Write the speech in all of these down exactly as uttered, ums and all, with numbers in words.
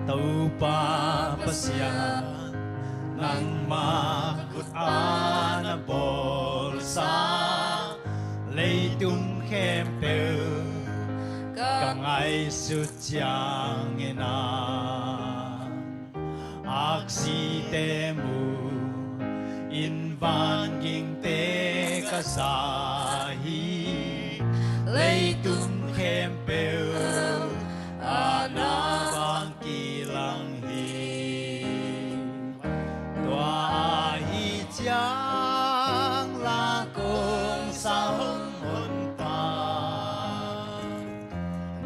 Topa Pasian, nangmah khut a na bawlsa leitung khempeuh ka ngaihsut ciangin ah, aksite mu in vangingte ka sa hi. Leitung khempeuh ah na vang kilang hi. Tua ahi ciang la kong sa hong honpa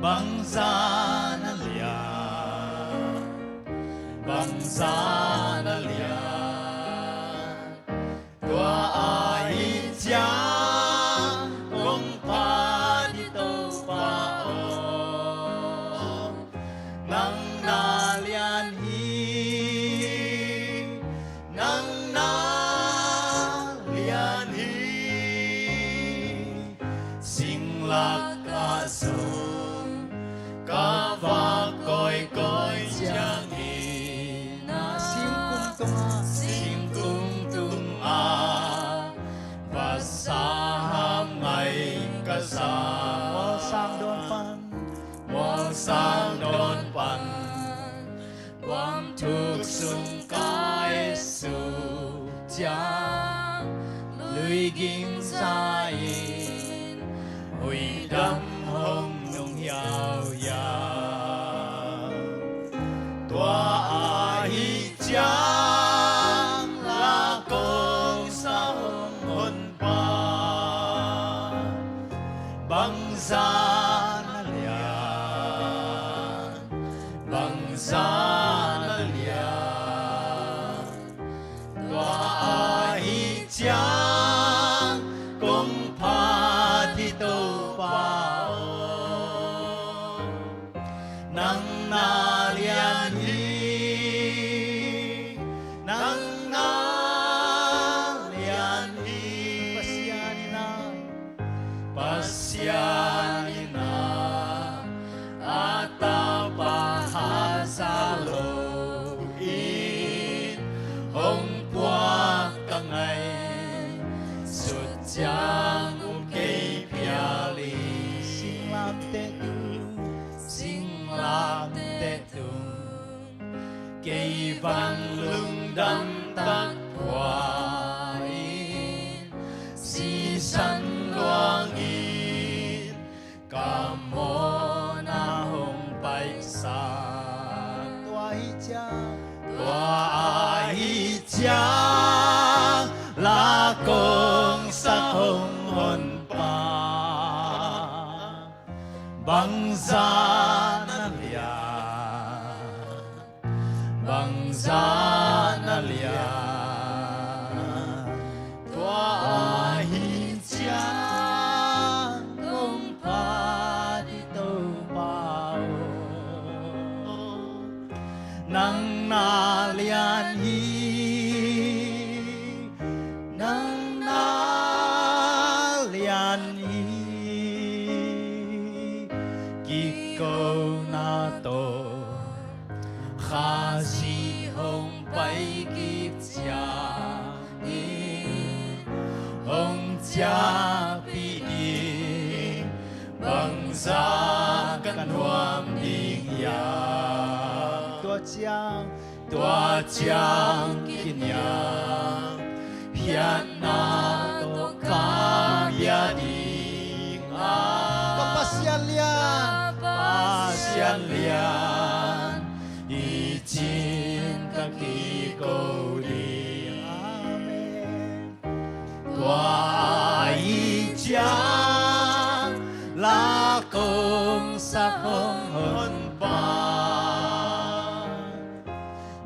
bangzah na lian, bangzah na lian. Tua ahi ciang kong phat hi Topa aw, nang na lian hi, nang na lian hi. Singlak ah zong ka va kawikawi ciangin ah, singkung tungah, singkung tungah vasa ham ngai ka sa. Mualsang dawn pan, mualsang dawn pan, guam thuk sung kai suk ciang, lui ging za-in huidam hong nung hiauhiau. Tua ahi ciang la kong sa hong honpa bangzah na lian, bangzah na lian. Tua ahi ciang kong phat hi Topa aw, nang na lian hi, nang na lian hi. Pasian in ah, Pasian in ah a tapa haza lo in hong puak ka ngaihsut ciang um kei phial hi. Singlak teh tung, singlak teh tung, kei van lungdam tak pua-in, sisan luangin ka mawhna hong paisa. Tua ahi ciang, tua ahi ciang la kong sa hong honpa bangzah na lian, bangzah na lian. Tua ahi ciang kong phat hi Topa aw, nang na lian hi, nang na lian hi. Kikona tawh Khazih hong pai kik ciangin, hong ciahpih ding bangzah ka nuam ding hiam? Tua ciang, tua ciang kiniam, phiatna tawh ka bia ding a, ka Pasian lian, ka Pasian lian, i cin ka kiko ding. Amen. Tua ahi ciang la kong sa hong honpa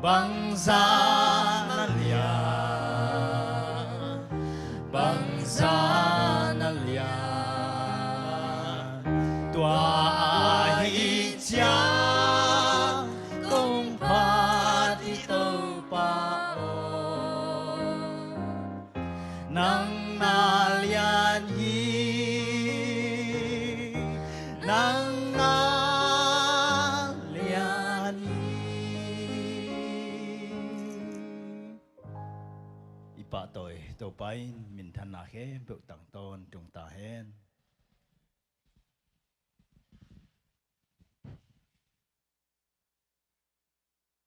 bangzah na lian, bangzah na lian. Tua ahi ciang kong phat hi Topa aw, nang na lian hi, nang na lian hi. Pahtawi Topa in minthanna khempeuh tangtawn tung ta hen.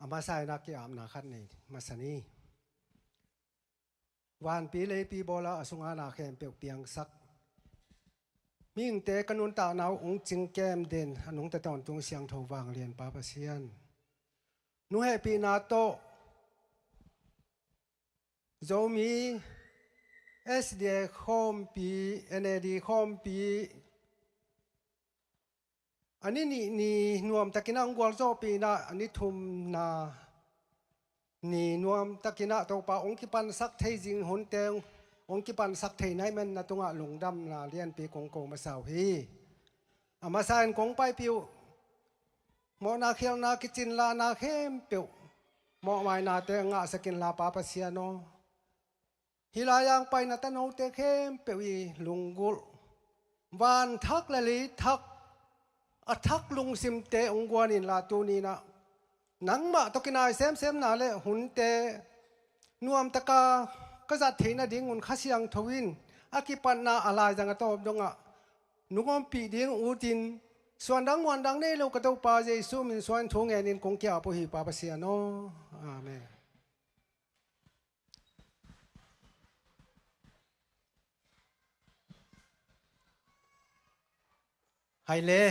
A masa in a ki-apna khat nei masa ni. Vanpi leipi bawla a sunga na khempeuh piangsak, mihingte ka nuntakna uh hong cingkem den a nungta tawntung siangtho vanglian Pa Pasian, nong hehpihna tawh Zomi S D A khawmpi, N A D khawmpi a ni nih ni nuamtakin a hong gualzawhpih in a, a ni thumna ni nuamtakin a Topa hong kipansak thei zing hunte hong kipansak thei na hih manin na tungah lungdamna lianpi kong ko masa uh hi. A masa in kong paipih uh mawhna khialhna kicinlahna khempeuh mawhmainate ngahsak inla Pa Pasian aw, hih lai-ah hong paina tanote khempeuh i lunggulh, van thak le lei thak, a thak lungsimte hong guan inla tuni in a nangmah tawh kinai semsemna le hunte nuamtaka ka zat theih nadingun Kha Siangtho in a kipatna a laizang a tawp dongah nung ompih ding utin, suandang muandang nei lo ka Topa Jesu min suangin thu ngenin kong ki-ap uh hi Pa Pasian aw. Amen. Hai le.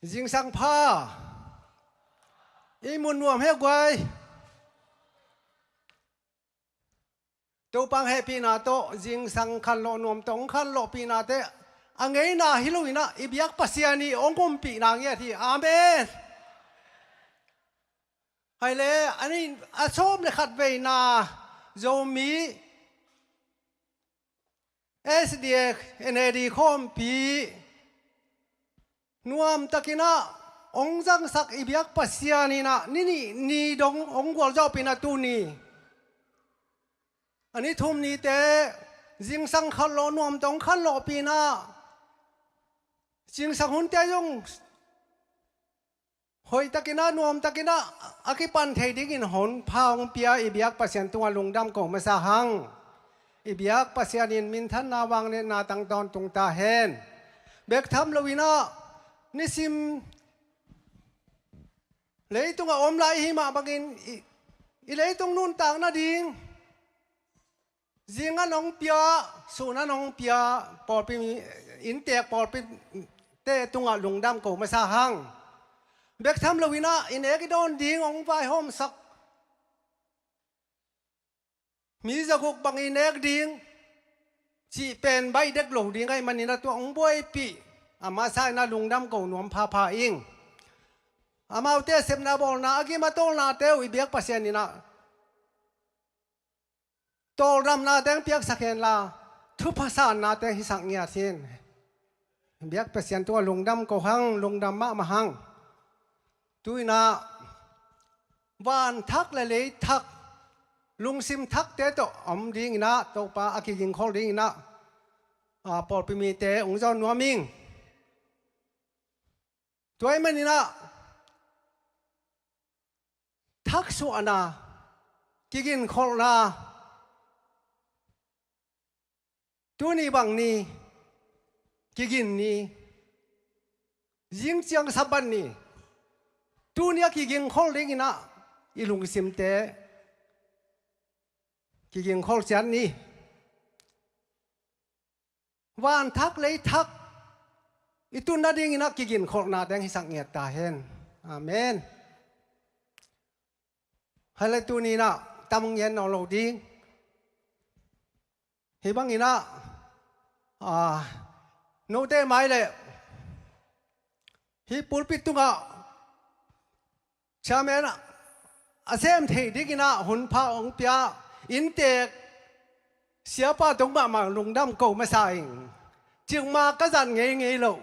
Zingsang pha. I mun nuam he guai. Topa hong hehpihna tawh zingsang khanlawh nuam tawh hong khanlawhpihnate a ngeina hi lo in a, i biak Pasian in hong ompihna ngiat hi. Amen. Hai le, a ni a sawm le khat veina Zomi S D A N A D khawmpi nuamtakin a hong zangsak i biak Pasian in a ni nih ni dong hong gualzawhpih in a tuni a ni thum nite zingsang khanlawh nuam tawh hong khanlawhpih in a, zingsang hunte zong hoihtakin a nuamtakin a a kipan thei dingin honpa hong pia i biak Pasian tungah lungdam ko masa hang. I biak Pasian in minthanna vangliatna tang tawntung ta hen. Bek tham lo in a nisim leitungah om lai i hih mah bangin i, i leitung nuntak nading zing an hong pia, sun an hong pia, pawlpi mi, inntek pawlpite tungah lungdam ko masa hang. Bek tham lo in a i nek i dawn ding hong vaihawmsak mi zaguk bang i nek ding cih pen baih dek lo ding ahih manin a tua hong buaipih a masa in a lungdam ko nuam phapha ing. Amaute a sepna bawlna a gim a tawlnate uh i biak Pasian in a tawldamnate hong piaksak henla, thupha sannate hong hisak ngiat hi. Biak Pasian tungah lungdam ko hang, lungdam mahmah hang. Tu in a van thak le lei thak, lungsim thakte tawh om ding in a, Topa a kigingkhol ding in a, a, pawlpi mite hong zawn nuam ing. Tua ahih manin a thaksuahna, kiginkholhna, tuni bang ni, kigin ni, zing ciang Sabbath ni, tuni a kiginkholh ding in a i lungsimte kiginkholh ciat ni. Van thak lei thak i tun nading in a kiginkholhna teng hisak ngiat ta hen. Amen. Hai le tuni in a tam ngiat nawn lo ding. Hih bang in a, a, note mai le hih pulpit tungah chairman a sem theih ding in a honpa hong pia inntek siapa tung mahmah lungdam ko masa ing. Cikmah ka zat ngeingei lo.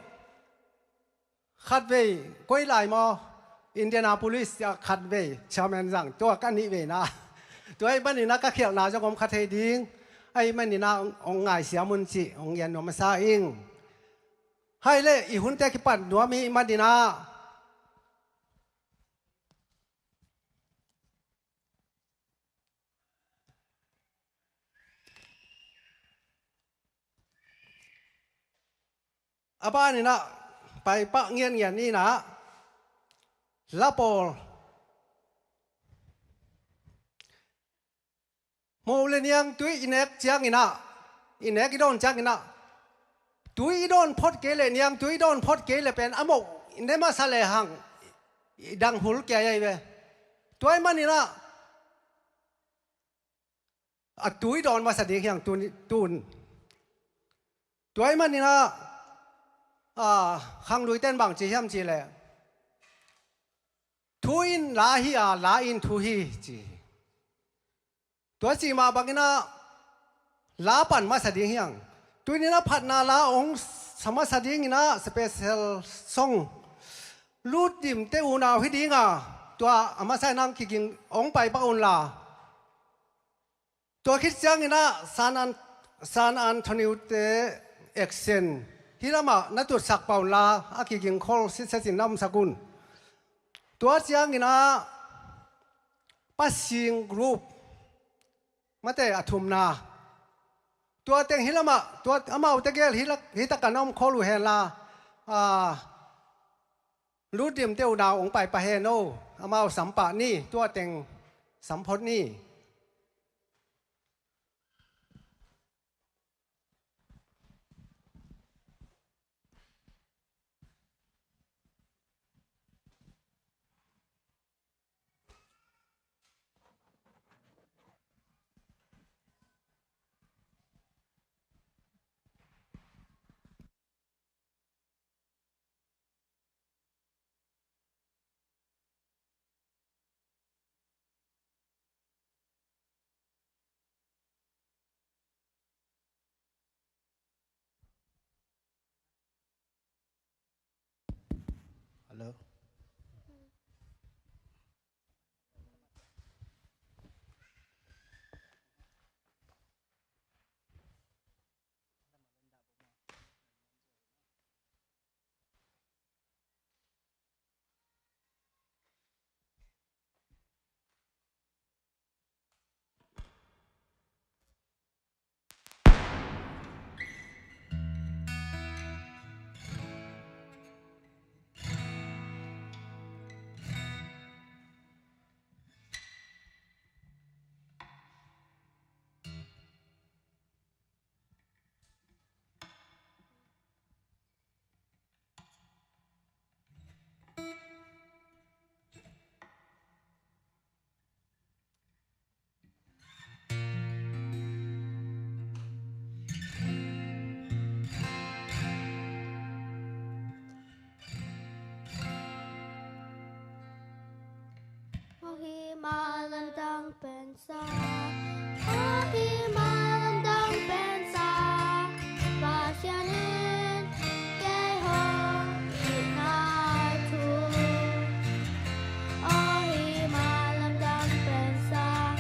Khatvei koi lai maw, Indianapolis ah khatvei chairman zang, tua ka nih veina. Tua ahih manin a ka khialhna zong om kha thei ding. Ahih manin a hong ngaisiam un cih hong gen nuam masa ing. Hai le i hunte kipan nuam i hih manin a a baninah paipah ngianngian inah la pawl. Mo le niangtui i nek cianginah, i nek i dawn cianginah, tui i dawn phot kei le, niangtui i dawn phot kei le pen a moh i ne masa le hang i dang hul kia i ai ve. Tua i maninah a tui dawn masa ding hiang tun, tun. Tua i maninah a, khangluiten bang ci hiam ci le, thu in la hi a, la in thu hi ci. Tua ci mah banginah la pan masa ding hiang. Tuninah phatna la ong sa masa dinginah special song, Lutdimte unau hi dinga, tua a masa inah kiging ong paipah unla. Tua khit cianginah San An-, San Antonio te action hi lamah na tutsak pah unla, a kiging khol sitsetin na omsak un. Tua cianginah Pasing group mate a thumna. Tua teng hi lamah, tua amaute gel hi lak, hi takah na om khol uh henla, a, Lutdimte unau ong paipah hen o, amau sampah ni, tua teng samphot ni. Hello. Ahi malam dang pen sa, ahi malam dang pen sa, Pasian in kei hong it nai thu. Ahi malam dang pen sa,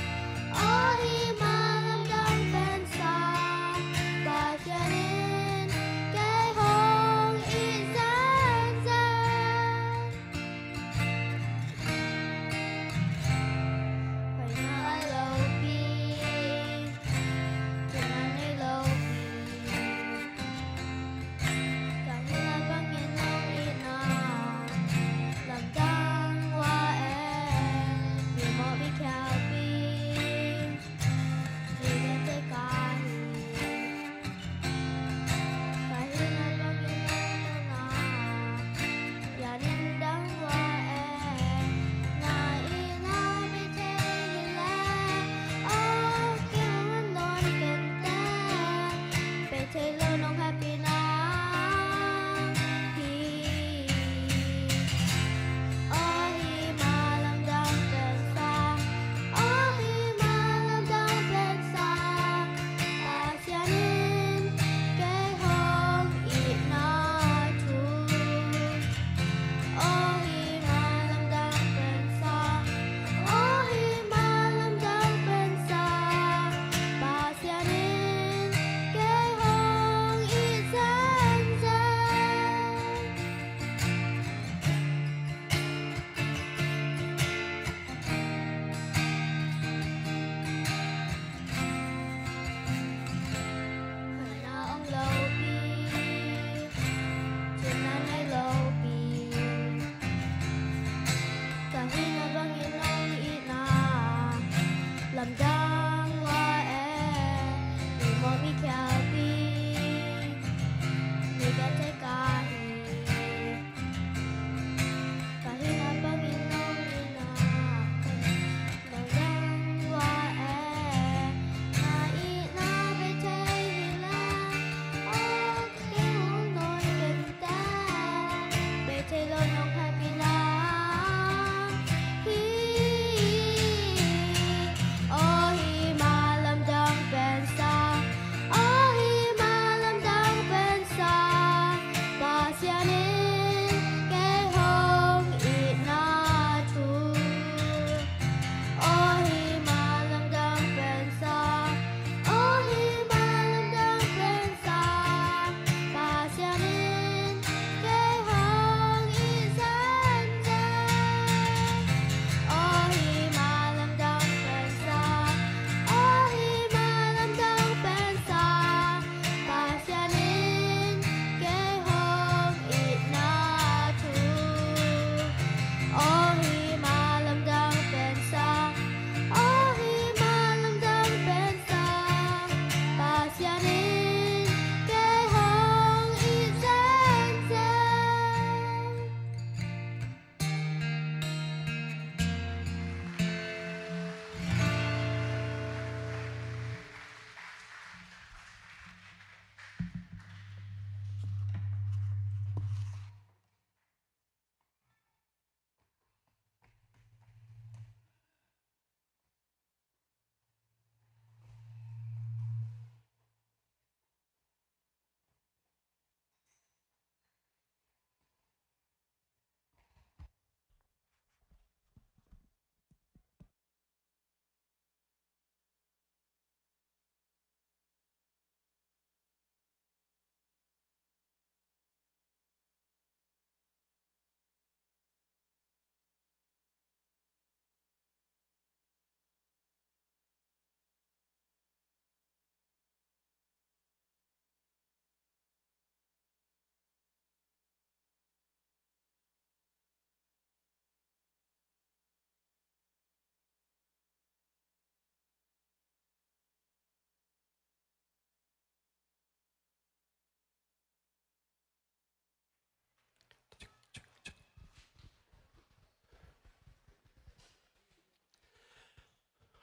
ahi malam dang pen sa, Pasian in kei hong it zenzen. Pai na lo pi.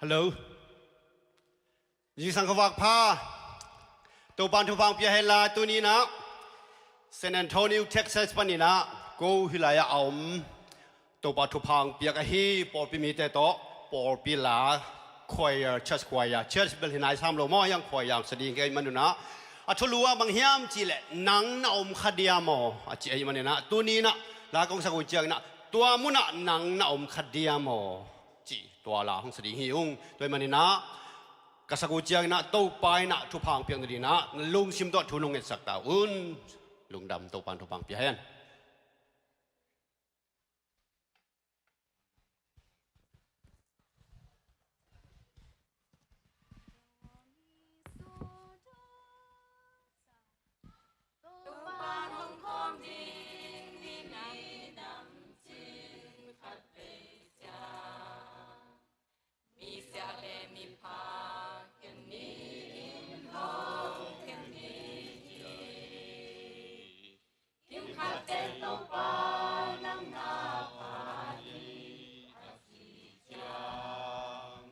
Hello. Zingsang khuavak pha. Topa'n thupha hong pia hen la, tuni in ah San Antonio, Texas panin ah ko hih lai-ah a om Topa thupha hong piak ahi pawlpi mite tawh, pawlpi la, choir, church choir, church bel hi nai sam lo maw, hiang choir hong sa ding ka hih manun ah, a thulu ah bang hiam cih leh, "Nang na om kha diam aw?" a ci ahih manin ah, tuni in ah la kong sak uh ciangin ah, "Tua munah nang na om kha diam aw?" ci, tua la hong sa ding hi ung. Tua ahih manin ah ka sak uh ciangin ah Topa in ah thupha hong piak nadingin ah na lungsim tawh thu nong ngetsak ta un. Lungdam, Topa'n thupha hong pia hen. Kim khat teng Topa nang na pha hi a cih ciang,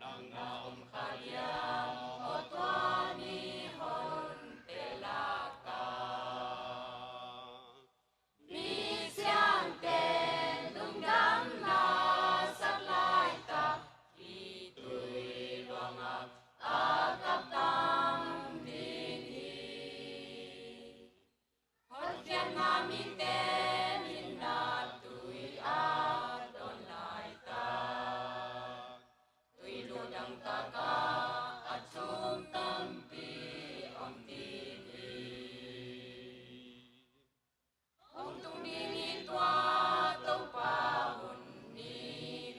nang na om kha diam aw tua mi honte lakah? Mi siangthote lungdam na sak laitak, khitui luangah a kap tam ding hi. Hotkhiatna mite hinna tui a dawn laitak, tui ludang takah a thum tampi om ding hi. Hong tung ding hi tua Topa hun ni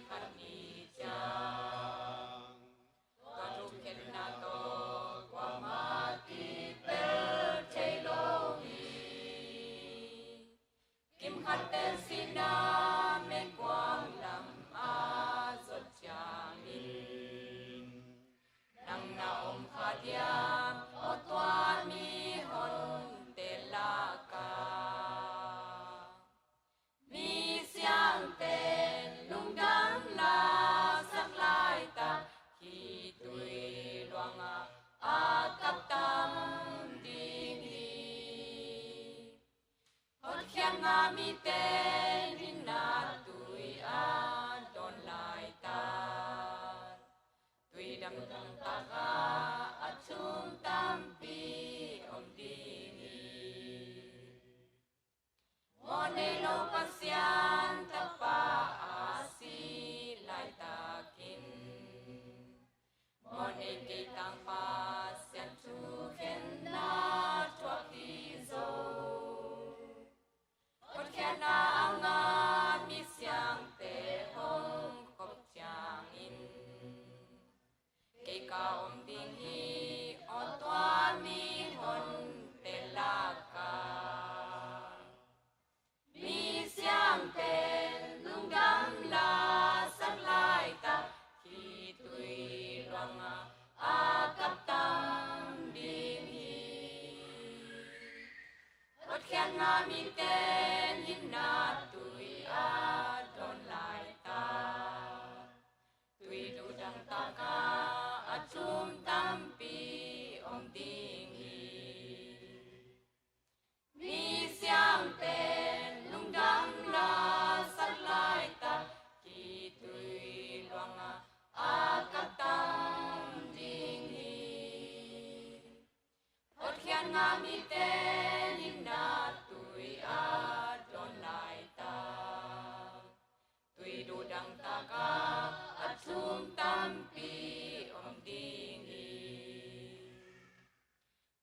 khat ni ciang. Tua thukhenna tawh kuamah kipel thei lo hi. Kim khat teng sihna meikuang lam a zot ciangin, nang na om kha diam aw tua mi honte lakah? Mi siangthote lungdam na sak laitak, khitui luangah a kap tam ding hi. Hotkhiatna mite hinna tui a dawn laitak, tui dangdang takah a thum tampi om ding hi. Mawhnei lo Pasian tapa a si laitakin, mawhnei kei tang Pasian thukhenna thuak hi zo. Hotkhiatna a ngah mi siangthote hong khop ciangin, kei ka om ding hi aw tua mi honte lakah? Mi siangthote lungdam na sak laitak, khitui luangah a kap tam ding hi. Hotkhiatna mite hinna tui a dawn laitak, tui ludang takah a thum tampi om ding hi. Mi siangthote lungdam na sak laitak, khitui luangah a kap tam ding hi. Hotkhiatna mite hinna tui a dawn laitak, tui ludang takah a thum tampi om ding hi.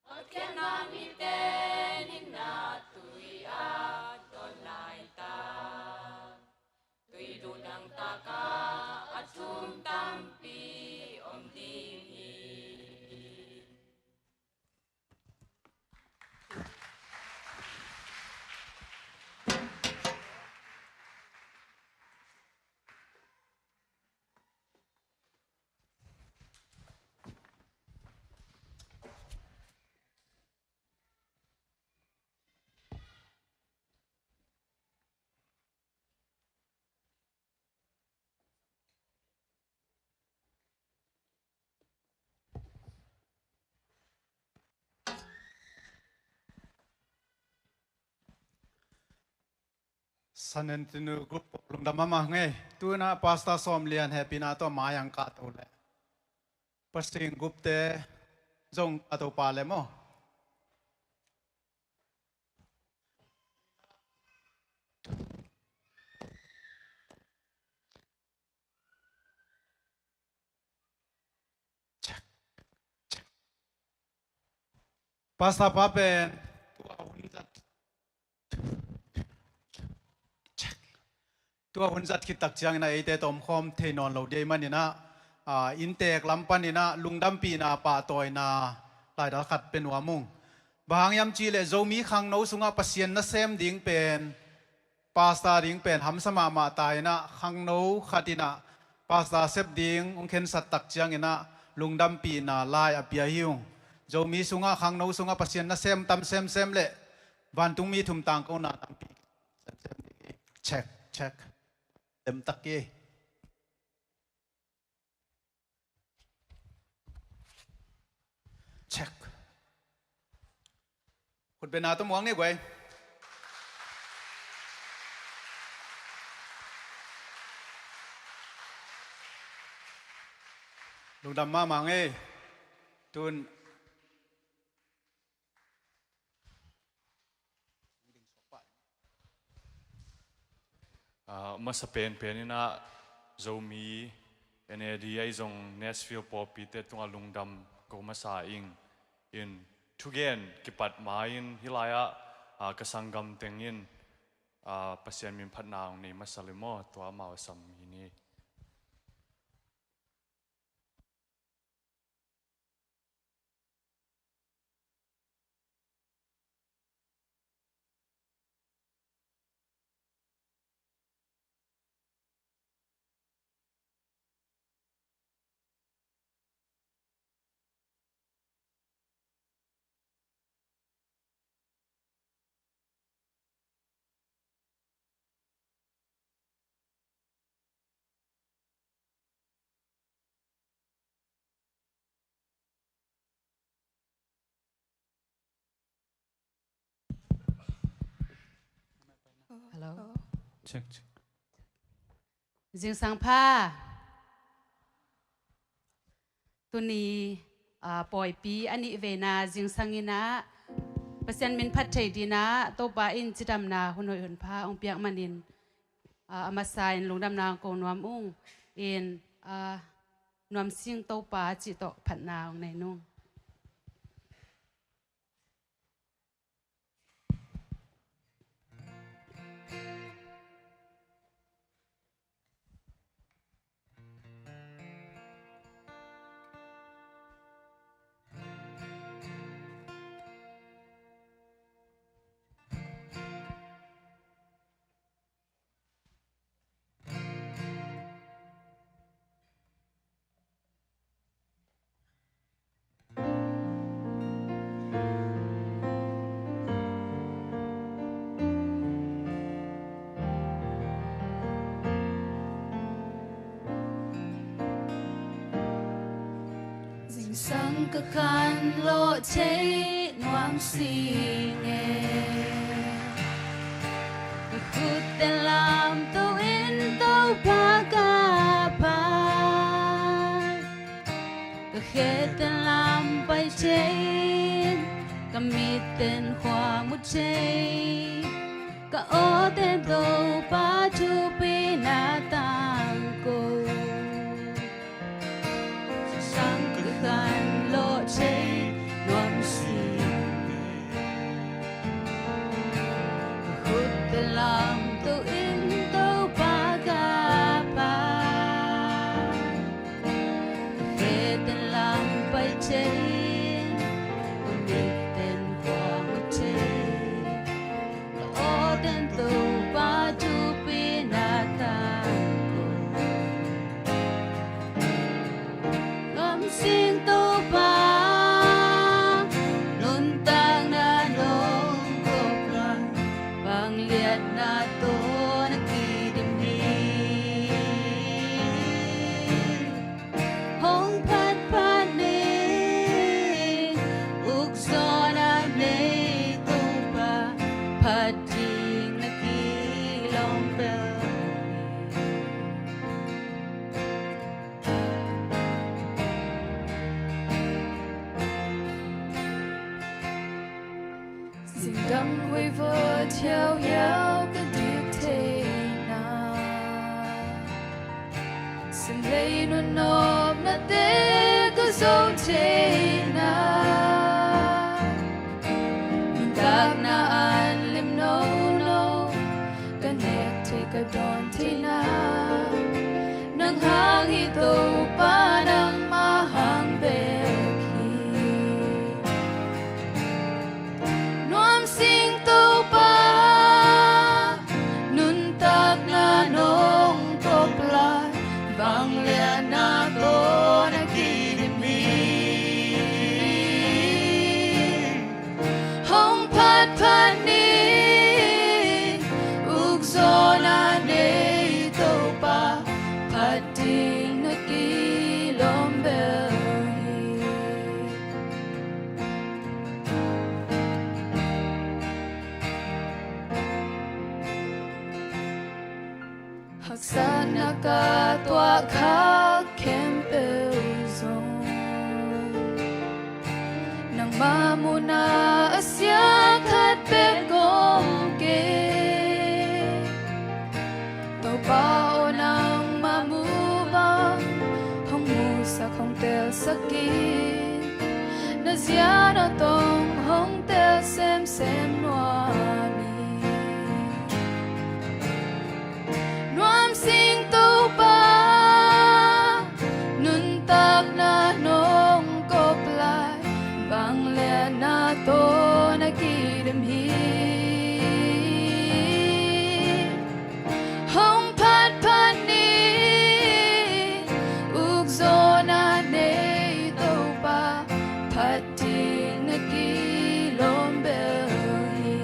Hotkhiatna mite hinna tui a dawn laitak, tui ludang takah a thum tampi om ding hi. Sanen tinu group lungdam mahmah ngei. Tuna Pastor Sawm Lian hehpihna tawh mai ang kahto le. Pastor group te zong kahto pah le maw. Check. Check. Pastor pa pen tua hun zat, check. Tua hun zat khit tak ciangin ah eite tawh omkhawm thei nawn lo ding ahih manin ah, ah, inntek lam panin ah lungdampihna pahtawina laidal khat pia nuam ung. Bang hang hiam cih leh Zomi khangno sungah Pasian nasem ding pen, pastor ding pen hamsa mahmah ta in ah, khangno khat in ah pastor sep ding hong khensat tak ciangin ah lungdampihna lai a pia hi ung. Zomi sungah, khangno sungah Pasian nasem tam semsem leh vantungmi thum tangkona tampi semsem ding hi. Check, check. Dem tak hi. Check. Khutbetna tawh muang ni guai. Lungdam mahmah ngei. Tun Ah, masa penpen in ah Zomi N A D ahi zong Nashville pawlpite tungah lungdam ko masa ing. In thugen kipat ma-in hih lai-ah, ah, ka sanggam teng in, ah, Pasian min phatna hong nei masa le maw, tua amau a sam hi ni. Hello. Check, check. Zingsang pha. Tuni, ah, pawipi a nih veina zingsang in ah Pasian min phat thei dingin ah Topa in cidamna hun hoih hun pha hong piak manin, ah, a masa in lungdamna hong ko nuam ung. In, ah, Nuam Sing Topa cih tawh phatna hong nei nung. Zingsang ka khan lawh thei Nuam Sing e. Ka khut teng lamto in Topa ka phat. Ka khe teng lam pai thei, ka mit teng khua mu thei, ka aw teng Topa thupina tangko. Sang ka khan lawh thei Nuam Sing. Ka khut teng lamto in Topa ka phat. Ka khe teng lam pai thei, ka mit teng khua mu thei, ka aw teng Topa thupina tangko. Nuam Sing Topa nuntakna nong kop lai, vangliatna tawh na kidim hi. Hong phatphat ni, ukzawhna nei Topa, phat ding na kilawm Koi vawt hiauhiau ka dik theihna, sim lei nunawpnate ka zo theihna, nuntakna an lim nono ka nek thei ka dawn theihna, nang hang hi Topa, nangmah hang bek hi. Nuam sing Topa, nuntakna nong kop lai, vangliatna tawh na kidim hi. Hong phatphat ni, ukzawhna nei Topa, phat ding na kilawm bel hi. Haksatna ka tuah khak khempeuh zong, nangmah muhna a sia khat bek om kei. Topa aw, nangmah muh bang hong musak, hong telsak in, na zian aw tawh hong tel semsem nuam hi. Nuam sing Topa, nuntakna nong kop lai, vangliatna tawh na kidim hi. Hong phatphat ni, ukzawhna nei Topa, phat ding na kilawm bel hi.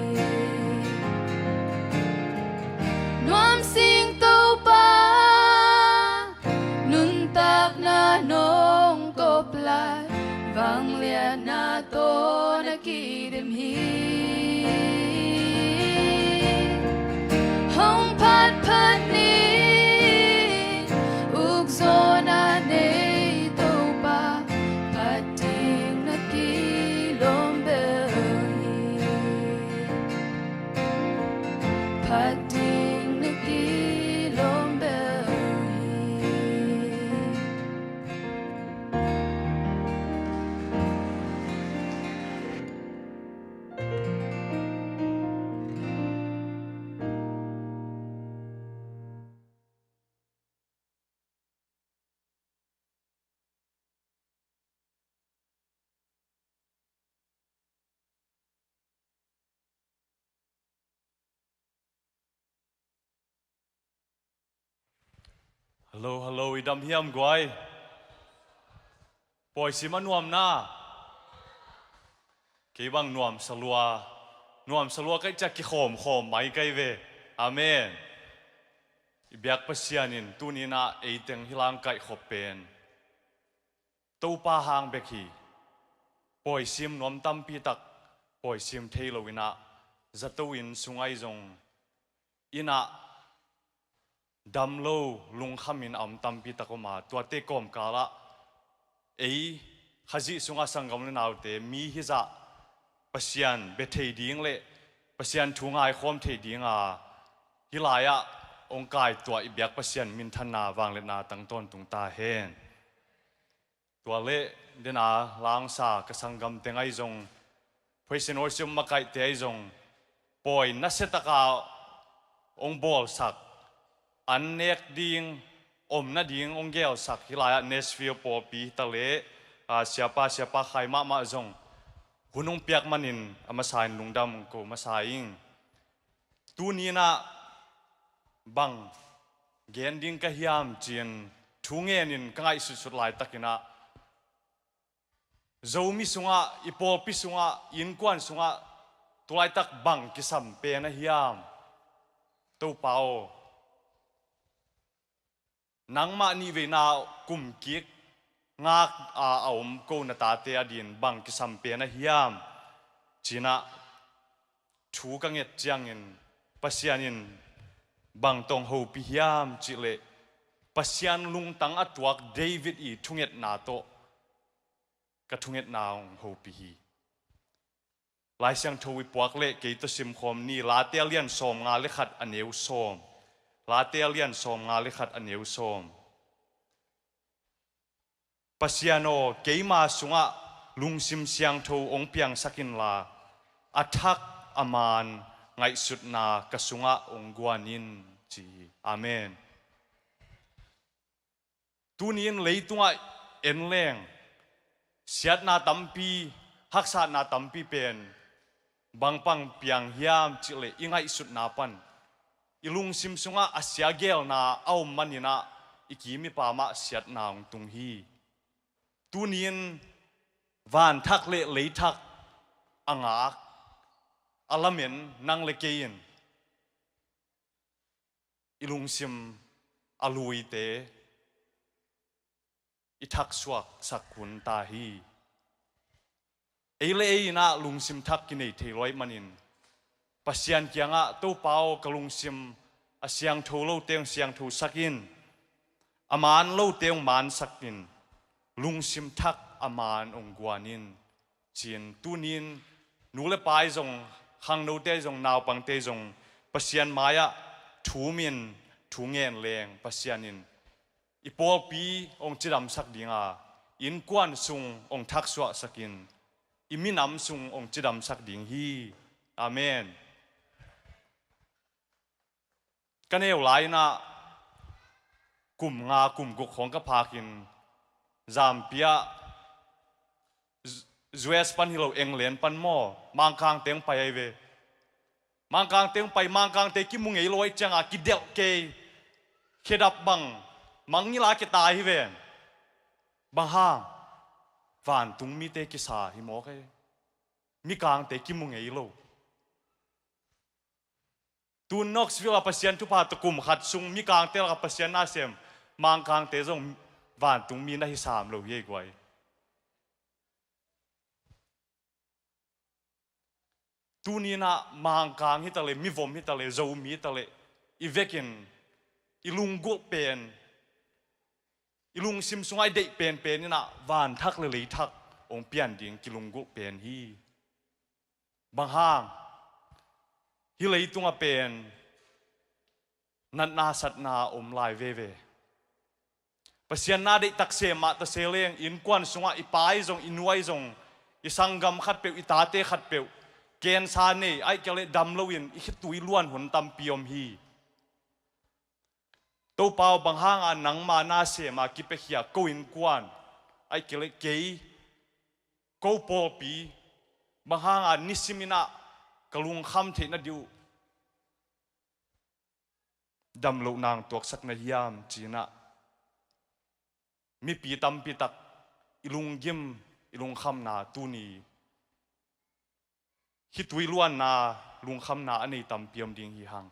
Nuam sing Topa, nuntakna nong kop lai, vangliatna tawh na kidim hi. Hong phatphat ni, ukzawhna nei Topa, phat ding na kilawm bel hi. Phat ding na kilawm bel hi. Hello, hello, i dam hiam guai? Pawisim a nuam na? Kei bang nuam salua, nuam salua kaih ciah kikhawm khawm mai kai ve. Amen. I biak Pasian in tuni in ah ei teng hi lang kaih khop pen Topa hang bek hi. Pawisim nuam tampi tak, pawisim thei lo in ah, zato inn sung ahi zong in ah dam lo lungkham in a om tampi tak om a, tuate kawmkal ah ei Khazih sungah sanggam le naute mi hizah Pasian bia thei ding le Pasian thu ngaikhawm thei ding a, hih lai-ah hong kaituah i biak Pasian minthanna vangliatna tang tawntung ta hen. Tua leh dena langsa ka sanggam teng ahi zong, praise and worship makaihte ahi zong, pawi nasiataka hong bawlsak, an nek ding, om nading hong gelsak, hih lai-ah Nashville pawlpi hi ta leh, a, siapa, siapa Khai mahmah zong hun hong piak manin a masa in lungdam ko masa ing. Tuni in ah bang gen ding ka hiam ci-in thu ngenin ka ngaihsutsut laitakin ah, Zomi sungah, i pawlpi sungah, i innkuan sungah tu laitak bang kisam pen a hiam? Topa aw, nangmah nihveina kumkik ngak a, a om ko na tate adingin bang kisam pen a hiam? Ci-in ah thu ka nget ciangin Pasian in bang tawh hong hopih hiam cih leh Pasian lungtang a tuak David i thungetna tawh ka thungetna hong hopih hi. Lai Siangtho i puak leh kei tawh simkhawm ni. Late a lian sawmnga le khat a neu sawm. Late a lian sawmnga le khat a neu sawm. Pasian aw, keima sungah lungsim siangtho hong piangsak inla, a thak a maan ngaihsutna ka sungah hong guan in, ci hi. Amen. Tuni in leitungah en leng, siatna tampi, haksatna tampi pen bang pan piang hiam cih leh i ngaihsutna pan, i lungsim sungah a siagelna a om manin ah i kim i pam ah siatna hong tung hi. Tuni in van thak le lei thak a ngak, a lamen nang le kei in i lungsim a luite i thaksuaksak hun ta hi. Ei le ei in ah lungsim thak kinei thei lo ahih manin Pasian kiangah, Topa aw, ka lungsim a siangtho lote hong siangthosak in, a maan lote hong maansak in, lungsim thak a maan hong guan in, ci-in tuni in nu le pa ahi zong, khangnote ahi zong, naupangte ahi zong Pasian mai-ah thu um in, thu ngen leng Pasian in i pawlpi hong cidamsak ding a, i innkuan sung hong thaksuahsak in, i minam sung hong cidamsak ding hi. Amen. Ka neu lai-in ah kum nga kum guk khawng ka phak in Zampi ah, U S pan hi lo, England pan maw, Mangkangte hong pai ahi ve. Mangkangte hong pai, Mangkangte kimu ngei lo ahih ciangin kidelh kei, khedap bang, mangngilh a keta hi ven. Bang hang? Vantung mite kisa hi mawk e. Mikangte kimu ngei lo. Tun Knoxville ah Pasian thupha tawh kum khat sung mikangte lakah Pasian na sem Mangkangte zong vantung mi na hi sam lo hi ei guai. Tuni in ah Mangkang hi ta leh, mivom hi ta leh, Zomi hi ta leh, i vekin i lunggulh pen, i lungsim sungah i deih penpen in ah van thak le lei thak hong pian ding kilunggulh pen hi. Bang hang? Hih leitungah pen natna satna a om lai veve. Pasian na deih tak sem mah ta se leng, i innkuan sungah i pa ahi zong, i nu ahi zong, i sanggam khatpeuh, i tate khatpeuh cancer nei, ahih kei leh dam loin i khitui luan hun tampi om hi. Topa aw, bang hanga nangma na sem a kipiakhia ko innkuan, ahih kei leh kei, ko pawlpi, bang hanga nisim in ah ka lungkham theih nading uh damlohna hong tuaksak na hiam, ci-in ah mipi tampi tak i lunggim, i lungkhamna tuni khitui luanna, lungkhamna a nei tampi om ding hi hang.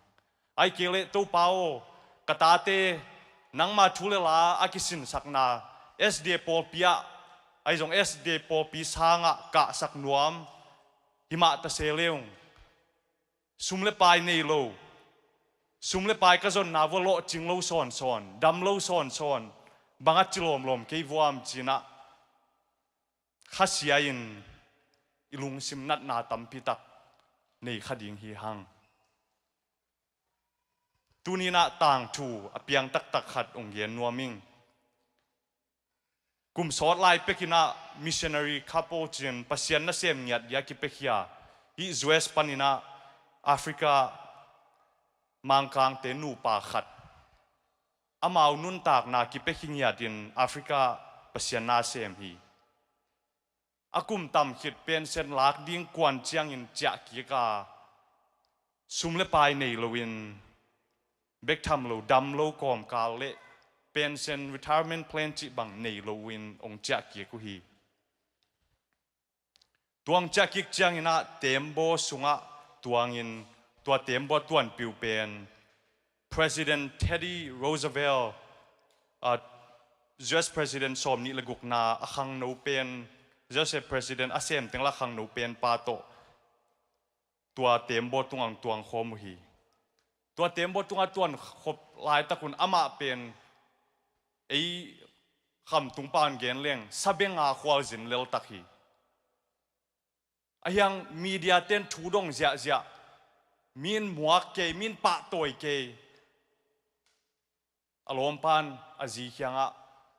Ahih kei leh Topa aw, ka tate nangma thu le la a kisinsakna S D A pawlpi ah, ahi zong S D A pawlpi sangah kahsak nuam hi mah ta se leng, sum le pai nei lo, sum le pai ka zonna vuah lawhcing lo sawnsawn, dam lo sawnsawn, bang a ci lawmlawm kei vuam, ci-in ah khasia in i lungsim natna tampi tak nei kha ding hi hang. Tuni in ah tangthu a piang taktak khat hong gen nuam ing. Kum sawt lai pek in ah missionary couple ci-in Pasian nasem ngiat dia kipiakhia, hih U S pan in ah Africa Mangkangte nupa khat, amau nuntakna kipiakhia ngiatin Africa Pasian nasem hi. A kum tam khit pension lak ding kuan ciangin ciah kik a, sum le pai nei loin, bek tham lo, dam lo kawmkal le pension, retirement plan cih bang nei loin hong ciah kik uh hi. Tua hong ciah kik ciangin ah teembaw sungah tuangin, tua teembaw tuanpi uh pen President Teddy Roosevelt, ah, U S President sawmnih le gukna a khangno pen, U S President a sem teng la khangno pen pa tawh tua teembaw tungah hong tuang khawm uh hi. Tua teembaw tungah tuan khop laitak un amah pen ei khamtung pan gen leng sabenga khualzin leltak hi. Ahi hang media ten thu dong ziahziah, mi in muak kei, mi in pahtawi kei. A lawmpa in a zi kiangah,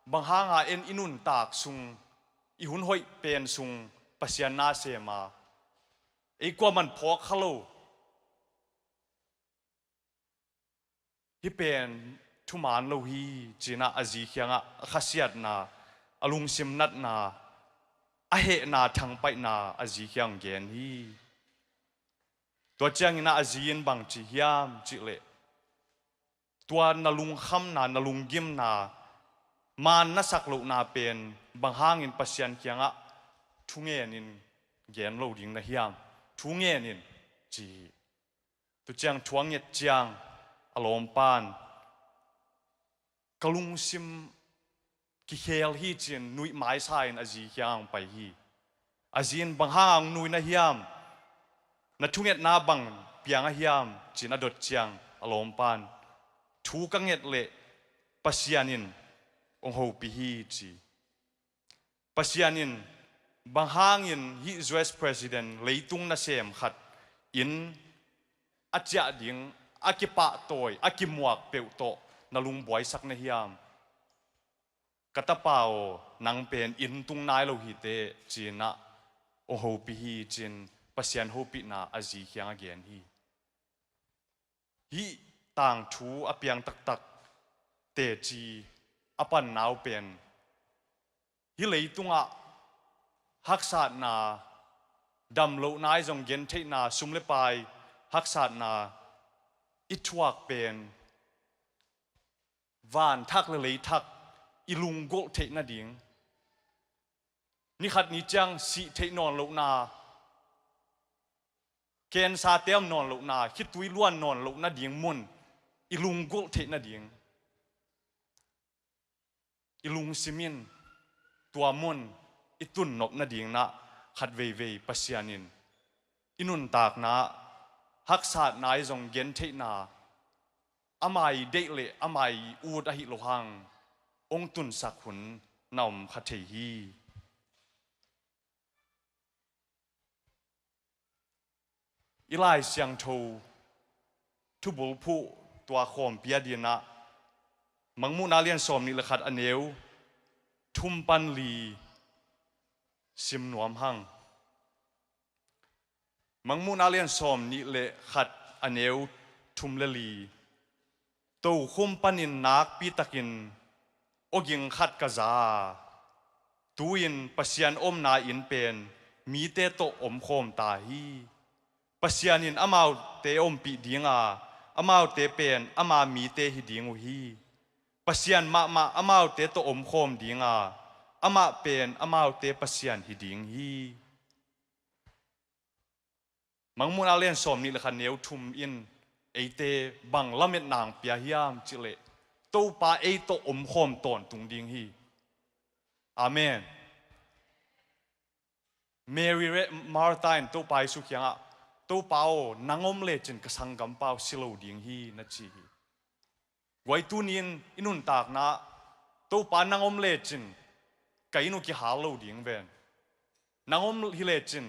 "Bang hanga en i nuntak sung, i hun hoih pen sung Pasian na sem a, ei kuaman phawk kha lo, hih pen thuman lo hi," ci-in ah a zi kiangah a khasiatna, a lungsim natna, a hehna thangpaihna a zi kiang gen hi. Tua ciangin ah a zi in bang ci hiam cih leh, tua na lungkhamna, na lunggimna, maan na sak lohna pen bang hangin Pasian kiangah thungen in gen lo ding na hiam? Thungen in, ci hi. Tua ciang thu a nget ciang a lawmpa in, "Ka lungsim kikhel hi," ci-in nuih maisa in a zi kiang hong pai hi. A zi in, "Bang hanga hong nui na hiam? Na thungetna bang piang a hiam?" ci-in a dot ciang a lawmpa in, "Thu ka nget leh Pasian in hong hopih hi," ci. Pasian in, "Bang hangin hih U S president, leitung nasem khat in a ciah ding, a kipahtawi, a kimuak peuh tawh na lungbuaisak na hiam? Ka tapa aw, nang pen inn tung nai lo hi teh," ci-in ah hong hopih hi, ci-in Pasian hopihna a zi kiang a gen hi. Hih tangthu a piang taktak teci a panna uh pen, hih leitungah haksatna, damlohna ahi zong gentheihna, sum le pai haksatna i thuak pen, van thak le lei thak i lunggulh theih nading, ni khat ni ciang sih theih nawn lohna, cancer te om nawn lohna, khitui luan nawn loh nading mun i lunggulh theih nading, i lungsim in tua mun i tunnop nading in ah khat veivei Pasian in i nuntakna haksatna ahi zong gentheihna, ama i deih le ama i ut ahi lo hang hong tunsak hun na om kha thei hi. I Lai Siangtho thubulphuh tua khawmpi a dingin ah, Mangmuhna lian sawm nih le khat a neu thum pan li sim nuam hang. Mangmuhna lian sawm nih le khat a neu thum le li. Tokhum panin nakpi takin awging khat ka za a, tu-in Pasian omna inn pen mite tawh omkhawm ta hi. Pasian in amaute ompih ding a, amaute pen ama mite hi ding uh hi. Pasian mahmah amaute tawh omkhawm ding a, amah pen amaute Pasian hi ding hi. Mangmuhna lian sawm nih le khat neu thum in eite bang lametna hong pia hiam cih leh, Topa ei tawh omkhawm tawntung ding hi. Amen. Mary le Martha in Topa Jesu kiangah, "Topa aw, nang om lecin ka sanggampa uh si lo ding hi," na ci hi. Guai, tuni-in i nuntakna, Topa nang om lecin ka inn uh kihal lo ding ven. Nang om hi lecin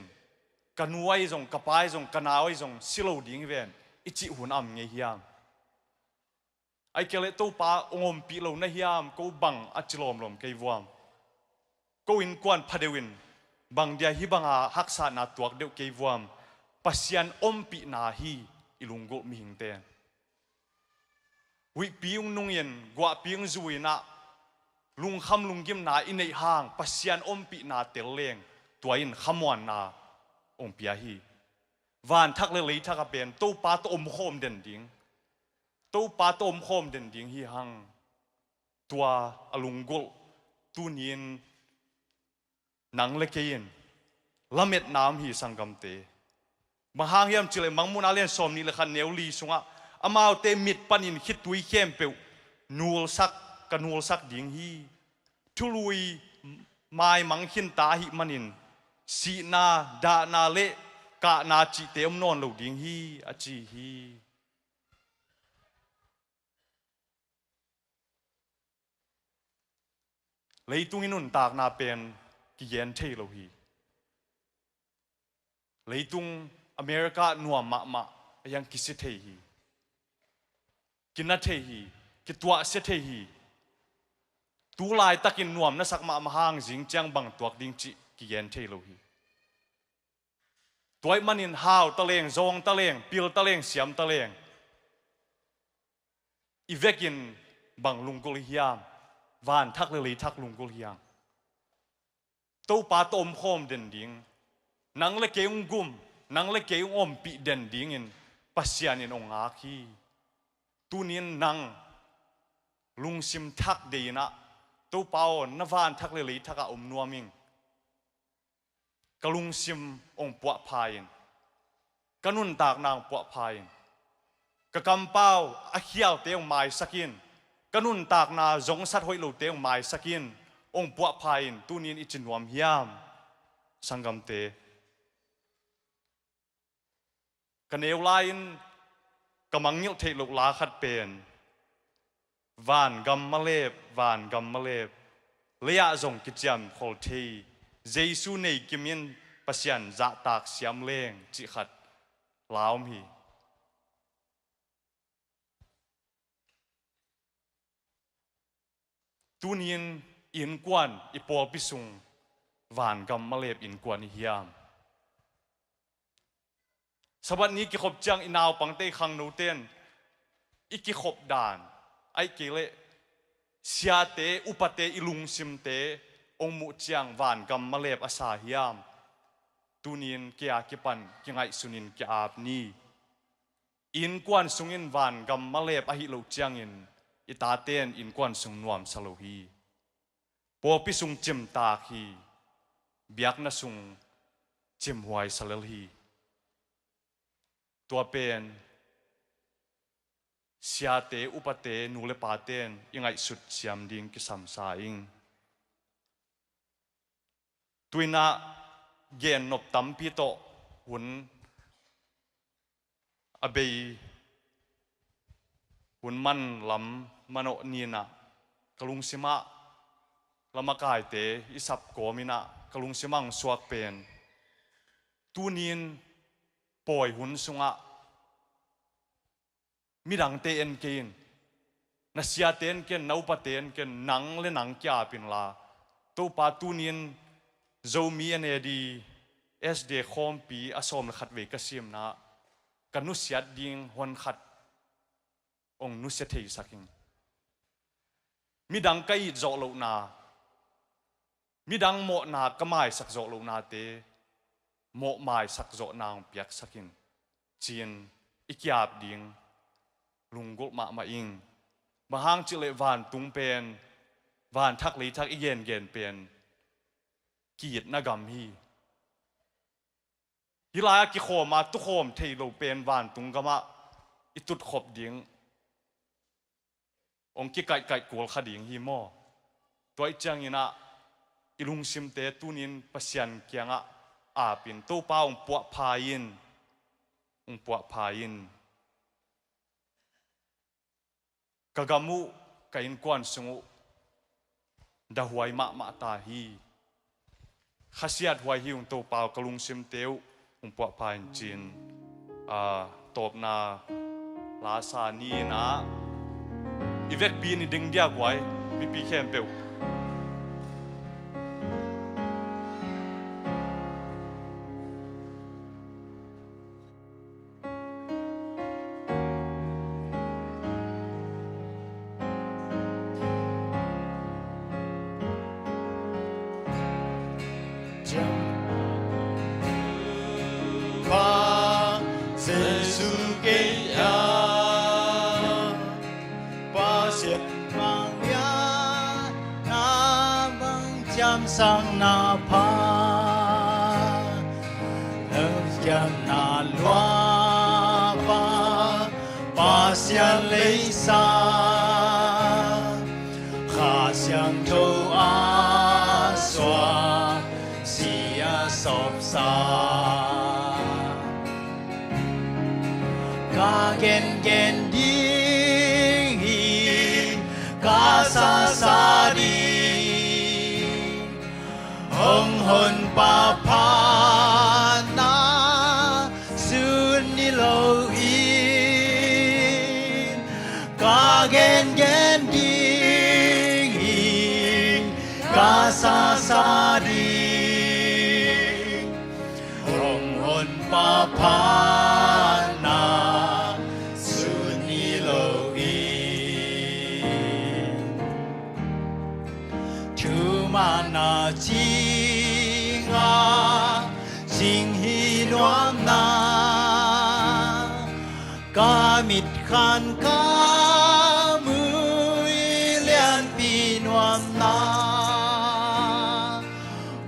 ka nu ahi zong, ka pa ahi zong, ka nau ahi zong si lo ding ven, i cih hun a om ngei hiam? Ahih kei leh Topa hong ompih lo na hiam, ko bang a ci lawmlawm kei vuam. Ko innkuan pha deuh in bang dia hih banga haksatna tuak deuh kei vuam. Pasian ompihna hi i lunggulh mihingte. Huihpi hong nungin, guahpi hong zui-in ah, lungkham lunggimna i neih hang Pasian ompihna tel leng, tua in khamuanna hong pia hi. Van thak le lei thak a pen Topa tawh omkhawm den ding, Topa tawh omkhawm den ding hi hang. Tua a lunggulh tuni-in nang le kei in lametna om hi, sanggamte. Bang hang hiam cih leh Mangmuhna lian sawm nih le khat neu li sungah, "Amaute mit panin khitui khempeuh nulsak, ka nulsak ding hi. Thului maimang khinta ahih manin sihna, dahna le kahna cihte om nawn lo ding hi," a ci hi. Leitung i nuntakna pen kigen thei lo hi. Leitung America nuam mahmah a hiang kisi thei hi. Kina thei hi. Kituahsia thei hi. Tu laitakin nuam na sak mahmah hang zing ciang bang tuak ding cih kigen thei lo hi. Tua ahih manin hau taleng, zawng taleng, pil taleng, siam taleng, i vekin bang lunggulh i hiam? Van thak le lei thak lunggulh hiam? Topa tawh omkhawm den ding, nang le kei hong gum, nang le kei hong ompih den dingin Pasian in hong ngak hi. Tunin nang lungsim thak dei in ah, Topa aw, na van thak le lei thak ah om nuam ing. Ka lungsim hong puahpha in, ka nuntakna hong puahpha in, ka kampau a khialte hong maisak in, ka nuntakna zongsat hoih lote hong maisak in, hong puahpha in, tunin i ci nuam hiam? Sanggamte, ka neu lai-in ka mangngilh theih loh la khat pen, van gam malep, van gam malep, lei-ah zong kiciamkhol thei, Jesu nei kimin Pasian zahtak siam leng cih khat la om hi. Tunin innkuan, i pawlpi sung van gam malep innkuan i hiam? Sabbath ni kikhop ciang i naupangte, i khangnote in i kikhop dan, ahih kei leh siate, upate, i lungsimte hong muh ciang van gam malep a sa hiam? Tunin kei a kipan kingaihsunin ki-ap ni. Innkuan sungin van gam malep ahih loh ciangin i tate in innkuan sung nuamsa lo hi. Pawlpi sung cimtak hi. Biakna sung cimhuai sa lel hi. Tua pen siate, upate, nu le pate in i ngaihsut siam ding kisam sa ing. Tu-in ah gen nop tampi tawh hun a bei, hun man lam manawh ni-in ah ka lungsim ah, lamakaite i sap kawmin ah ka lungsim ah hong suak pen, tunin pawi hun sungah midangte en kei in, na siate en kei in, na upate en kei in, nang le nang ki-ap inla, Topa, tunin Zomi N A D S D A khawmpi a sawm le khat vei ka simna, ka nusiat ding honkhat hong nusia theisak ing. Midang ka it zawh lohna, midang mawhna ka maisak zawh lohnate mawh maisak zawhna hong piaksak in, ci-in i ki-ap ding lunggulh mahmah ing. Bang hang cih leh vantung pen, van thak lei thak i gengen pen ki-itna gam hi. Hih lai-ah kikhawm a tukhawm thei lo pen vantung gamah i tutkhop ding hong kikaihkaih kul kha ding hi maw? Tua ahih ciangin ah i lungsimte tunin Pasian kiangah ap in, Topa, hong puahpha in, hong puahpha in. Ka gam uh, ka innkuan sung uh dahuai mahmah ta hi. Khasiathuai hi ung, Topa aw, ka lungsimte uh hong puahpha in, ci-in, aa, tawpna la sa ni-in ah, i vekpi-in i ding diakhuai, mipi khempeuh. Jesu kei a Pasian bang lian na bang ciamsang na pha, na kiam na luapa Pasian leisa, Kha Siangtho a suak si a sawpsa. Ka gengen ding hi, ka sasa ding, hong honpa pha na Ka gengen ding hi, ka sasa ding. Hong Honpa phatna sun hi lo in, thumanna cingah cing hi nuam na, ka mitkhan ka mui lianpi nuam na,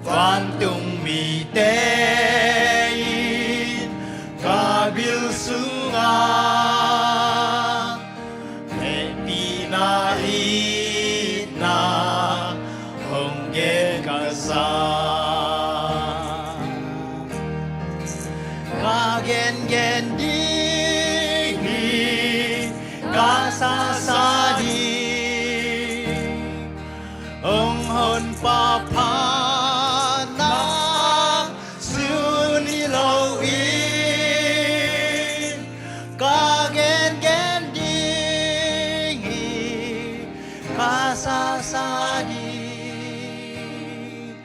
vantung mite in ka bil sungah hehpihna itna hong gen ka sa. Ka gengen ding hi, ka sasa ding. Hong Honpa phatna sun hi lo in, ka gengen ding hi, ka sasa ding.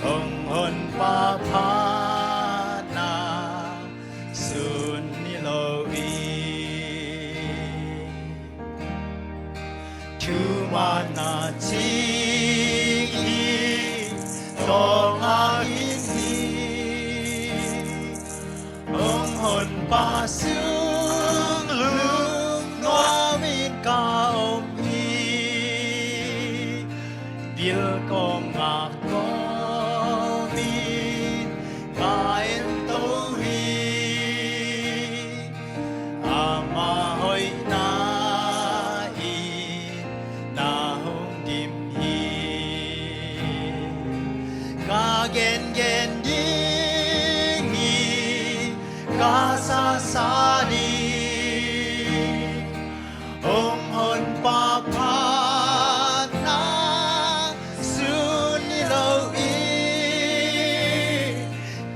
Hong Honpa phatna sun hi lo in, thumanna cing hi, tawng a in hi. Hong Honpa sung lungnuam in ka om hi. Bil kong ngak kawm in ka ento hi. Ama hoihna in na hong dim hi. Ka gengen ding hi, ka sasa ding. Hong Honpa phatna sun hi lo in,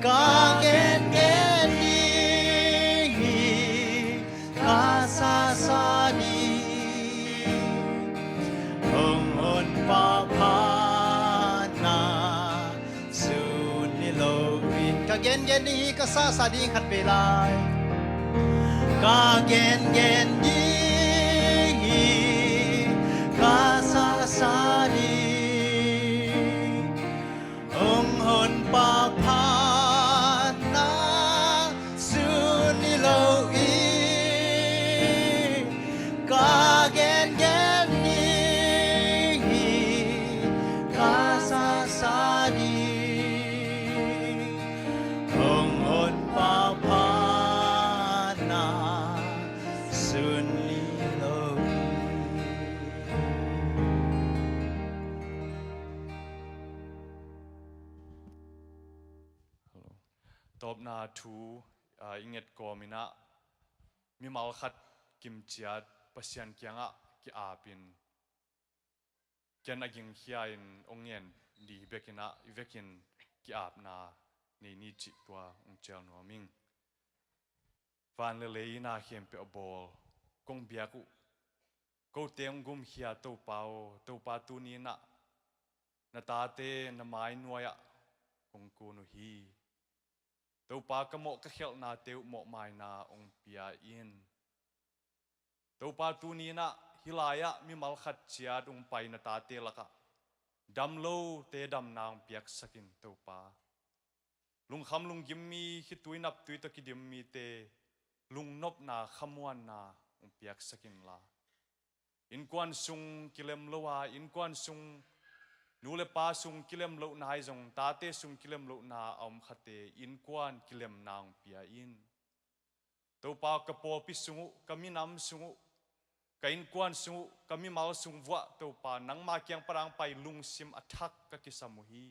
ka gengen ding hi, ka sasa ding. Hong Honpa phatna sun hi lo in, ka gengen ding hi, ka sasa ding, khat vei lai. Ka gengen ding hi, ka sasa ding. Hong Honpa phatna sun hi lo in, ka gengen ding hi, ka sasa ding. Hong Honpa phatna sun hi lo in. Tawpna thu, ah, i nget kawm in ah, mimal khat kimciat Pasian kiangah ki-ap in, ken a gingkhia in hong ngen ding hi bek in ah, i vekin ki-apna nei ni cih tua hong cial nuam ing. Van le lei na khempeuh a bawl, kong biak uh, kote hong gumkhia Topa aw, Topa tuni in ah na tate na mai nuai-ah kong kun uh hi. Topa, ka mawh ka khelhnate uh mawhmaina hong pia in. Topa, tuni in ah hih lai-ah mimal khat ciat hong pai na tate lakah dam lote damna hong piaksak in, Topa. Lungkham lunggim mi, khitui naptui tawh kidim mite lungnopna, khamuanna hong piaksak inla, innkuan sung kilem lo a, innkuan sung, nu le pa sung kilem lohna ahi zong, tate sung kilem lohna a om khate innkuan kilemna hong pia in. Topa, ka pawlpi sung uh, ka minam sung uh, ka innkuan sung uh, ka mimal sung vuah, Topa, nangma kiang pan hong pai lungsim a thak ka kisam uh hi.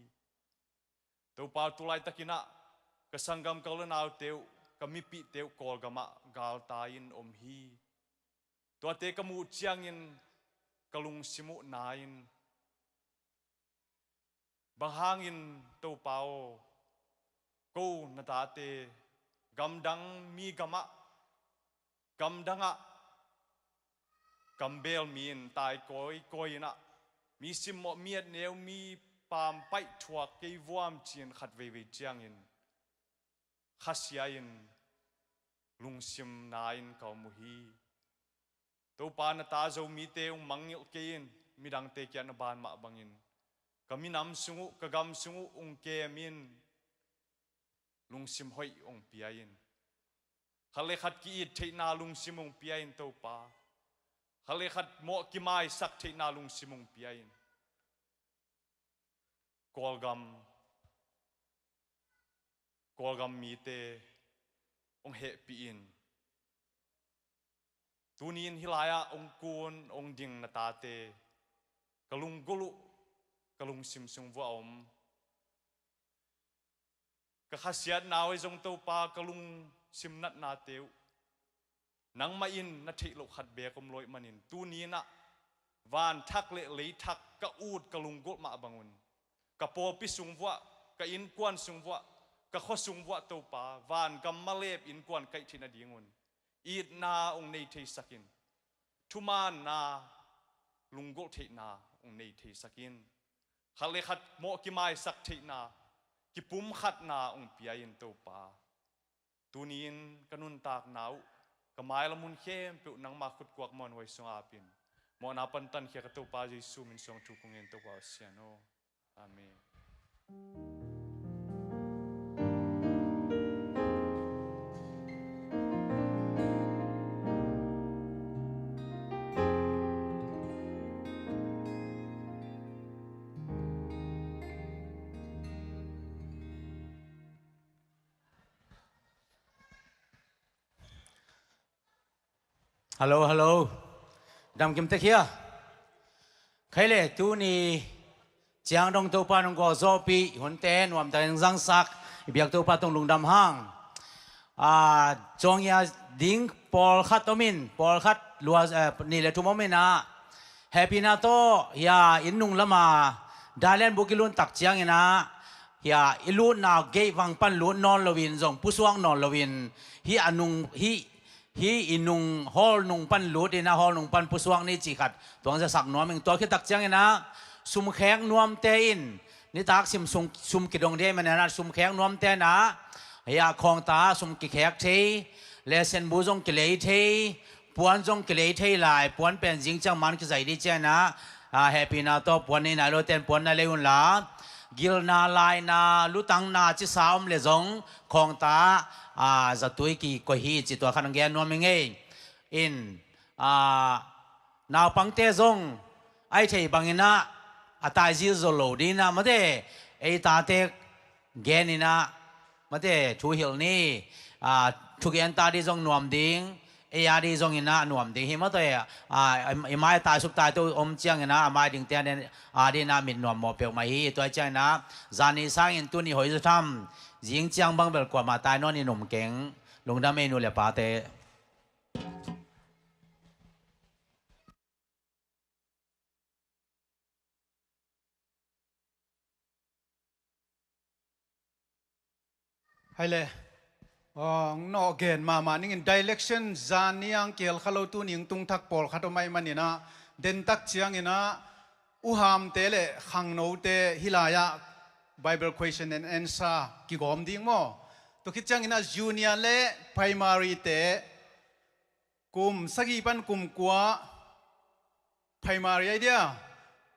Topa, tu laitakin ah ka sanggam, ka u le naute uh, ka mipihte uh Kawlgamah galtai in om hi. Tuate ka muh ciangin ka lungsim uh na in, bang hangin Topa aw, ko na tate gamdang mi gamah, gamdangah Gambel mi in tai kawikawi in ah, mi simmawh, mi etneu, mi pampaih thuak kei vuam ci-in khat veivei ciangin khasia in lungsimna in ka om uh hi. Topa, na ta Zomite hong mangngilh kei in, midangte kiang na ban mah bangin ka minam sung uh, ka gam sung uh hong kem in, lungsim hoih hong pia in. Khat le khat ki-it theihna lungsim hong pia in Topa. Khat le khat mawh kimaisak theihna lungsim hong pia in. Kawlgam, Kawlgam mite hong hehpih in. Tuni in hih lai-ah hong kun hong ding na tate ka lunggulh uh, ka lungsim sung vuah a om. Ka khasiatna uh ahi zong Topa, ka lungsim natnate uh nangmah in na theih loh khat beek om lo ahih manin, tuni in ah van thak le lei thak ka ut ka lunggulh mah bangun, ka pawlpi sung vuah, ka innkuan sung vuah, ka khua sung vuah Topa, van gam malep innkuan kaih theih nadingun itna hong nei theisak in. Thumaanna, lunggulh theihna hong nei theisak in. Khat le khat mawh kimaisak theihna, kipumkhatna hong pia in Topa. Tuni in ka nuntakna uh, ka mailam hun khempeuh nangma khutkuak muanhuai sungah ap in. Mawhna pan tankhia ka Topa Jesu min suang thu kong ngen Topa Pasian aw. Amen. Hello, hello. Dam kim tek hia? Khai le, tuni ciang dong Topa nong gualzawhpih hunte nuamtakin zangsak i biak Topa tung lungdam hang. A, Cawngia ding pawlkhat om in, pawlkhat lua, eh, nih le thum om in ah, hehpihna tawh hia inn nung lama dailen buk i lun tak ciangin ah, hia i lutna gate vang pan lut nawn loin zong pusuak nawn loin, hih a nung, hih hih i nung, hall nung pan lut in ah, hall nung pan pusuak ni cih khat tuang zasak nuam ing. Tua khit tak ciangin ah, sumkhek nuamte in, nitak sim sum, sum kidong ding ahih manin ah, sumkhek nuamte in ah, hia khawngta sum kikhek thei, lesen bu zong kilei thei, puan zong kilei thei lai, puan pen zing ciang man kizai ding ciangin ah, a, hehpihna tawh puan nei nai lote in puan na lei un la, gilna, laina, lutangna, cisa om le zong khawngta, a, zatui kikoih hi cih tua khat hong gen nuam ing ei. In, a, naupangte zong a i theih bangin ah a taizil zo lo ding in ah, mate, ei tate gen in ah, mate, thu hilh ni, a, thugen ta ding zong nuam ding, ei a ding zong in ah nuam ding hi, mate, a, i mai taisuk taito om ciangin ah a mai dingte a ding in ah mit nuam mawh peuhmah hi. Tua ciangin ah zani sangin tuni hoih zaw tham, zing ciang bang bel kuamah tai nawn in um keng. Lungdam ei nu le pate. Hai le. Ong nawh gen mahmah ningin, direction zan niang kihel kha lo, tuni tung thak pawlkhat om ahih manin ah, dentak ciangin ah uhamte le khangnote hih lai-ah Bible question and answer kigawm ding maw? Tua khit ciangin ah junior le primary te kum sagih pan kum kua, primary ahi dia,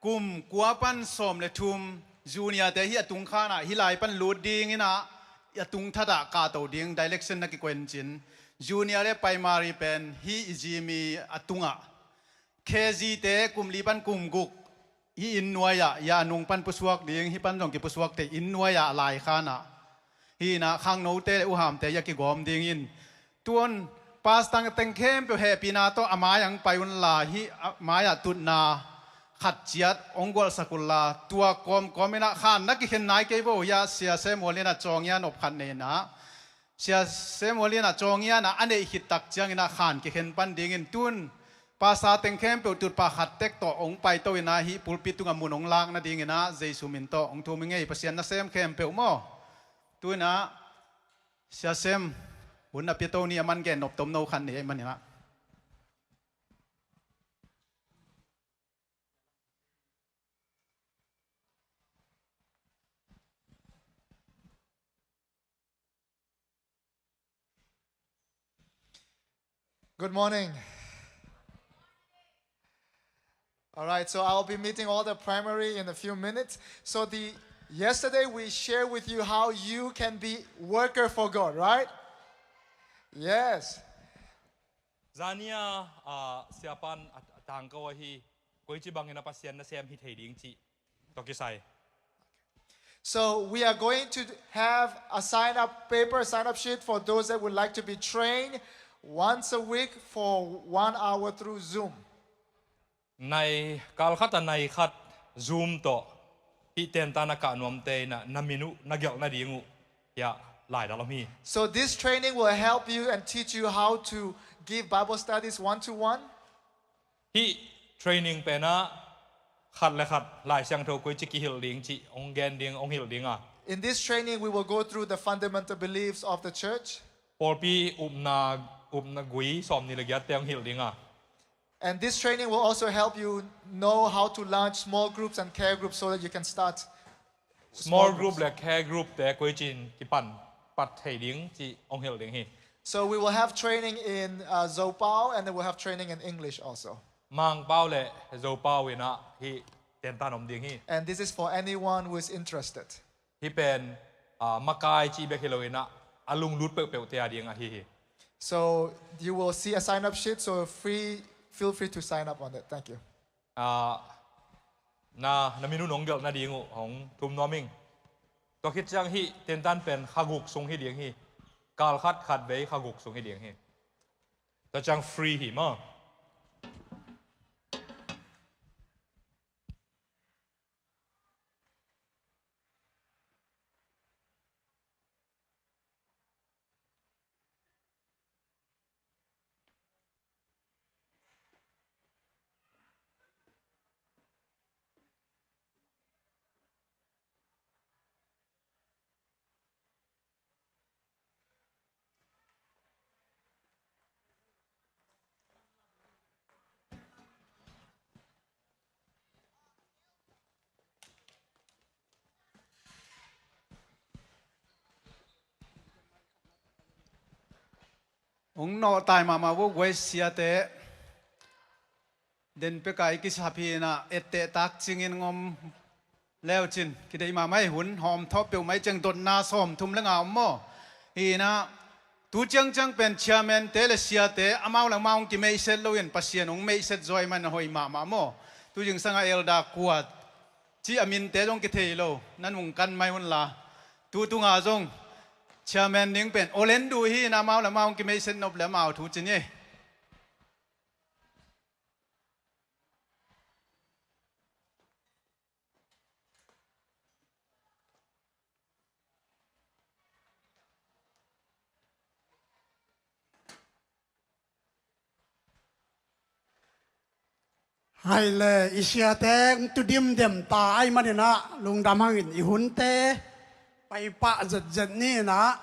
kum kua pan sawm le thum, junior te hih a tung khan ah hih lai pan lut ding in ah, a tung that ah kahto ding direction na kikoih in cin. Junior le primary pen hih i Zimi a tungah, K G te kum li pan kum guk, hih inn nuai ah, hia a nung pan pusuak ding, hih pan zong kipusuak thei, inn nuai ah lai khan ah. Hih in ah khangnote le uhamte hia kigawm ding in. Tun pastor teng khempeuh hehpihna tawh a mai ah pai un la, hih a mai ah tutna khat ciat ong gualsak un la, tua kawmkawm in ah khan na kikhen nai kei vo, hia Sia Samuel in ah Cawngia nop khat nei in ah, Sia Samuel in ah Cawngia in ah a neih khit tak ciangin ah khan kikhen pan ding in, tun pastor teng khempeuh tutphah khat tek tawh ong paito in ah hih pulpit tungah mun ong lak nading in ah Jesu min tawh ong thum ing ei. Pasian nasem khempeuh maw? Tu in ah Sia Sem, hun na piato ni, a man gen nop tomno khat nei ahih manin ah. Good morning. All right, so I'll be meeting all the primary in a few minutes. So the yesterday we shared with you how you can be worker for God, right? Yes. Zania, ah, siapan a, a tangko ahi, koici bangin a Pasian nasem hi thei ding ci. Toki sai. So we are going to have a sign up paper, sign up sheet for those that would like to be trained once a week for one hour through Zoom. Nai kal khat a nai khat Zoom tawh hih tentan a kah nuamte in a na min uh na gelh nading uh hiah laidal om hi. So this training will help you and teach you how to give Bible studies one to one. Hih training penah khat le khat Lai Siangtho koici kihilh ding cih hong gen ding, hong hilh ding a. In this training, we will go through the fundamental beliefs of the church. Pawlpi upna, upna gui sawmnih le giatte hong hilh ding a. And this training will also help you know how to launch small groups and care groups so that you can start small group le care group te koici in kipan pat thei ding cih hong hilh ding hi. So we will have training in uh, Zopau, and then we'll have training in English also. Mangpau le Zopau in a hih tentan om ding hi. And this is for anyone who is interested. Hih pen, ah, makai cih bek hi lo in a, a lunglut peuhpeuh te a ding ahi hi. So you will see a sign up sheet, so free, feel free to sign up on it. Thank you. Ah, na, na min uh nong gelh nading uh hong thum nuam ing. Tua khit ciang hih tentan pen kha guk sung hi ding hi. Kal khat khat vei kha guk sung hi ding hi. Tua ciang free hi maw. Hong nawh tai mahmah vo guai siate. Den peka i kisap hi in a etteh tak cingin ngom leucin kideih mahmah hi. Hun hawm thawh peuhmah i ciang dotna sawmthum le nga om maw? Hi in a tu ciangciang pen chairman te le siate amau le amau hong kimeihset loin Pasian hong meihset zaw ahih man a hoih mahmah maw? Tu zingsang a elder kua cih a minte zong kithei lo, na nungkan mai unla. Tu tunga zong chairman ding pen olen duh hi in a amau le amau hong kimeihset nop le amau thu cin hi. Hai le, i siate hong tu dimdem ta ahih manin a lungdam hangin i hunte paipah zetzet ni in a,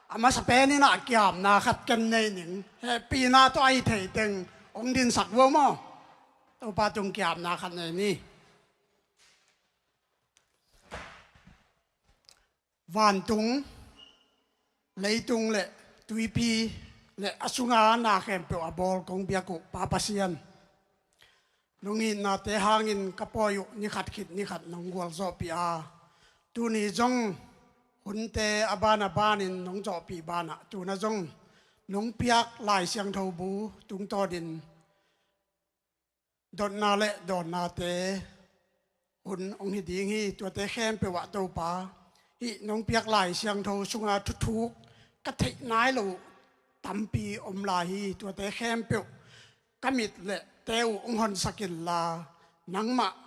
a masa pen in a kiamna khat ken nei ning. Hehpihna tawh a hi thei teng hong dinsak vo maw? Topa tung kiamna khat nei ni. Vantung, leitung le tuipi le a sunga na khempeuh a bawl kong biak uh Pa Pasian, nong itnate hangin ka pawi uh ni khat khit ni khat nong gualzawhpih a, tuni zong hunte a ban a banin nong zawhpih banah tuna zong nong piak Lai Siangtho bu tungtawnin dotna le dawnnate hun hong hi ding hi. Tuate khempeuh ah Topa, hih nong piak Lai Siangtho sunga thuthuk ka theih nai lo tampi om lai hi. Tuate khempeuh ka mit le te uh hong honsak inla, nangmah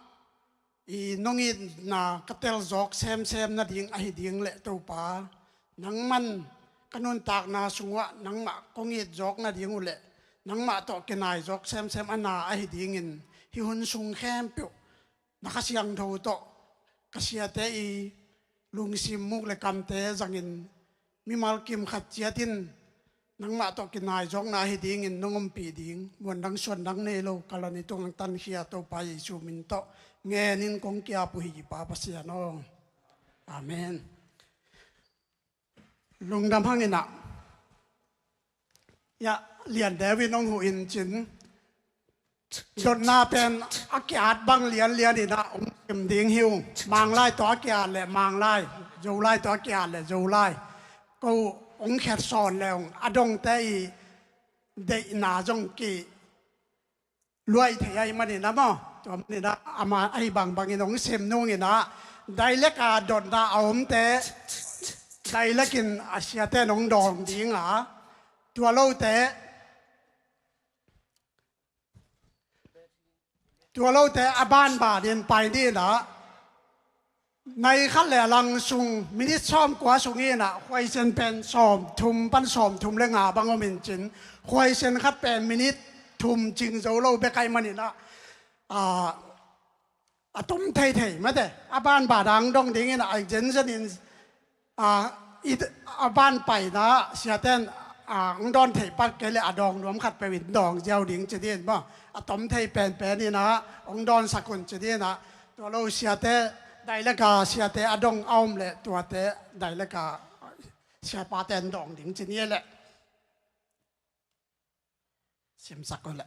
i nong itna ka telzawk semsem nading ahi ding le Topa, nangman ka nuntakna sungah nangmah kong itzawk nading uh le nangmah tawh kinaizawk semsem a na ahi dingin hih hun sung khempeuh na Kha Siangtho tawh ka siate i lungsim muk le kamte zangin mimal kim khat ciatin nangmah tawh kinaizawkna ahi dingin nong ompih ding muan dang suan dang nei lo ka lon i tungah tankhia Topa Jesu min tawh ngenin kong kiap uh hi Pa Pasian aw. Amen. Lungdam hangin ah Ya, Lian David hong huh in cin. Dotna pen a ki-at bang lianlian in ah hong sim ding hi ung. Manglai tawh a ki-at le Manglai, Zolai tawh a ki-at le Zolai. Ko hong khet sawn le hong a dongte i deihna zong ki luai thei ahih manin ah maw. Tua manin ah ama ahi bangbangin hong sim nung in ah, dailek a dotna a omte dailek in a siate in hong dawng ding a, tua lote, tua lote a banbanin pai ni in ah, nai khat le a lang sung, minit sawmkua sung in ah, khuaisen pen sawmthum pan sawmthum le nga bang om in cin, khuaisen khat pen minit thum cing zo lo bek ahih manin ah, a, a tom theithei mate, a banban a hong dong ding in ah, a zenzen in, a, i, a ban paina siate in, a, hong dawn thei pak kei le a dawng nuam khat peuh in dawng ziau ding ci ding maw. A tom thei penpen in ah hong dawnsak un ci ding ah, tua lo siate, dailek a siate a dong a om le tuate dailek a siapate in dawng ding ci ni le. Simsak un le.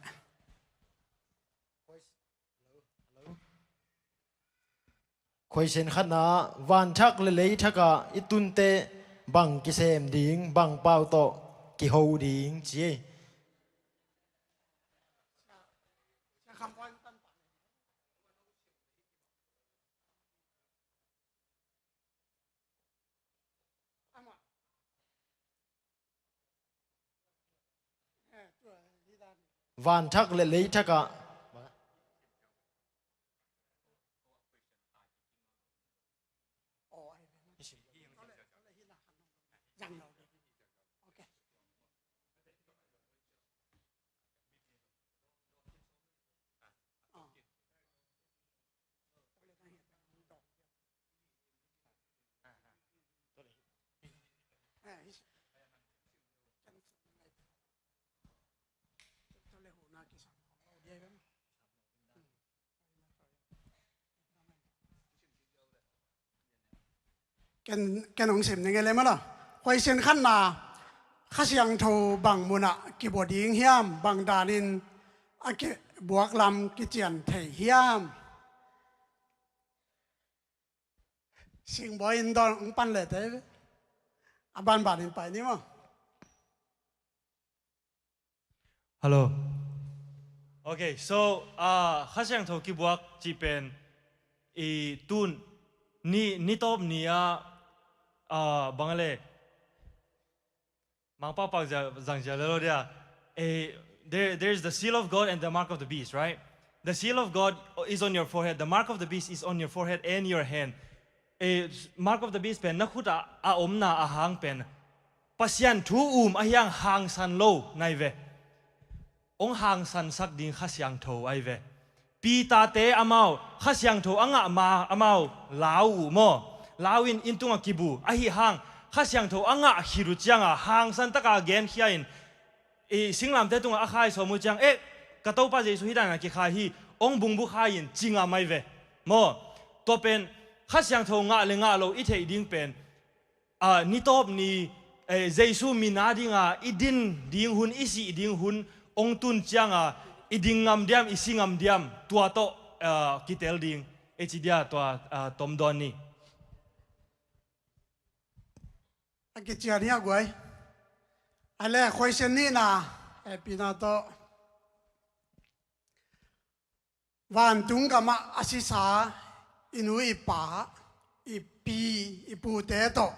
Khuaisen khatna, van thak le lei thak ah i tunte bang kisem ding, bang pau tawh kiho ding ci. Van thak le lei thak ah. Ken, ken hong sim ning e le maw la. Khuaisen khatna, Kha Siangtho bang munah kibua ding hiam, bang danin a kibuak lam kician thei hiam? Singbawi in dawn hong pan lehte a banbanin pai ni maw. Hello. Okay, so, uh, Kha Siangtho kibuak cih pen i tun ni, ni tawp ni a, uh, bang a le, Mangpau pak zia, zang zia lelo dia. Eh, there, there is the seal of God and the mark of the beast, right? The seal of God is on your forehead. The mark of the beast is on your forehead and your hand. Eh, mark of the beast pen na khut a, a omna a hang pen Pasian thu um a hiang hangsan lo nai ve. Hong hangsansak ding Kha Siangtho ahi ve. Peter-te amau Kha Siangtho a ngah ma amau lau uh maw? Lau in inn tungah kibu ahi hang, Kha Siangtho a ngah khit uh cianga hangsan taka genkhia in, i singlamte tungah a khai sawm uh ciang, eh, ka Topa Jesu hih dana kikhai hi, hong bungbu khai in ci ngam ahi ve maw? Tua pen Kha Siangtho ngah le ngah lo i theih ding pen, a, ni tawp ni, eh, Jesu min a dinga i din ding hun, i sih ding hun hong tun cianga i ding ngam diam, i si ngam diam, tua tawh, a, kitel ding. Ei ci dia tua, a, tom dawn ni. A kician hi a guai. A le khuaisen nihna, eh, pina tawh. Vantung gamah a sisa i nu i pa, i pi, i pute tawh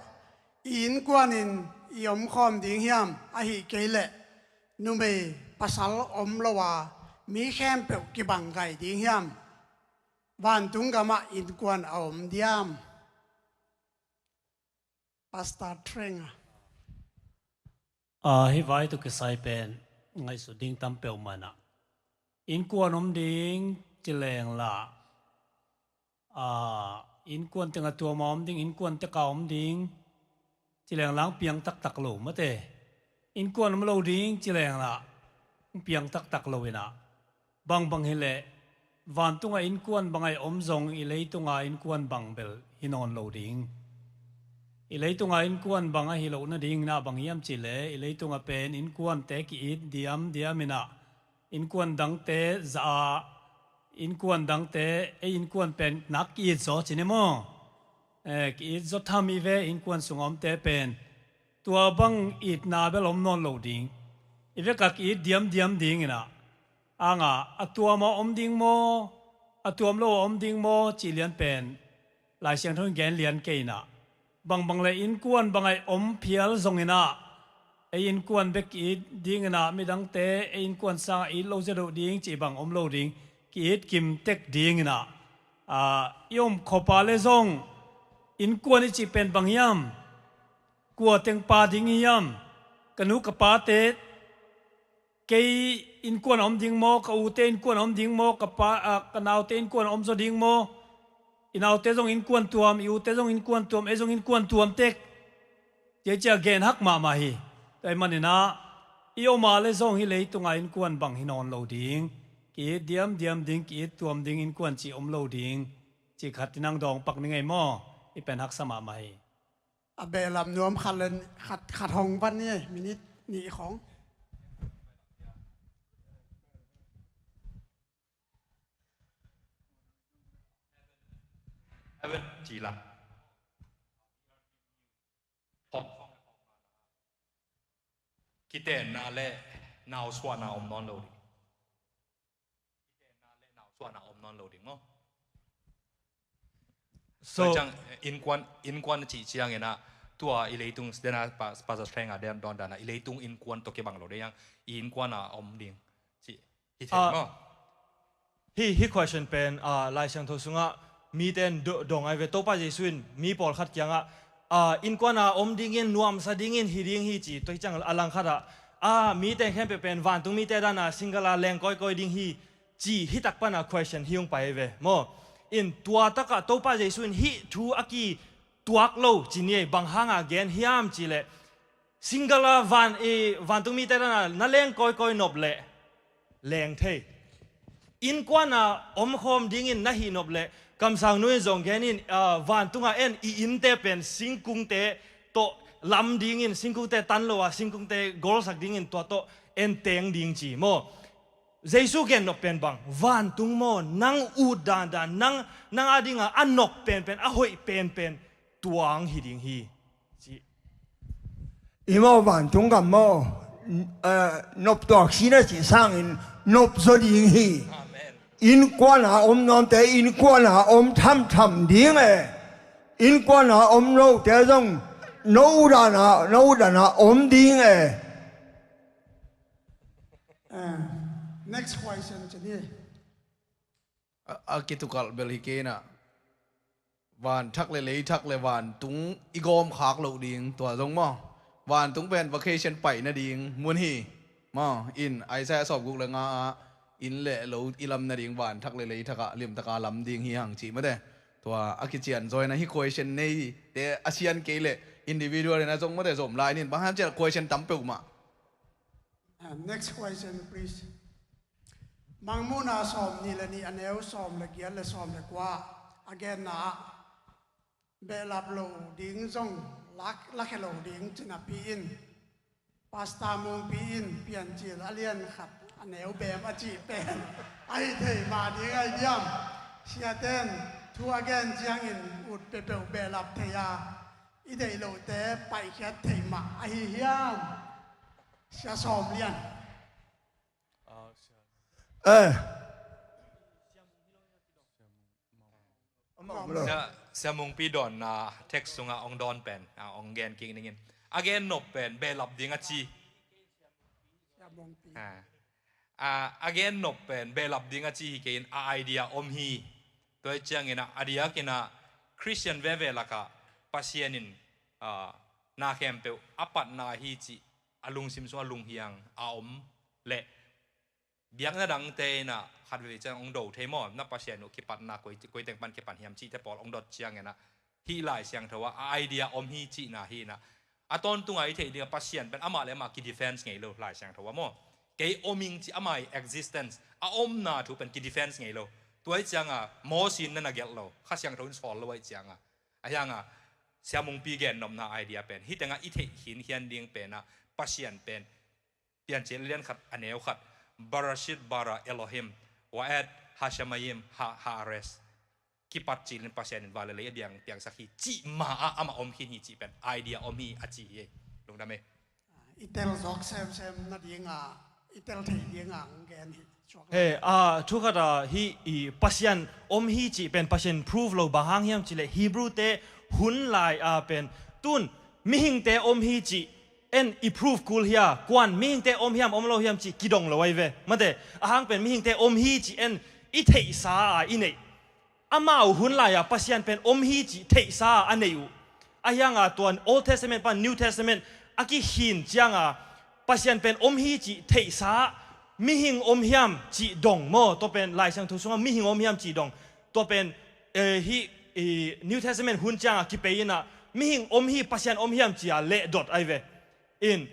i innkuanin i omkhawm ding hiam, ahih kei leh numei pasal om lo a mi khempeuh kibang gai ding hiam? Vantung gamah innkuan a om diam? Pastor Treng a. A, hih vai tawh kisai pen ngaihsut ding tam peuh manah, innkuan om ding ci leng lah, a, innkuan tengah tuama om ding, innkuan teka om ding ci leng lah hong piang taktak lo mate. Innkuan om lo ding ci leng lah hong piang taktak lo inah, bangbang hileh vantunga innkuan banga i om zong i leitunga innkuan bang bel hi nawn lo ding. I leitunga innkuan bang ahi loh nadingin ah bang hiam cih leh, i leitunga pen innkuante ki-it diamdiam in ah, innkuan dangte zah a, innkuan dangte, ei innkuan pen nak ki-it zaw ci ni maw? Eh, ki-it zaw tham hi ve, innkuan sunga omte pen. Tua bang itna bel om nawn lo ding. I vek a ki-it diamdiam ding in ah, a nga, a tuam a om ding maw, a tuam lo a om ding maw cih lian pen Lai Siangtho in gen lian kei in ah, bangbang le innkuan bang a i om phial zongin ah, ei innkuan bek ki-it ding in ah, midangte ei innkuan sangah it lo zia doh ding cih bang om lo ding, ki-it kim tek ding in ah, ah, i om khop a le zong innkuan i cih pen bang hiam? Kua teng pa ding hiam? Ka nu ka pate, kei innkuan a om ding maw, ka ute innkuan a om ding maw, ka pa, ah, ka naute innkuan a om zaw ding maw? I naute zong innkuan tuam, i ute zong innkuan tuam, ei zong innkuan tuam tek. Cia cia gen hak mahmah hi. Tua ahih manin ah, i om a le zong hih leitunga innkuan bang hi nawn lo ding. Ki-it diamdiam ding, ki-it tuam ding innkuan cih om lo ding. Cih khat i nang dawng pak ni ngei maw? I pen haksa mahmah hi. A behlap nuam khat le khat, khat hong van ni, minute nih khong. Ci la. Kitenna le nausuahna om nawn lo ding. Kitenna le nausuahna om nawn lo ding maw? So, so ciang, eh, innkuan, innkuan cih ciangin ah, tua i leitung, dena pa, Pastor Threng a den dawn dan ah, i leitung innkuan tawh kibang lo ding, i innkuan a om ding cih hi thei maw? Hih, hih question pen, ah, Lai Siangtho sungah mite in do-, dong ai ve, Topa Jesu in mi pawlkhat kiangah, ah, innkuan a om dingin, nuamsa dingin, hi ding hi ci, tua hi ciang a langkhat ah, ah, mite khempeuh pen vantung mite dan a single a leng kawikawi ding hi ci, hih tak pan a question hi hong pai ai ve maw? In tua takah Topa Jesu in hih thu a kituak lo ci ni ei, bang hanga gen hiam cih leh, single a van, i, vantung mite dan a na leng kawikawi nop leh leng thei. Innkuan a omkhawm dingin na hih nop leh, kamsangnu in zong gen in, ah, vantung a en i innte pen singkungte tawh lam dingin, singkungte tan lo a, singkungte golsak dingin tua tawh en teng ding ci maw? Jesu gen nop pen bang, vantung maw, nang ut dandan, nang, nang a dinga a nop penpen, a hoih penpen, tua hong hi ding hi ci. I maw vantung gam maw, n-, eh, noptuak si na cih sangin nop zaw ding hi. Amen. Innkuan a om nuamte innkuan a om thamtham ding e. Innkuan a om lote zong no dan a, no dan a om ding e. Eh, next question ci ni. A, a kitukalh bel hi kei in ah, van thak le lei thak le vantung i gawm khak loh ding tua zong maw? Vantung pen vacation pai nading mun hi maw? In Isaiah sawmguk le nga ah, inn le lo i lam nading van thak le lei thak ah limtak a lam ding hi hang ci mate. Tua a kician zaw in ah, hih question neite a sian kei leh individual in ah zong mate, zom lai nin, bang hang ciah question tam peuhmah. Ah, next question, please. Mangmuhna sawmnih le nih, a neu sawm le giat le sawm le kua, a genna ah, behlap lo ding zong lak, lakhia lo ding ci napi in, Pastor Mungpi in Piancil a lian khat, a neu bem a cih pen ahi thei mah ding ahi diam? Siaten thu a gen ciangin ut peuhpeuh behlap thei a, i deih lohte paihkhiat thei mah ahi hiam? Sia Sawm Lian. Eh. Sia, Sia Mungpi dawnna text sungah hong dawn pen, ah, hong gen kik ning in. A gen nop pen behlap ding a ci. Sia Mungpi. Ah. Ah, a gen nop pen behlap ding a ci hi kei in, a idea om hi. Tua hi ciangin ah, a diakin ah Christian veve lakah Pasian in, ah, na khempeuh a patna hi cih a lungsim sungah lunghiang a om leh, biakna dangte in ah khat veve ciang hong do thei maw? Na Pasian uh kipatna koi, koi teng pan kipan hiam cihte pawl hong dot ciangin ah, hih Lai Siangtho ah a idea om hi cihna hi in ah, a tawntung a i theih ding ah Pasian pen amah le amah kidefense ngei lo Lai Siangtho ah maw? Kei om ing cih ama i existence, a omna thu pen kidefense ngei lo. Tua hi ciang ah Moses in na na gelh lo, Kha Siangtho in sawl lo ahih ciang ah. Ahi hang ah, Sia Mungpi gen nopna idea pen, hih tengah i theih khinkhian ding penah Pasian pen Piancil lian khat a neu khat, Barashit bara Elohim, Va'et hashamayim ha ha'aretz. Kipat cilin Pasian in van le lei a biang piangsak hi cih ma-ah amah om khin hi cih pen idea om hi a ci hi. Lungdam ei. I tel zawk semsem nadinga, i tel thei dinga ang gen hi. He, a, thu khat a, hih i Pasian om hi cih pen Pasian prove lo, bang hang hiam cih leh Hebrew te hun lai a pen tun mihingte om hi cih en i prove kul hi a, kuan mihingte om hiam om lo hiam cih kidong lo ahi ve. Mate, a hang pen mihingte om hi cih en i theihsa a i neih. Amau hun lai-a Pasian pen om hi cih theihsa a nei uh. Ahi hanga tua Old Testament pan New Testament a kikhin cianga Pasian pen om hi cih theihsa, mihing om hiam cih dong maw? Tua pen Lai Siangtho sunga mihing om hiam cih dong. Tua pen, eh, hih, eh, New Testament hun cianga kipei inah mihing om hi, Pasian om hiam cia lehdot ahi ve. In,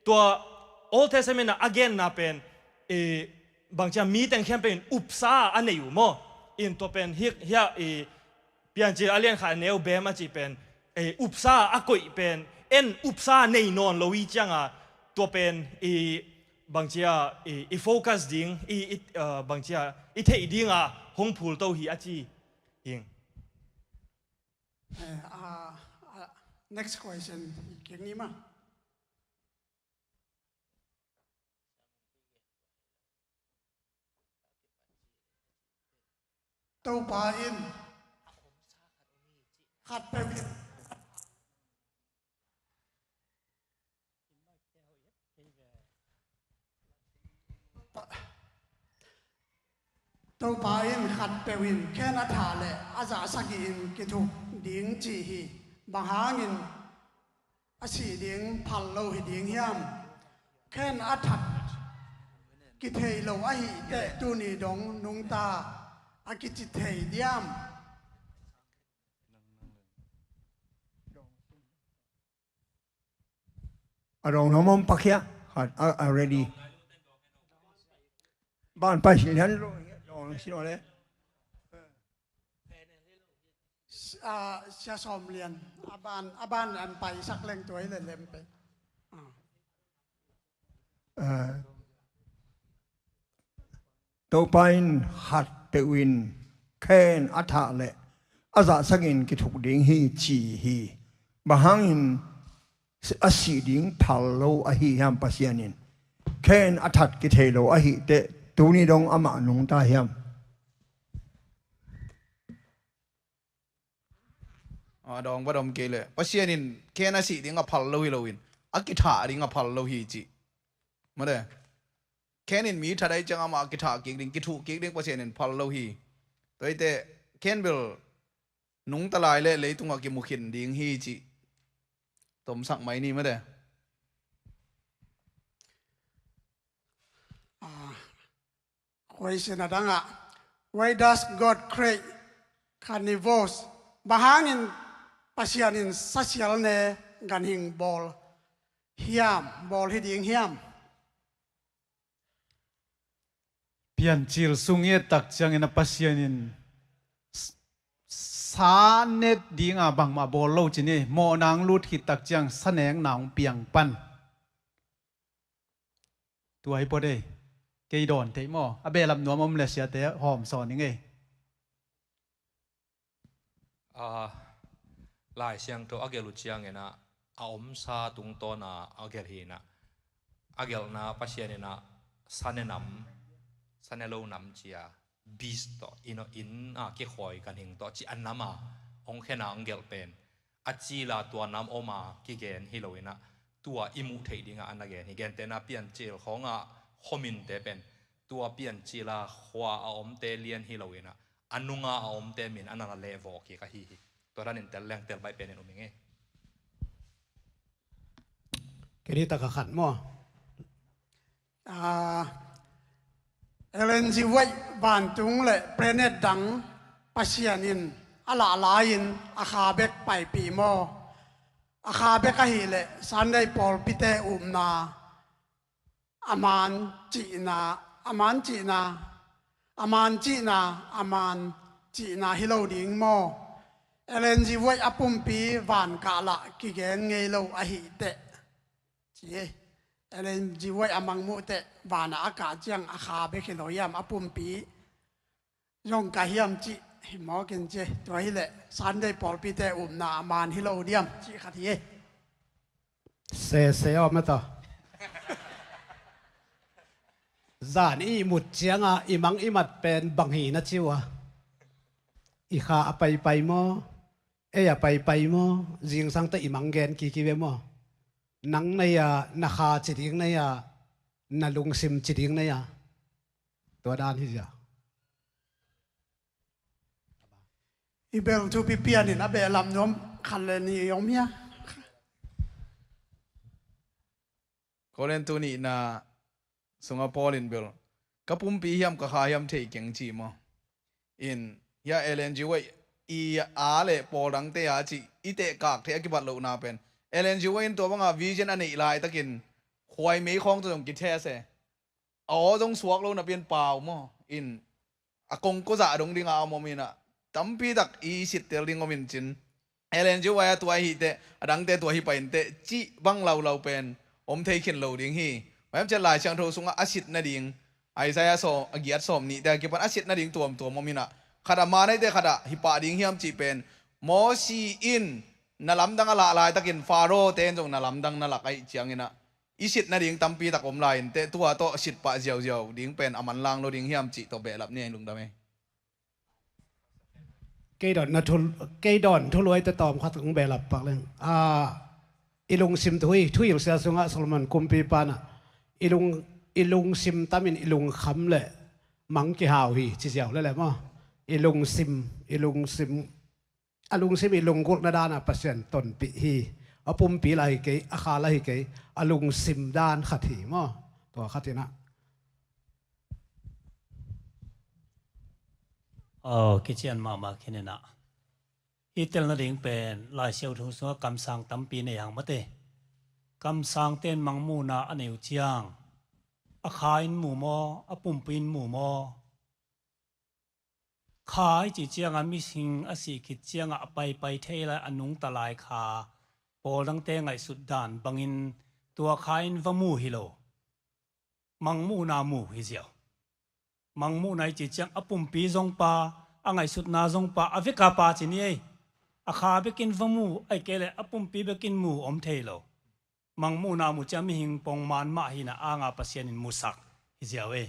tua Old Testament ah a genna pen, eh, bangcia mi teng khempeuh in upsa a nei uh maw? In, tua pen hi, hia, eh, Piancil a lian khat a neu bem a cih pen, eh, upsa a koih pen, en upsa nei nawn lo i cianga, tua pen, eh, bangcia, eh, i focus ding, i, i, eh, bangcia, i theih dinga hong phulto hi a ci hing. Eh, ah, ah, next question. Keng ni ma. Topa in khatpeuh in Topa in khatpeuh in Cain a thah le a zah sagih in kithuk ding ci hi. Bang hangin a sih ding phal lo hi ding hiam? Cain a that kithei lo ahih teh tuni dong nungta a kici thei diam? A dong na mom pakhia khat a, a ready. Ban pai sin lian lo dong sin ole. Ah, Sia Sawm Lian. A ban, a ban an paisak leng tua hi le lem pe. Ah. Ah. Topa in khatpeuh in Cain a thah le a zah sagih in kithuk ding hi ci hi. Bang hangin a sih ding phal lo ahi hiam? Pasian in Cain a that kithei lo ahih teh tuni dong amah nungta hiam? A dawng va dawm kei leh Pasian in Cain a sih ding a phal lo hi loin a kithah ding a phal lo hi ci. Mate. Cain in mi that ahih ciang amah a kithah kik ding, kithuh kik ding Pasian in phal lo hi. Tua hi teh Cain bel nungta lai le leitungah kimukhin ding hi ci. Tomsak mai ni mate. Ah, Question a dangah, why does God create carnivores? Bang hangin Pasian in sasial ne ganhing bawl hiam, bawl hi ding hiam? Piancil sung i et tak ciangin a Pasian in s-, sa net dinga bangmah bawl lo ci ni, mawhna hong lut khit tak ciang sa nekna hong piang pan. Tua hi pawt ei. Kei dawn theih maw? A behlap nuam om le siate hawm sawn ing ei. Ah, Lai Siangtho a gelh uh ciangin ah, a omsa tungtawna a gelh hi inah, a gelhna Pasian inah sa ne nam, sa ne lo nam cia, beast tawh, inn, inn a kikhawi ganhing tawh ci a nam a hong khen a hong gelh pen a cila tua nam om a kigen hi lo inah, tua i muh theih dingah a na gen hi. Gentehna Piancil khawngah khuaminte pen tua Piancila khua a omte lian hi lo inah, a nunga a omte min a na na lehvawh kik ahi hi. Tua danin tel leng tel baih penin um ing ei. Kei ni taka khat maw? Ah, Ellen G. White vantung le planet dang Pasian in a lah lai-in a kha bek paipih maw? A kha bek ahih leh Sunday pawlpite upna a man cihna, a man cihna, a man cihna, a man cihna hi lo ding maw? Ellen G. White a pumpi van kah lah kigen ngei lo ahi teh, ci hi. Ellen G. White a mangmuh teh vanah a kah ciang a kha bek hi lo hiam, a pumpi zong kah hiam cih hi mawk in ci. Tua hileh Sunday pawlpite upna a man hi lo diam cih khat hi. Sese aw mata. Zan i ihmut cianga i mang i mat pen bang hi na ci uh a? I kha a paipai maw? Ei a paipai maw? Zingsang teh i mang gen kiki ve maw? Nang nei a, na kha ci ding nei a, na lungsim ci ding nei a? Tua dan hi zia. I bel thupi pianin a behlap nuam khat le nih i om hia? Korintu nihna sunga Paul in bel, ka pumpi hiam ka kha hiam thei keng ci maw? In hia Ellen G. White i a le pawl dangte a ci i tehkak thei a kibat lohna pen, Ellen G. White in tua banga vision a neih laitakin khuai mei khawng tawh zong kithe se. A aw zong suak lo napi in pau maw? In a kongko zah dong dinga a om om inah tampi tak i sittel ding om in cin. Ellen G. White a tua hi teh, a dangte tua hi pai in teh cih bang laulau pen om thei khin lo ding hi. Mayam ciat Lai Siangtho sungah a sit nading, Isaiah sawm, a giat sawm nihte a kipan a sit nading tuamtuam om inah, khat a man aite khat ah hi pah ding hiam cih pen, Mosi in na lamdang a lah laitakin Pharaoh te in zong na lamdang na lak aih cianginah i sit nading tampi tak om lai in teh, tua tawh sit pah ziauziau ding pen a manlang lo ding hiam cih tawh behlap ni a in lungdam ei. Kei dawn na thu, kei dawn thuluai te tawm khat kong behlap pak leng. Ah, i lungsim thu hi, thuhilhsia sungah Solomon kumpipa nah i lung, i lungsim tamin i lungkham le mang kihau hi ci ziau lele maw? I lungsim, i lungsim, a lungsim i lunggulhna dana Pasian tonpih hi. A pumpi lah hi kei, a kha lah hi kei, a lungsim dan khat hi maw? Tua khat inah. Aw, kician mahmah khin inah. Hi tel nading pen Lai Siangtho sungah kamsang tampi nei hang mate. Kamsangte in mangmuhna a nei uh ciang, a kha in mu maw, a pumpi in mu maw? Kha i cih ciangah mihing a sih khit ciangah a paipai thei lai, a nungta lai kha, pawl dangte ngaihsut dan bangin tua kha in va mu hi lo. Mangmuhna mu hi ziau. Mangmuhna i cih ciang a pumpi zong pa, a ngaihsutna zong pa, a veka pa ci ni ei. A kha bekin va mu, ahih kei leh a pumpi bekin mu om thei lo. Mangmuhna mu ciang mihing pongman mah hina anga Pasian in musak hi ziau ei.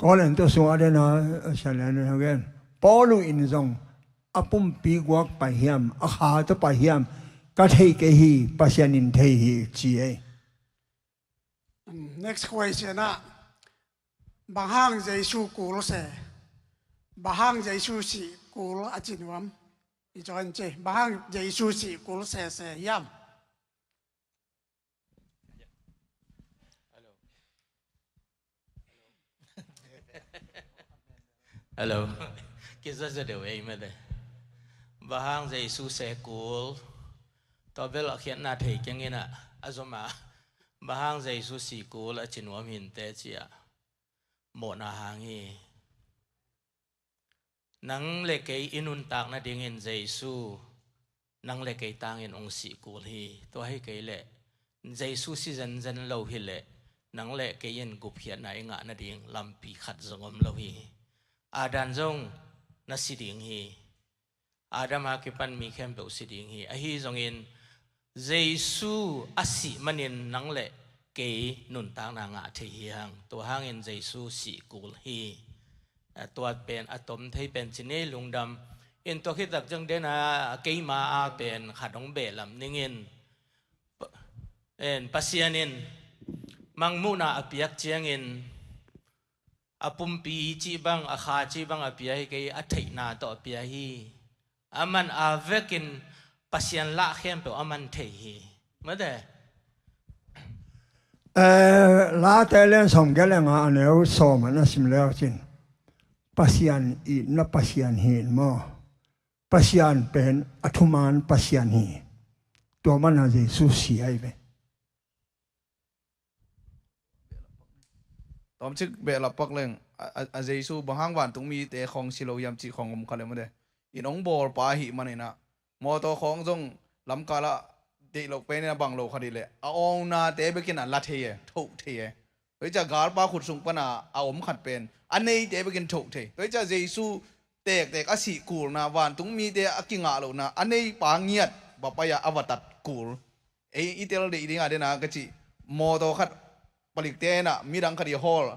Korintu sungah dena, a, Paulu in zong a pumpi guak pai hiam, a kha tawh pai hiam, ka thei kei hi, Pasian in thei hi ci ei. Next question ah, bang hang Jesu kul se, bang hang Jesu sih kul a ci nuam? I join ci, bang hang Jesu sih kul sese hiam? Hello. Kizaza deuh ei mate. Bang hang Jesu sih kul, tua bel a khiatna thei keng inah, a zom a, bang hang Jesu sih kul a ci nuam hinte ci a, mawhna hang hi. Nang le kei i nuntak nadingin Jesu nang le kei tangin hong sih kul hi. Tua hi kei leh Jesu si zenzen lo hileh nang le kei in gupkhiatna i ngah nading lampi khat zong om lo hi. Adam zong na si ding hi. Adam a kipan mi khempeuh si ding hi. Ahi zongin Jesu a sih manin nang le kei nuntakna ngah thei hi hang. Tua hangin Jesu sih kul hi. A, tua pen a tom thei pen ci ni, lungdam. In tua khit tak ciang dena keima a pen khat hong behlap ningin, Pa-, en, Pasian in mangmuhna a piak ciangin a pumpi cih bang, a kha cih bang a pia hi kei, a theihna tawh a pia hi. Aman a vekin Pasian lah khempeuh aman thei hi. Mate. Eh, Late lian sawmgiat le nga a neu sawm ah na sim leu cin, Pasian itna Pasian hi in maw? Pasian pen a thuman Pasian hi. Tua mana Jesu si ahi ve. Tawmcik behlap pak leng, a, a, a Jesu bang hang vantung mite khawng si lo hiam cih khawng om kha le mate. in hong bawlpa ahih maninah mawtaw khawng zong lamkalah deih loh penin a bang lo khat hileh a awngnate bekin a la thei e, thoh thei e. Tua hi ciah galpa khut sung pana a om khat pen a neite bekin thoh thei. Tua hi ciah Jesu tektek a sih kulna, vantung mite a kingah lohna, a neipa ngiat va pai-a a va tat kul. Ei i tel deih dinga dena ka cih mawtaw khat palikte inah midang khat i hawl,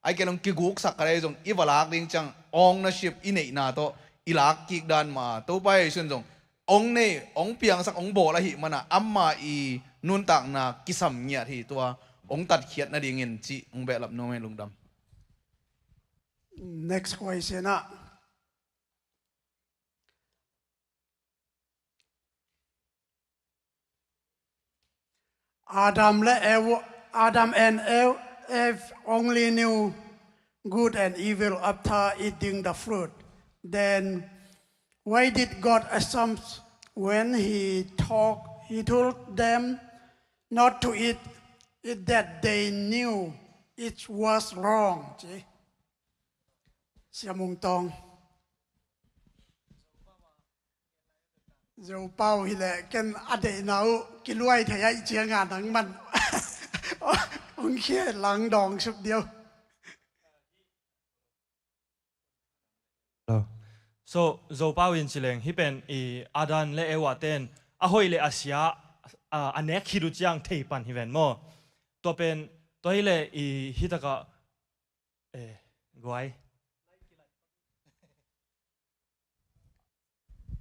ai kei long kiguksak khat ahi zong i va lak ding ciang ownership i neihna tawh i lak kik dan mah Topa Jesu in zong ong nei, ong piangsak, ong bawl ahih mana ama i nuntakna kisam ngiat hi. Tua ong tatkhiat nadingin cih ong behlap nuam hi. Lungdam. Next question ah. Adam le Eve, Adam and Eve, Eve only knew good and evil after eating the fruit. Then why did God assume when he talk, he told them not to eat it that they knew it was wrong? Ci. Sia Mung Tawng. Zopau hileh ken a deihna uh kiluai thei aih cianga nangman ong khia lang dawng suk diau. Hello. So, Zopau in ci leng, hih pen i Adam le Eva ten a hoih le a sia, a, a nek khit uh ciang thei pan hi ven maw? Tua pen, tua hileh i hih takah, eh, guai.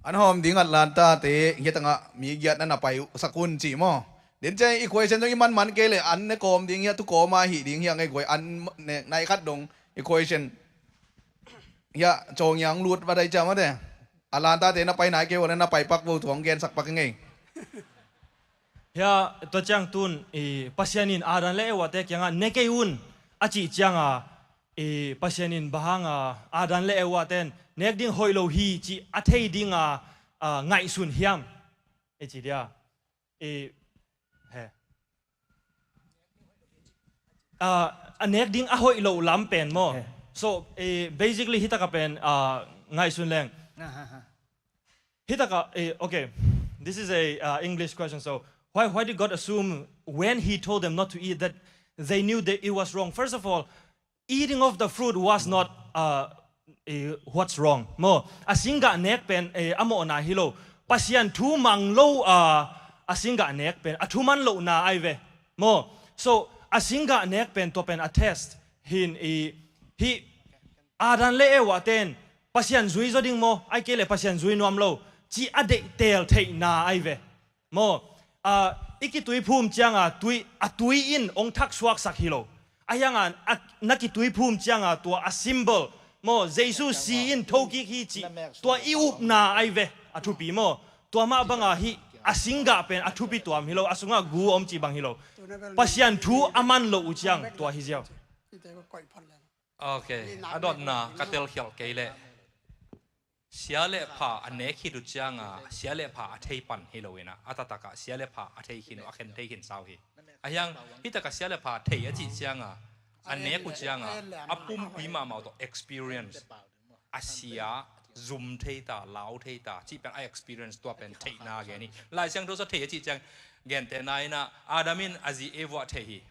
An hawm ding Atlanta te hia tangah mi giat na na pai uh sak un ci maw? Den ciang equation zong i manman kei le an ne kawm ding hia, tu kawma hih ding hia ngei guai an ne nai khat dong equation hia cawng yang lut va dai ciang mate. Atlanta te na pai nai kei ua na na pai pak vo tuang gensak pak ngei. Hia, tua ciang tun i Pasian in Adam le Eva te kiangah ne kei un a cih cianga i Pasian in bang hanga Adam le Eva ten nek ding hoih lo hi cih a thei dinga, a, ngaihsun hiam? I ci dia. I, he. A, a nek ding a hoih lo lam pen maw? He. So, i, basically, hih taka pen, a, ngaihsun leng. Hih taka, eh, okay, this is a, uh, English question. So why, why did God assume when he told them not to eat that they knew that it was wrong? First of all, eating of the fruit was not, uh, eh, what's wrong. Maw, a singgah nek pen, eh, a mawhna hi lo. Pasian thu mang lo, uh, a singgah nek pen a thuman lohna ai ve. Maw, so a singgah nek pen tua pen a test hin i, hih Adam le Eva ten Pasian zui zaw ding maw, ai kei le Pasian zui nuam lo, ci a deih teel theihna ai ve. Maw, a, i kituiphum cianga tui, a tui in ong thaksuaksak hi lo. A hianga, a, na kituiphum cianga tua a symbol. Maw, Jesu si in thokik hi cih, tua i upna ai ve, a thupi maw. Tua mah banga hih, a singgah pen, a thupi tuam hi lo, a sungah gu om cih bang hi lo. Pasian thu a man lo uh ciang, tua hi ziau. Ok, a dotna ka telkhialh kei leh. Sia le pha a nek khit uh cianga, sia le pha a thei pan hi lo inah, a taktakah sia le pha a thei khin uh, a khen thei khin sau hi. A hiang, hih takah sia le pha thei a cih cianga, a nek uh cianga, a pumpi mahmah uh tawh experience. A sia, zum thei ta, lau thei ta, cih pen a experience tua pen theihna gen hi. Lai Siangtho sa thei a cih ciang, gentehna inah, Adam in a zi Eva thei hi.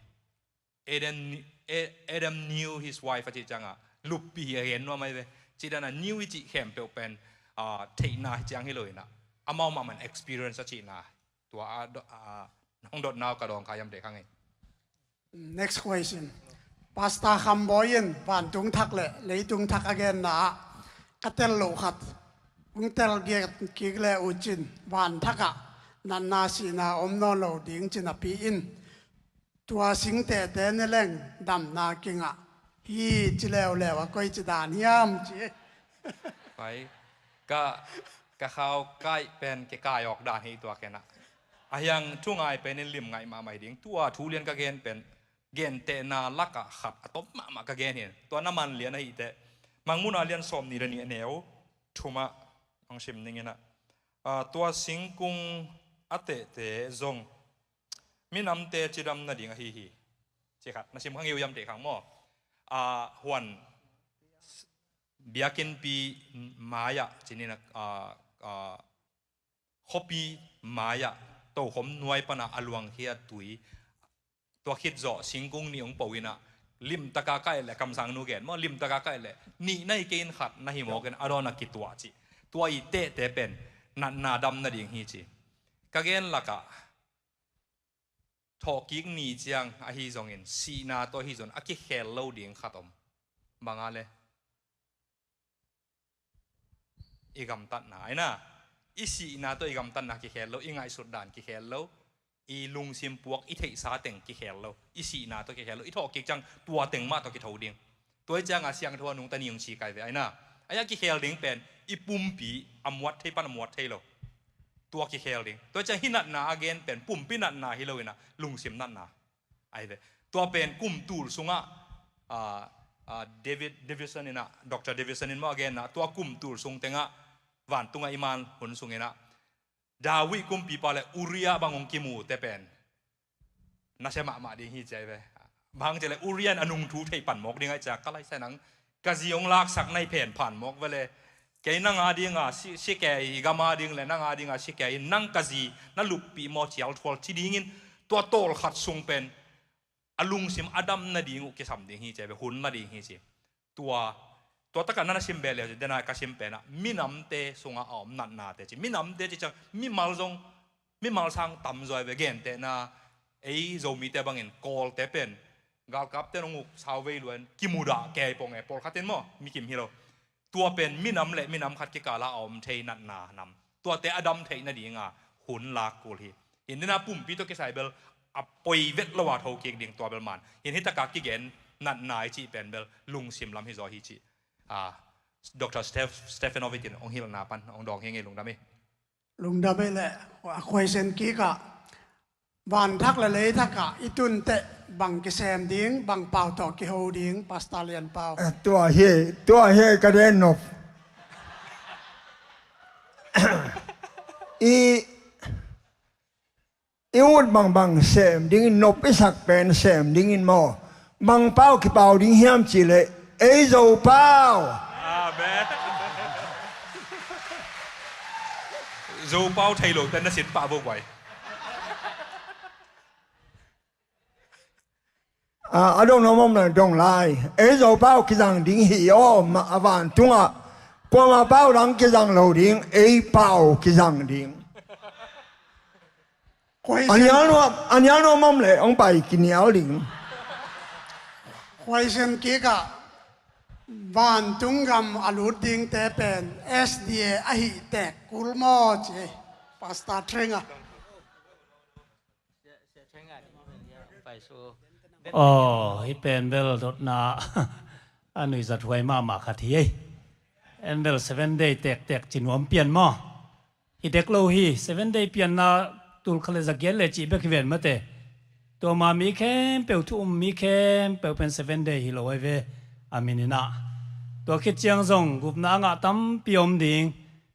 Adam, A-, Adam knew his wife a cih cianga, luppi hi a gen nuam ai ve. Cih dana knew i cih khempeuh pen, ah, theihna ciang hi lo inah. Amau mahmah experience a cihna. Tua a do-, a, nong dotna uh ka dawng kha hiam te kha ngei. Next question. Pastor Kham Bawi in vantung thak le leitung thak a genna ah ka tel loh khat hong tel gen kik le uh cin, van thakah natna sihna om nawn lo ding ci napi in, tua singtehte ne leng damna kingah hi ci leuleu a koici dan hiam ci. Pai, ka, ka khau kaih pen ke kai awk dan hi tua kenah. A hiang thu ngai pen in lim ngaih mahmah hi ding. Tua thu lian ka gen pen gentehna lakah khat a tom mahmah ka gen hi. Tua na man lian ahih teh Mangmuhna lian sawm nih le nih a neu thumah hong sim ning inah. Ah, tua singkung a tehte zong minamte cidam nading ahi hi. Ci khat na sim kha ngei uh hiam te khang maw? Ah, huan biakinnpi mai-ah, cinin a, a, a, khuapi mai-ah, tokhom nuai pana a luangkhia tui, tua khit zawh singkung nih hong po inah, limtaka kaih leh, kamsang nu gen maw, limtaka kaih leh, nih na hi kei in khat na hi mawk in, a dawn a kituah cih. Tua i tehte pen, natna dam nading hi ci. Ka gen lakah, thawhkik ni ciang ahi zongin, sihna tawh ahi zongin, a kikhel lo ding khat om. Bang a le? I gamtatna, aina. I sihna tawh i gamtatna kikhel lo, i ngaihsut dan kikhel lo, i lungsim puak, i theihsa teng kikhel lo, i sihna tawh kikhel lo, i thawhkik ciang tua teng mah tawh kitho ding. Tua i cianga siangtho a nungta ni hong ci kai ve, aina. Ai a kikhel ding pen, i pumpi a muat thei pan a muat thei lo. Tua kikhel ding. Tua ciang hih natna a gen pen, pumpi natna hi lo inah, lungsim natna. Ai ve. Tua pen kum tul sungah, ah, ah, David Davidson inah, Doctor Davidson in maw a genna, tua kum tul sung tengah, vantungah i man hun sung inah, David kumpipa le Uriah bang hong kimute pen, nasia mahmah ding hi ci ai ve. Bang ci le Uriah in a nungthu thei pan mawk ding ai cia, ka laisa nang, ka zi hong laksak na hi phen phan mawk ve le. Kei nang a dinga si, si kei, i gam a ding le nang a dinga si kei, nang ka zi na luppih maw cial thual ci dingin, tua tawlkhat sung pen a lungsim a dam nading uh kisam ding hi ci ai ve, hun nading hi ci. Tua, tua takah na na sim beh le uh ci, dena ka sim penah, minamte sungah a om natnate ci. Minamte ci ciang, mimal zong, mimal sang tam zaw ai ve, gentehna, ei Zomite bangin, Kawlte pen, galkapte nong uk sauvei luan, kimudah kei pong e, pawlkhat in maw, mikim hi lo. Tua pen minam le minam khat kikala a om thei natna nam. Tuate a dam theih nadinga hun lak kul hi. Hi dena pumpi tawh kisai bel a poi vet lo a thokik ding tua bel man. Hi hi taka kigen natna i cih pen bel lungsim lam hi zaw hi cih. Ah, Doctor Steph-, Stefanovic in hong hilhna pan hong dawng hi ngei, lungdam hi. Lungdam hi le, a question kikah, vanthak le leithakah i tunteh bang kisem ding, bang pau tawh kiho ding, Pastor Lian Pau? Eh, tua hi, tua hi ka den nop. I, i ut bangbang sem dingin, nop i sak pen sem dingin maw, bang pau kipau ding hiam cih leh, ei Zopau. Amen. Zopau thei lo ten na sin pah vo guai. A, a dong na mawm na dong lai. Ei Zopau kizang ding hi aw, ma a vantungah. Kuama pau dang kizang lo ding, ei pau kizang ding. A nial nuam, a nial nuam om le hong pai kinial ding. Question kikah, vantung gam a lut dingte pen S D A ahi tek kul maw ci, Pastor Threnga. Aw, hi pen bel dotna a nuihzat huai mahmah khat hi ei. En bel Seven Day tektek ci nuam pian maw? Hi dek lo hi, Seven Day pianna tul khat le za giat le cih bek hi ven mate. Tua ma mi khempeuh, thu um mi khempeuh pen Seven Day hi lo ai ve, a min inah. Tua khit ciang zong gupna a ngah tampi om ding.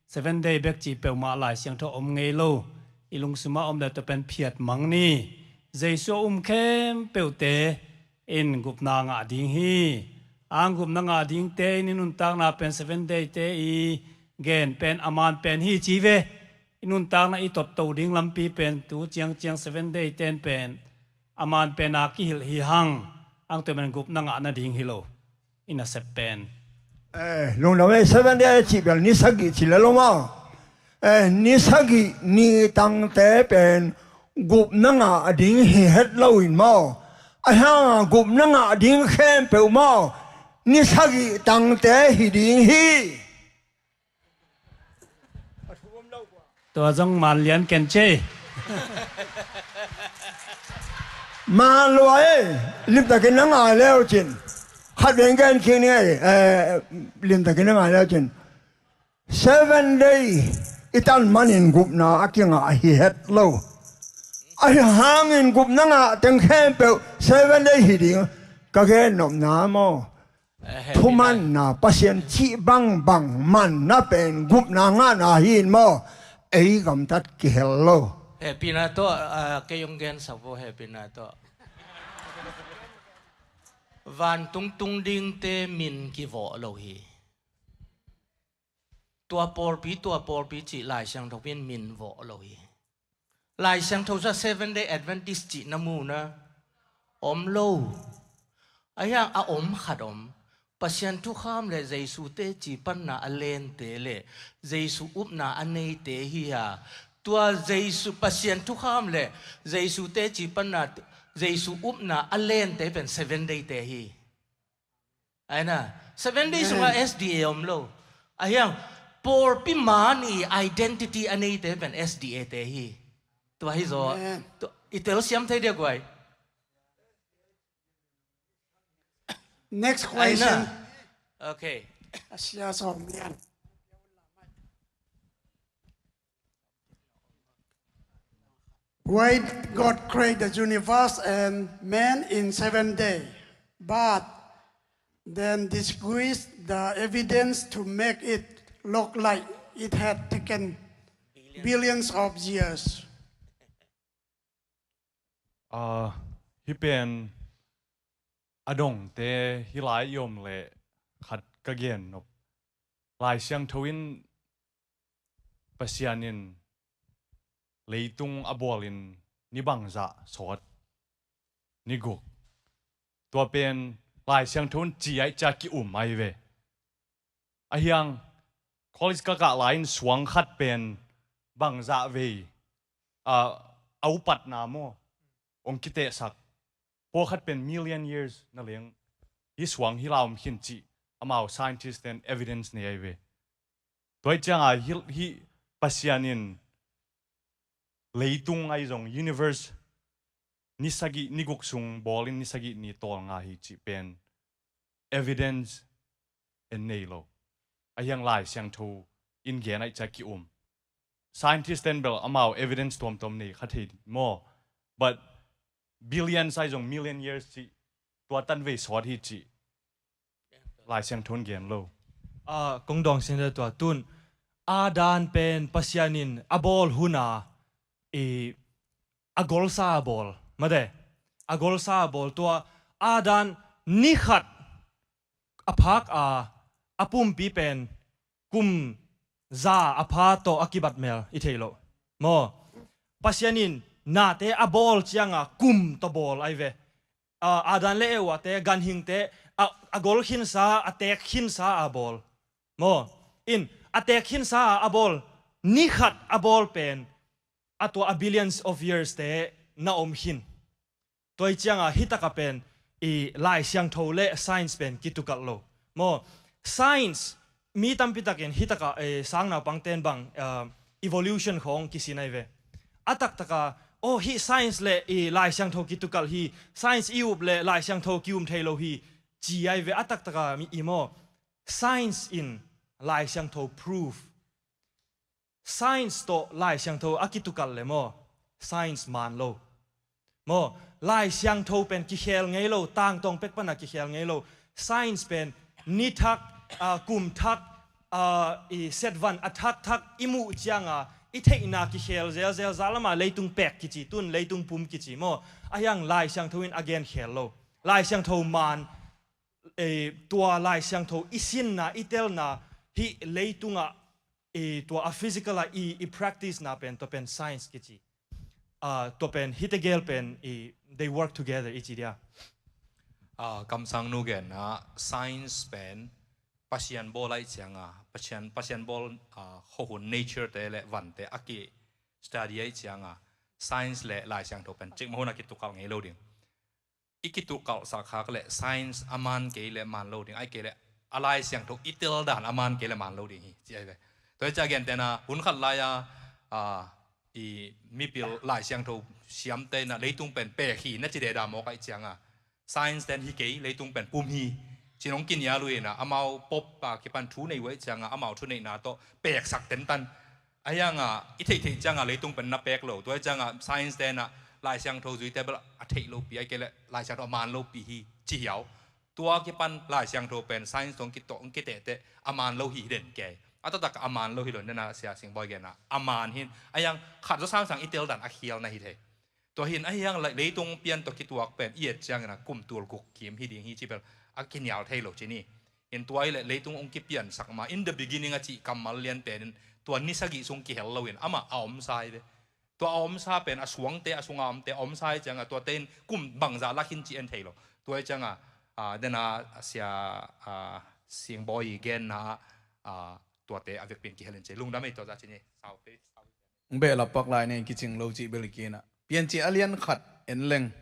Seven Day bek cih peuhmah Lai Siangtho om ngei lo. I lungsumah om le tua pen phiat mang ni. Jesu a um khempeuhte in gupna ngah ding hi. Ang gupna ngah dingte in i nuntakna pen Seven Day te i gen pen a man pen hi ci ve. I nuntakna i totto ding lampi pen tu ciangciang Seven Day ten pen a man pen a kihilh hi hang. Ang tua pen gupna ngah nading hi lo. I nasep pen. Eh, lungdam ei, Seven Day cih bel ni sagih ci le lo maw? Eh, ni sagih ni tangte pen gupna ngah ding hi het lo in maw? A hianga gupna ngah ding khempeuh maw? Ni sagih tangte hi ding hi. Tua zong man lian ken cei. Man lua ei, limtakin na ngai leu cin. Khat veng gen kik ni ei, eh, limtakin na ngai leu cin. Seven Day i tan manin gupna a kingah hi het lo. Ahi hangin gupna ngah teng khempeuh Seven Day hi ding ka gen nopna maw? Eh, hehpihna. Thumanna, Pasian cih bangbang manna pen gupna ngahna hi in maw? Ei gamtat kihel lo. Hehpihna tawh, ah, kei hong gensak vo, hehpihna tawh. Vantung tung dingte min kivawh lo hi. tua pawlpi, tua pawlpi cih Lai Siangtho in min vawh lo hi. Lai Siangtho sungah Seven Day Adventist cih na mu na om lo. Ahi hang a om khat om. Pasian thukham le Jesu teci panna a lente le Jesu upna a neite hi a. Tua Jesu, Pasian thukham le Jesu teci panna, Jesu upna a lente pen Seven Day te hi. Aina, Seven Day sungah S D A om lo. Ahi hang, pawlpi man i identity a neite pen S D A te hi. Tua hi zaw. Amen. Tua, i telsiam thei dia guai. Next question. Aina. Okay. Asia Sawm Lian. Why God create the universe and man in seven day, but then disguise the evidence to make it look like it had taken billions of years? Ah, hih pen a dongte hih lai i om leh khat ka gen nop. Lai Siangtho in Pasian in leitung a bawl in ni bangzah sawt, ni guk. Tua pen Lai Siangtho in ci ahih ciang ki-um ahi ve. Ahi hang college ka kah lai-in suang khat pen bangzah vei a, a upatna maw hong kitehsak. Pawlkhat pen million years na leng hih suang hih lai om khin cih amau scientist ten evidence nei ahi ve. Tua ahih ciangin hih, hih Pasian in leitung ahi zong universe ni sagih ni guk sung bawl in ni sagih ni tawlnga hi cih pen evidence en nei lo. Ahi hang Lai Siangtho in gen ahih ciang ki-um. Scientist ten bel amau evidence tuamtuam nei kha thei maw. But billions ahi zong million years cih tua tan vei sawt hi cih Lai Siangtho in gen lo. Ah, kong dawng sin tua tun. Adam pen Pasian in a bawl hun a, i, a golsa a bawl. Mate, a golsa a bawl tua Adam ni khat a phak a, a pumpi pen kum za a pha tawh a kibat mel i thei lo. Maw, Pasian in nate a bawl ciangin kum tawh bawl ahi ve. Ah, Adam le Eva te, ganhing te, a, a gol khinsa, a teek khinsa a bawl. Maw, in, a teek khinsa a bawl, ni khat a bawl pen, a tua a billions of years te na om khin. Tua ahih ciangin hih taka pen i Lai Siangtho le science pen kitukalh lo. Maw, science, mi tampi takin hih taka, eh, sang naupang ten bang, ah, evolution khawng kisin ahi ve. A taktaka, oh, hih science le i Lai Siangtho kitukalh hi, science i up le Lai Siangtho ki-um thei lo hi, ci ahi ve. A taktaka mi i maw, science in Lai Siangtho proof. Science tawh Lai Siangtho a kitukalh le maw, science man lo. Maw, Lai Siangtho pen kikhel ngei lo, tangtawng pek pana kikhel ngei lo. Science pen ni thak, ah, kum thak, ah, i setvan a thak thak i muh ciangin i theihna kikhel zelzel, za lama leitung pek kici, tun leitung pum kici maw. Ahi hang Lai Siangtho in a genkhel lo. Lai Siangtho man, eh, tua Lai Siangtho i sinna, i telna, hih leitungah, eh, tua a physical a i, i practice na pen, tua pen science kici. Ah, tua pen, hihte gel pen, i, they work together, i ci dia. Ah, kamsang nu genna, science pen, Pasian bawl ahih ciangin, Pasian, Pasian bawl, ah, khuahun nature te le van te a ki study ahih ciangin, science le Lai Siangtho pen, cikmah hun a kitukalh ngei lo ding. I kitukalhsak khak le science a man kei le man lo ding, ahih kei le a Lai Siangtho i tel dan a man kei le man lo ding hi, ci ahi ve. Tua hi ciang a gentehna, hun khat lai-a, a, i mipil Lai Siangtho siamte in a leitung pen pek hi na ci deda mawk ahih ciangin, science ten hi kei, leitung pen pum hi, ci-in hong kinial uh in a, amau Pope a kipan thu nei uh ahih ciangin, amau thuneihna tawh peksak tentan. Ahi hangin i theihtheih ciangin leitung pen na pek lo. Tua hi ciangin science ten a Lai Siangtho zuite bel a theih lopi, ahih kei leh Lai Siangtho a man lopi hi ci hiau. Tua kipan Lai Siangtho pen science tawh hong kiteh, hong kitehteh a man lo hi hi den kei. A taktak a man lo hi lo, nena Sia Sing Bawi genna a man hi. Ahi hang khat zaw sangsang i tel dan a khial na hi thei. Tua hi in ahi hang le-, leitung pian tawh kituak pen i et ciangin a kum tul guk kim hi ding hi ci bel a kinial thei lo ci ni. In tua i le leitung hong kipiansak ma, in the beginning a cih kammal lian pen in tua ni sagih sung kihel lo in amah a omsa hi ve. Tua a omsa pen a suangte, a sunga omte a omsa hi cianga tuate in kum bangza lak hin ci en thei lo. Tua hi cianga, ah, dena sia, ah, Singbawi i genna ah, ah, tuate a vekpin kihel in ci. Lungdam ei tua za ci ni. Sau pe, sau. Hong behlap pak lai nen kicing lo cih bel i kina. Piancil a lian khat en leng.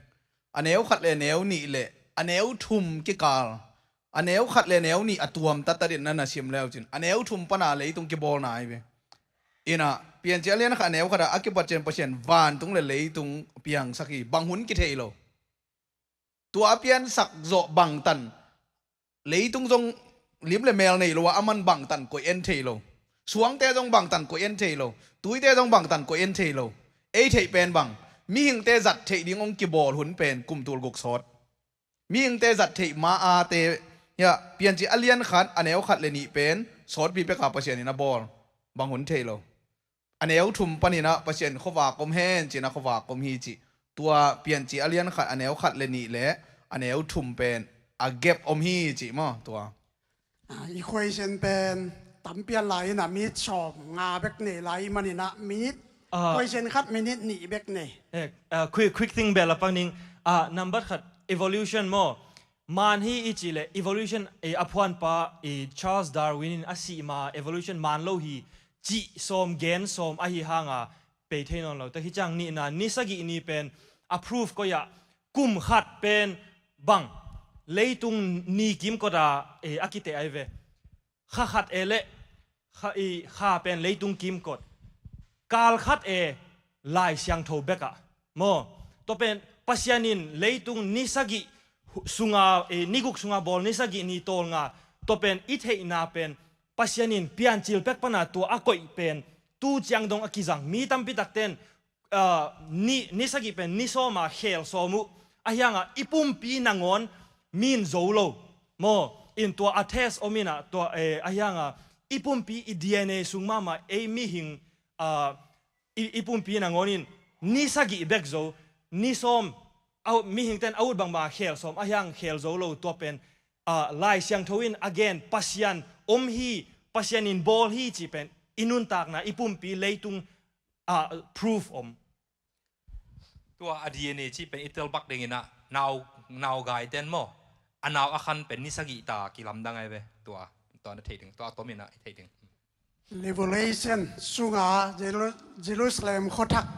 A neu khat le neu nih le a neu thum kikal. A neu khat le neu nih a tuam tatat in na na sim leu cin. A neu thum pana leitung kibawlna hi ve. Ina, Piancil a lian khat a neu khat a, a kipat cian Pasian vantung le leitung piangsak hi. Bang hun kithei lo. Tua a piansak zawh bangtan leitung zong lim le mel nei lo a, aman bangtan koih en thei lo. Suangte zong bangtan koih en thei lo. Tuite zong bangtan koih en thei lo. Ei theih pen bang, mihingte zat theih ding hong kibawl hun pen kum tul guk sawt. Mihingte zat theih ma a te, ya, Piancil a lian khat a neu khat le nih pen sawtpi peka Pasian in a bawl. Bang hun thei lo. A neu thum panin ah Pasian khuavak om hen cin a khuavak om hi cih. Tua Piancil a lian khat a neu khat le nih le a neu thum pen a gap om hi cih maw tua. Ah, i question pen tampian lai in a minute sawm nga bek nei lai i manin ah minute, ah, question khat minute nih bek nei. Eh, ah, quick, quick thing bel a pang ning. Ah, number khat, evolution maw. Maan hi i cih leh evolution, eh, a phuanpa, eh, Charles Darwin in a sih ma evolution maan lo hi cih sawm gen sawm ahi hanga pei thei nawn lo. Tua hi ciang nihna, ni sagih ni pen a proof koi ah kum khat pen bang leitung ni kimkot a, eh, a kiteh ahi ve. Kha khat e le kha, i, kha pen leitung kimkot. Kal khat e Lai Siangtho bekah maw. Tua pen Pasian in leitung ni sagih hu-, sunga, i, ni guk sunga bawl ni sagih ni tawlnga. Tua pen i theihna pen Pasian in Piancil pek pana tua a koih pen tu ciang dong a kizang. Mi tampi takten ah, ni, ni sagih pen ni sawma khel sawm uh. Ahi hanga i pumpi nangawn min zo lo maw. In tua a test om in ah tua, eh, ahi hanga i pumpi i D N A sung mahmah ei mihing, ah, i, i pumpi nangawn in ni sagih bek zo, ni sawm, a, mihingten a ut bangbang khel sawm, ahi hang khel zo lo tua pen, ah, Lai Siangtho in a gen Pasian om hi, Pasian in bawl hi cih pen i nuntakna i pumpi leitung ah, proof om. Tua a D N A cih pen i tel bak dingin ah nau, nau gaiten maw. A nau a khan pen ni sagih ta kilamdang ai ve. Tua, tua na thei ding, tua a tomin ah i thei ding. Revelation sunga Jeru-, Jerusalem khuathak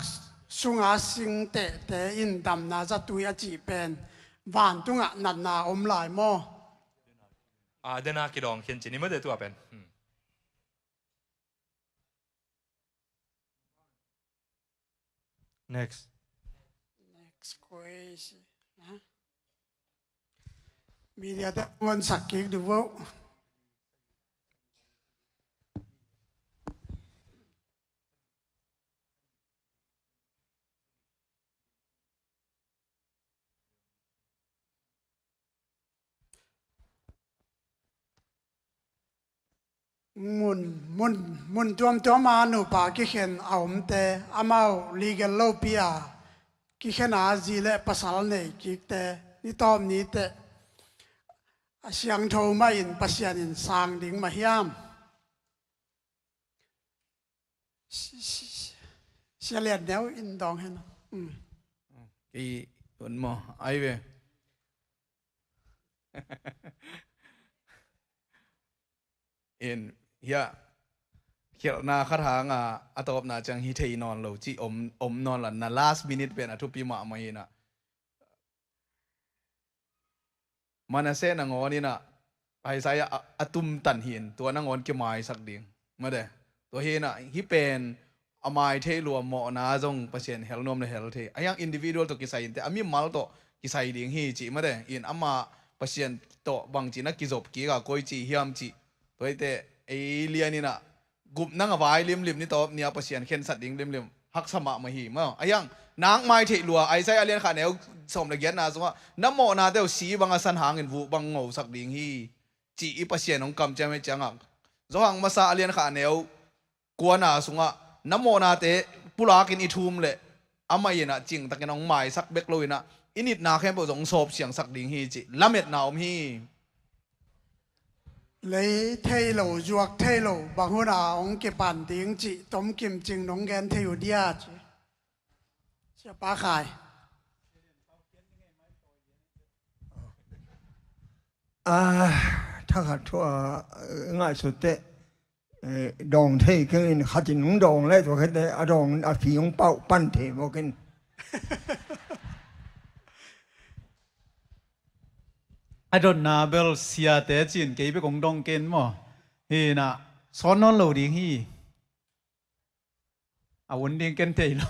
sunga singtehte in damna zatui a cih pen vantungah natna om lai maw? Ah, dena kidawng khin cin i mate tua pen. Hmm. Next. Next question. Huh? Media te ngon sak kik du vo. Mun, mun, mun tuamtuam a nupa kikhen a omte, amau legal lopi a kikhen a zi le pasal nei kikte, ni tawm ni teh a siangtho mah in Pasian in sang ding mah hiam? Si, si, si, Sia Lian Neu in dawng hen. Mm. Kei un maw, ai ve. In, hia, khialhna khat hanga a tawpna ciang hi thei nawn lo cih om, om nawn la, na last minute pen a thupi mahmah hi na. Manasseh nangawn in ah, Isaiah a, a tumtan hi in, tua nangawn kimaisak ding. Mate, tua hi in ah, hih pen a mai thei lua mawhna zong Pasian hel nuam le hel thei. A hiang individual tawh kisai in te, a mimal tawh kisai ding hi cih mate. In ama Pasian tawh bangci na kizop kik a koi ci hiam cih. Tua hi te, ei lian in ah, gupna a vai limlim ni tawp ni a Pasian khensat ding limlim. Haksa mahmah hi maw. A hiang, nang mai theih lua, Isaiah a lian khat neu sawm le giatna sungah, na mawhnate uh si bang a san hangin vuh bang ngosak ding hi, cih i Pasian hong kamciam hi ciangah. Johan masa a lian khat neu kuana sungah, na mawhnate pulakin i thum leh, amah in ah cingtakin hong maisak bek lo in ah, i nitna khempeuh zong hong sawp siangsak ding hi cih lametna om hi. Lei thei lo, zuak thei lo, bang hun a hong kipan ding cih tomkim cing nong gen thei uh dia ci. Siapa Khai. A, thakhat thu a ngaihsut teh, eh, dawng thei keng in khat in hong dawng leh tua khit teh a dawng a fi hong pauh pan thei bawk in. A dotna bel siate cin kei bek hong dawng ken maw? Hi na, sawn nawn lo ding hi. A hun ding ken thei lo.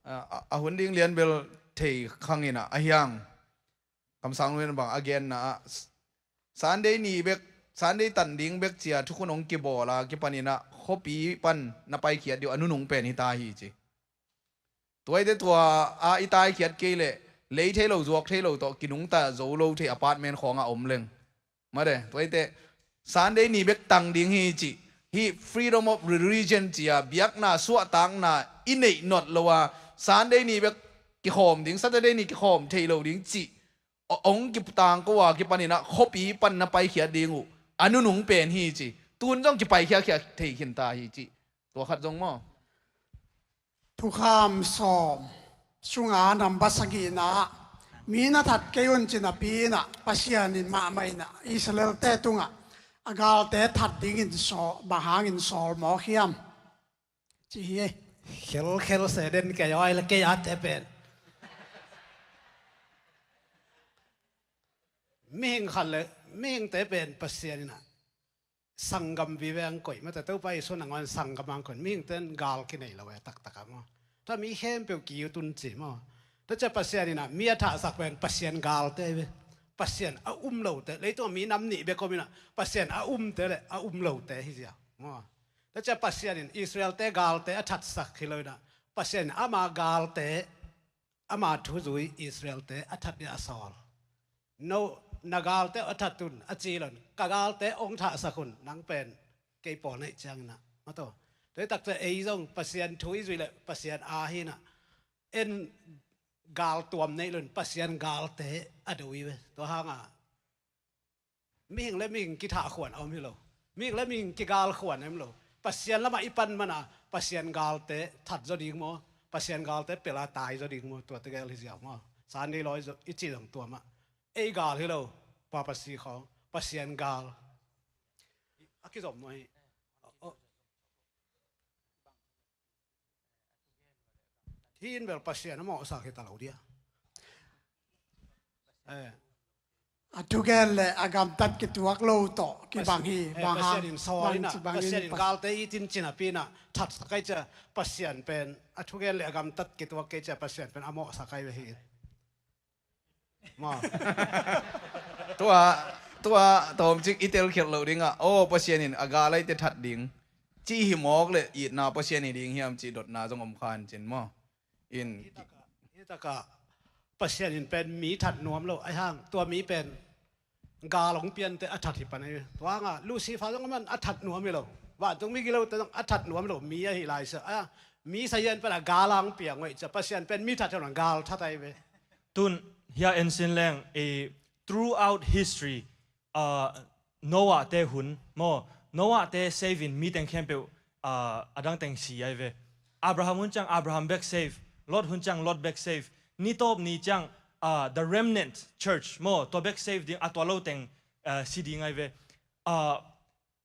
A, a, a hun ding lian bel thei khang in a, a hiang. Kamsang Lun bang a genna ah, Sunday ni bek, Sunday tan ding bek cia thukhun hong kibawl a, kipan in a, khuapi pan na paikhiat ding uh a nunung pen hi ta hi ci. Tuaite tua a i taikhiat kei leh, lei thei lo, zuak thei lo tawh, kinungta zo lo thei apartment khawngah om leng. Mate, tuaite, Sunday ni bek tang ding hi ci. Hih freedom of religion cia, biakna, suahtakna, i neih not lo a, Sunday ni bek kikhawm ding, Saturday ni kikhawm thei lo ding ci. Ong kitangko a kipan in a, khuapi pan na paikhiat ding uh a nunung pen hi ci. Tun zong kipaikhiakhia thei khin ta hi ci. Tua khat zong maw? Thukham sawm sunga namba sagihna ah, mi na that kei un ci napi in a, Pasian in mahmah in a Israel-te tungah a galte that dingin sawl, bang hangin sawl mawk hiam? Ci hi. Khelkhel se den kei aw, ai le kei a te pen. Mihing khat le mihingte pen Pasian in a sanggam vive ang koih mate, Topa Jesu nangawn sanggam ang koih, mihingte in gal kinei lo e taktak a maw. Tua mi khempeuh ki-ut un ci maw. Tua cia Pasian in a mi a thahsak pen Pasian galte ve. Pasian a um lote, leitung a mi nam nih bek om in a, Pasian a umte le a um lote hi zia maw. Tua cia Pasian in Israel-te galte a thatsak hi lo in a, Pasian in ama galte, ama thuzui Israel-te a that ding a sawl. No, na galte a that un a ci lo in, ka galte ong thahsak un, nang pen kei pawl neih ciangin a, maw taw. Tua hi takte ei zong Pasian thu i zuih leh Pasian aa hi in a, en galtuam neih lo in Pasian galte a do hi ve. Tua hang a mihing le mihing kithahkhuan a om hi lo. Mihing le mihing kigalkhuan a om lo. Pasian lamah i pan man a, Pasian galte that zaw ding maw, Pasian galte pelh a tai zaw ding maw, tuate gel hi ziau maw. Sunday lawi zaw i cih zong tua mah. Ei gal hi lo, Pa Pasian khawng, Pasian gal. A kizom nuam hi. Aw, aw. Hih in bel Pasian a mawhsak hi ta lo dia. Eh. A thugen le a gamtat kituak lo tawh kibang hi. Eh, bang Pasian hang, in sawl bang in a, ci bang Pasian in in Pas- galte i tin cin a pi in a, thatsak kei cia Pasian pen a thugen le a gamtat kituak kei cia Pasian pen a mawhsak kei ve hi. Maw. Tua, tua tawmcik i telkhialh loh dingah, aw, Pasian in a gal aite that ding cih hi mawk le itna Pasian hi ding hiam cih dotna zong om khan cin maw. In. Hi takah, hi takah Pasian in pen mi that nuam lo, ahi hang tua mi pen gal hong piante a that hi pan ahi. Tua hangah Lucifer zong a man a that nuam hi lo. Vantung mi gilote zong a that nuam lo, mi ahi lai sia. A, mi sahian pen a gal hong piang uh ahi cia, Pasian pen mi that hi lo, gal that ahi ve. Tun, hia en sin leng, eh, throughout history, ah, Noah te hun maw, Noah te save in mi teng khempeuh, ah, a dang teng si ahi ve. Abraham hun ciang Abraham bek save, Lot hun ciang Lot bek save, ni tawp ni ciang, ah, the remnant church maw, tua bek save ding, a tua lo teng, ah, si ding ahi ve. Ah,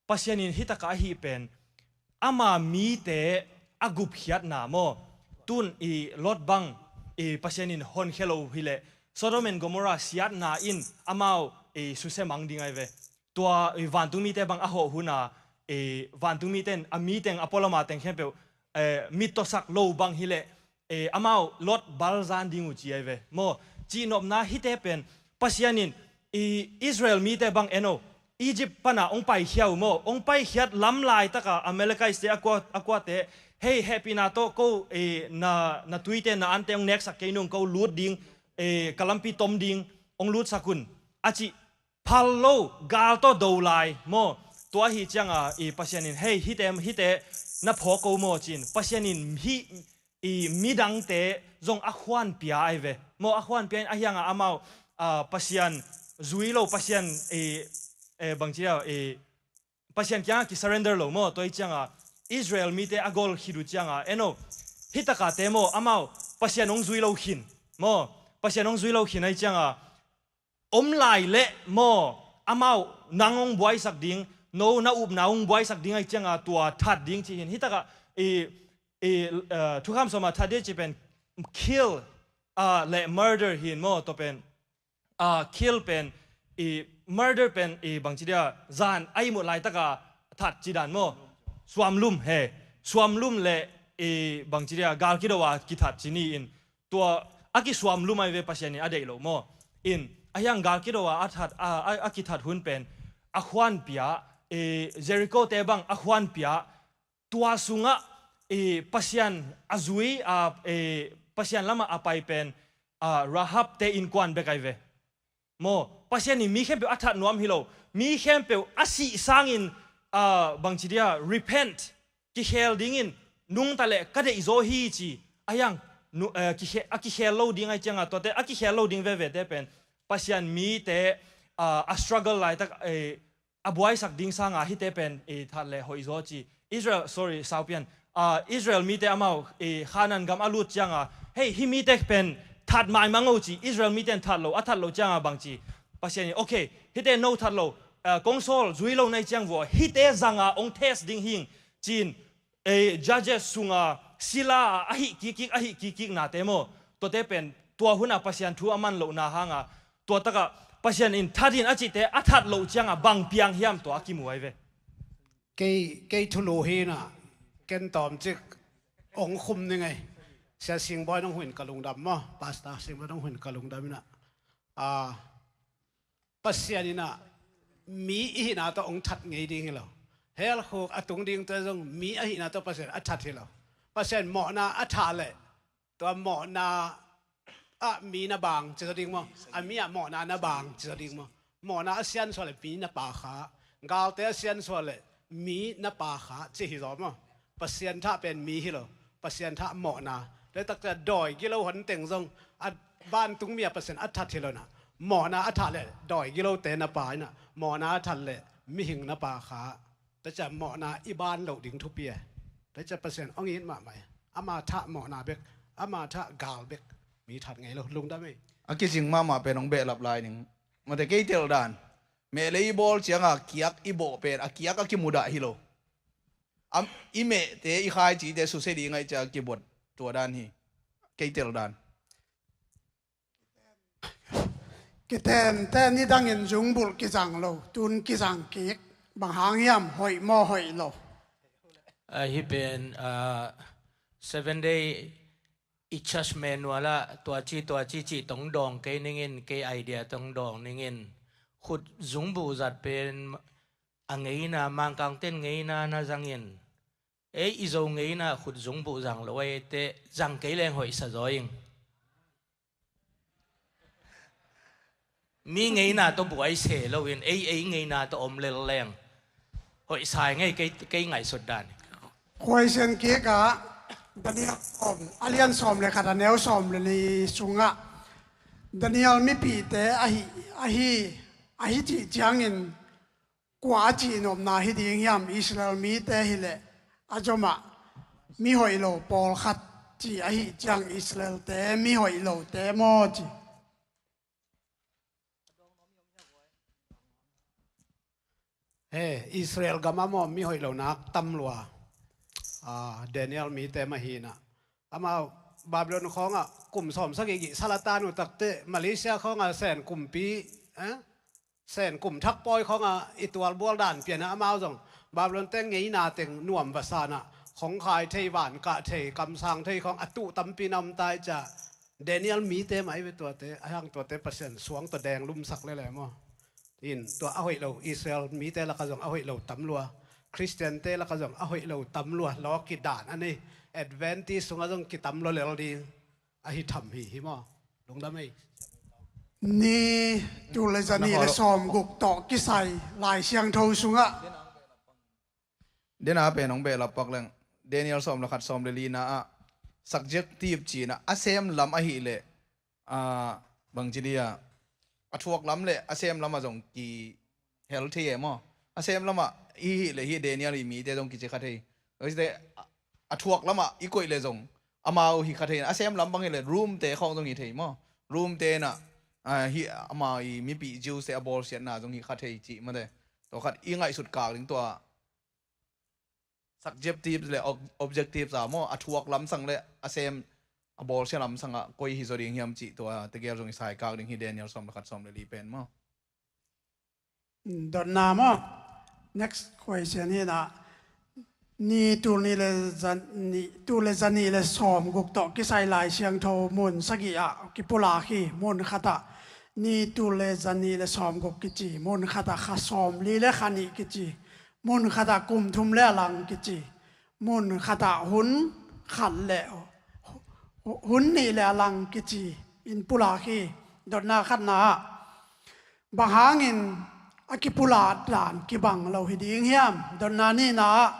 Pasian in hi takah ahi pen ama mite a gupkhiatna maw, tun i Lot bang i Pasian in honkhia lo hileh Sodom and Gomorrah siatna in amau i susia mang ding ahi ve. Tua i vantung mite bang a hawh hun a, i vantung mite in a mi teng a pualam a teng khempeuh, eh, mittawsak lo bang hileh, eh, amau Lot balzan ding uh ci ahi ve maw. Cihnopna hihte pen Pasian in i Israel mite bang en o, Egypt pana hong paikhia uh maw, hong paikhiat lam laitaka Amalekite a kua, a kuate, hei, hehpihna tawh ko, eh, na, na tuite, na ante hong neksak kei nung, ko lut ding, eh, ka lampi tom ding, hong lutsak un, a cih phal lo, gal tawh do lai maw. Tua ahi cianga i Pasian in, hei, hihte, hihte na phawk ko maw ci-in Pasian in hih i midangte zong a khuanpia ahi ve maw. A khuanpia in ahi hanga amau, ah, Pasian zui lo, Pasian, eh, eh, bangci dia, eh, Pasian kiangah kisurrender lo maw. Tua hi cianga Israel mite a gol khit uh cianga, eno, hih takate maw, amau Pasian hong zui lo khin maw, Pasian hong zui lo khin ahi cianga, om lai leh maw, amau nang hong buaisak ding, no na upna hong buaisak ding ahi cianga tua that ding ci hin. Hih takah i, i, uh, thukham sawma that ding ci pen kill, uh, le murder hin maw, tua pen, uh, kill pen, i murder pen, i bangci dia, zan a ihmut laitaka that ci dan maw. Suamlum he, suamlum le, i bangci dia, gal kido a kithat ci ni in, tua a kisuamlum ahi ve, Pasian in a deih lo maw. In, a hiang gal kido a a that, a, a, a kithat hun pen, a khuanpia, i Jericho te bang a khuanpia, tua sungah, eh, Pasian a zui, a, eh, Pasian lamah a pai pen, ah, Rahab te innkuan bek ahi ve. Maw, Pasian in mi khempeuh a that nuam hi lo. Mi khempeuh a sih sangin, ah, bangci dia, repent, kikhel dingin nungta leh ka deih zaw hi ci. A hiang, nu-, eh, kikhe-, a kikhel lo ding ahi cianga, tuate a kikhel lo ding vevete pen Pasian mite, ah, a struggle laitak, eh, a buaisak ding sanga hihte pen i that le hoih zaw ci. Israel, sorry, saupian. Ah, Israel mite amau i Khanan gam a lut cianga, hei, hih mite pen that maimang o ci. Israel mite in that lo, a that lo cianga bangci, Pasian in, okay, hihte no that lo, ah, kong sawl zui lo na hi ciang vua, hihte zanga hong test ding hing cin, eh, Judges sunga sila a hih kikkik, a hih kikkik nate maw. Tuate pen tua huna Pasian thu a man lohna hanga, tua takah Pasian in that in a cihte a that loh cianga bang piang hiam, tua a kimu ahi ve. Kei, kei thulu hinah, ken tawmcik hong khum ni ngei. Sia Singbawi nong huin ka lungdam maw, Pastor Singbawi nong huin ka lungdam inah. Ah, Pasian inah mi i hihna tawh hong that ngei ding hi lo. Hell khuk a tung dingte zong mi a hihna tawh Pasian a that hi lo. Pasian mawhna a thah leh, tua mawhna ah mi na bang ci zaw ding maw? A mi ah mawhna na bang ci zaw ding maw? Mawhna a siansuah leh mi na pa kha. Galte a siansuah leh mi na pa kha ci hi zaw maw? Pasian thah pen mi hi lo. Pasian thah mawhna. Tua takcia dawi gilo hon teng zong a vantung mi a Pasian a that hi lo na. Mawhna a thah leh dawi gilote na pa inah, mawhna a that leh mihing na pa kha. Tua cia mawhna i ban loh ding thupi e. Tua cia Pasian hong it mahmah e. Ama thah mawhna bek, ama thah gal bek mi that ngei lo, lungdam e. A kizing mahmah pen hong behlap lai ning. Mate kei tel dan. Mehlei i bawl cianga kiak i bawh pen a kiak a kimudah hi lo. Am, i mehte i khaicite susia ding ahi cia kibuat tua dan hi. Kei tel dan. Kitente nidangin zungbulh kizang lo, tun kizang kik. Bang hang hiam, hoih maw hoih lo? Ahi pen, ah, Seven Day i church manual ah tuaci tuaci cih tong dawng kei ningin, kei idea tong dawng ningin. Khut zungbuh zat pen a ngeina, Mangkangten ngeina na zangin. Ei i Zo ngeina khut zungbuh zang lo ei teh zang kei leng hoihsa zaw ing. Mi ngeina tawh buai se loin ei, ei ngeina tawh om lel leng hoihsa ing ei, kei, kei ngaihsut dan. Khuaisian kikah Daniel sawm, a lian sawm le khat a neu sawm le li sungah Daniel mipite ahi, ahi, ahi cih ciangin kua a cihnopna hi ding hiam? Israel mite hileh a zomah mi hoih lo pawlkhat ci ahi ciang Israelte mi hoih lote maw ci. He, Israel gama maw mi hoih lo nak tam lua. Ah, Daniel mite mah hinah. Amau Babylon khawngah kum sawm sagih gih salatan uh takteh Malaysia khawngah Sen kumpi, eh? Sen kum thak pawi khawngah i tualbual dan pianah amau zong Babylon teng ngeina teng nuam va sanah khong khai thei, van kah thei, kamsang thei khawng a tuh tampi na om tai ciah. Daniel mite mah i ve tuate, a hang tuate Pasian suang tawh deng lumsak lele maw? In tua a hoih lo, Israel mite lakah zong a hoih lo tam lua, Khristiante lakah zong a hoih lo tam lua, lawki dan a nei, Adventist sungah zong kitam lua lel ding ahi tham hi hi maw? Lungdam ei. Ni tul le za ni le sawm guk tawh kisai Lai Siangtho sungah. Dena pen hong behlap pak leng Daniel sawm le khat sawm le lina ah subjective cina a sem lam ahih leh, ah, bangci dia, a thuak lam le a sem lamah zong kihel thei e maw? A sem lamah i hih le hih Daniel i mite zong kici kha thei. Tua hi te a, a thuak lamah i koih le zong amau hi kha thei. A sem lam bang hi le Rome te khawng zong hi thei maw? Rome te na, ah, hi amau i mipi Jews te a bawlsiatna zong hi kha thei cih mate. Tua khat i ngaihsut kak ding tua subjectives le ob-, objectives a maw, a thuak lamsang le a sem, a bawlsia lamsang ah koi hi zaw ding hiam cih tua tegel zong i saikak ding hi Daniel sawm le khat sawm le li pen maw? Dotna maw? Next question hi na. Ni tul ni le zan ni, tul le zan ni le sawm guk tawh kisai Lai Siangtho mun sagih ah kipulak hi. Mun khat ah ni tul le zan ni le sawm guk kici, mun khat ah kha sawm li le kha nih kici, mun khat ah kum thum le a lang kici, mun khat ah hun khat le hu-, hun nih le a lang kici in pulak hi. Dotna khatna ah bang hangin a kipulak dan kibang lo hi ding hiam? Dotna nihna ah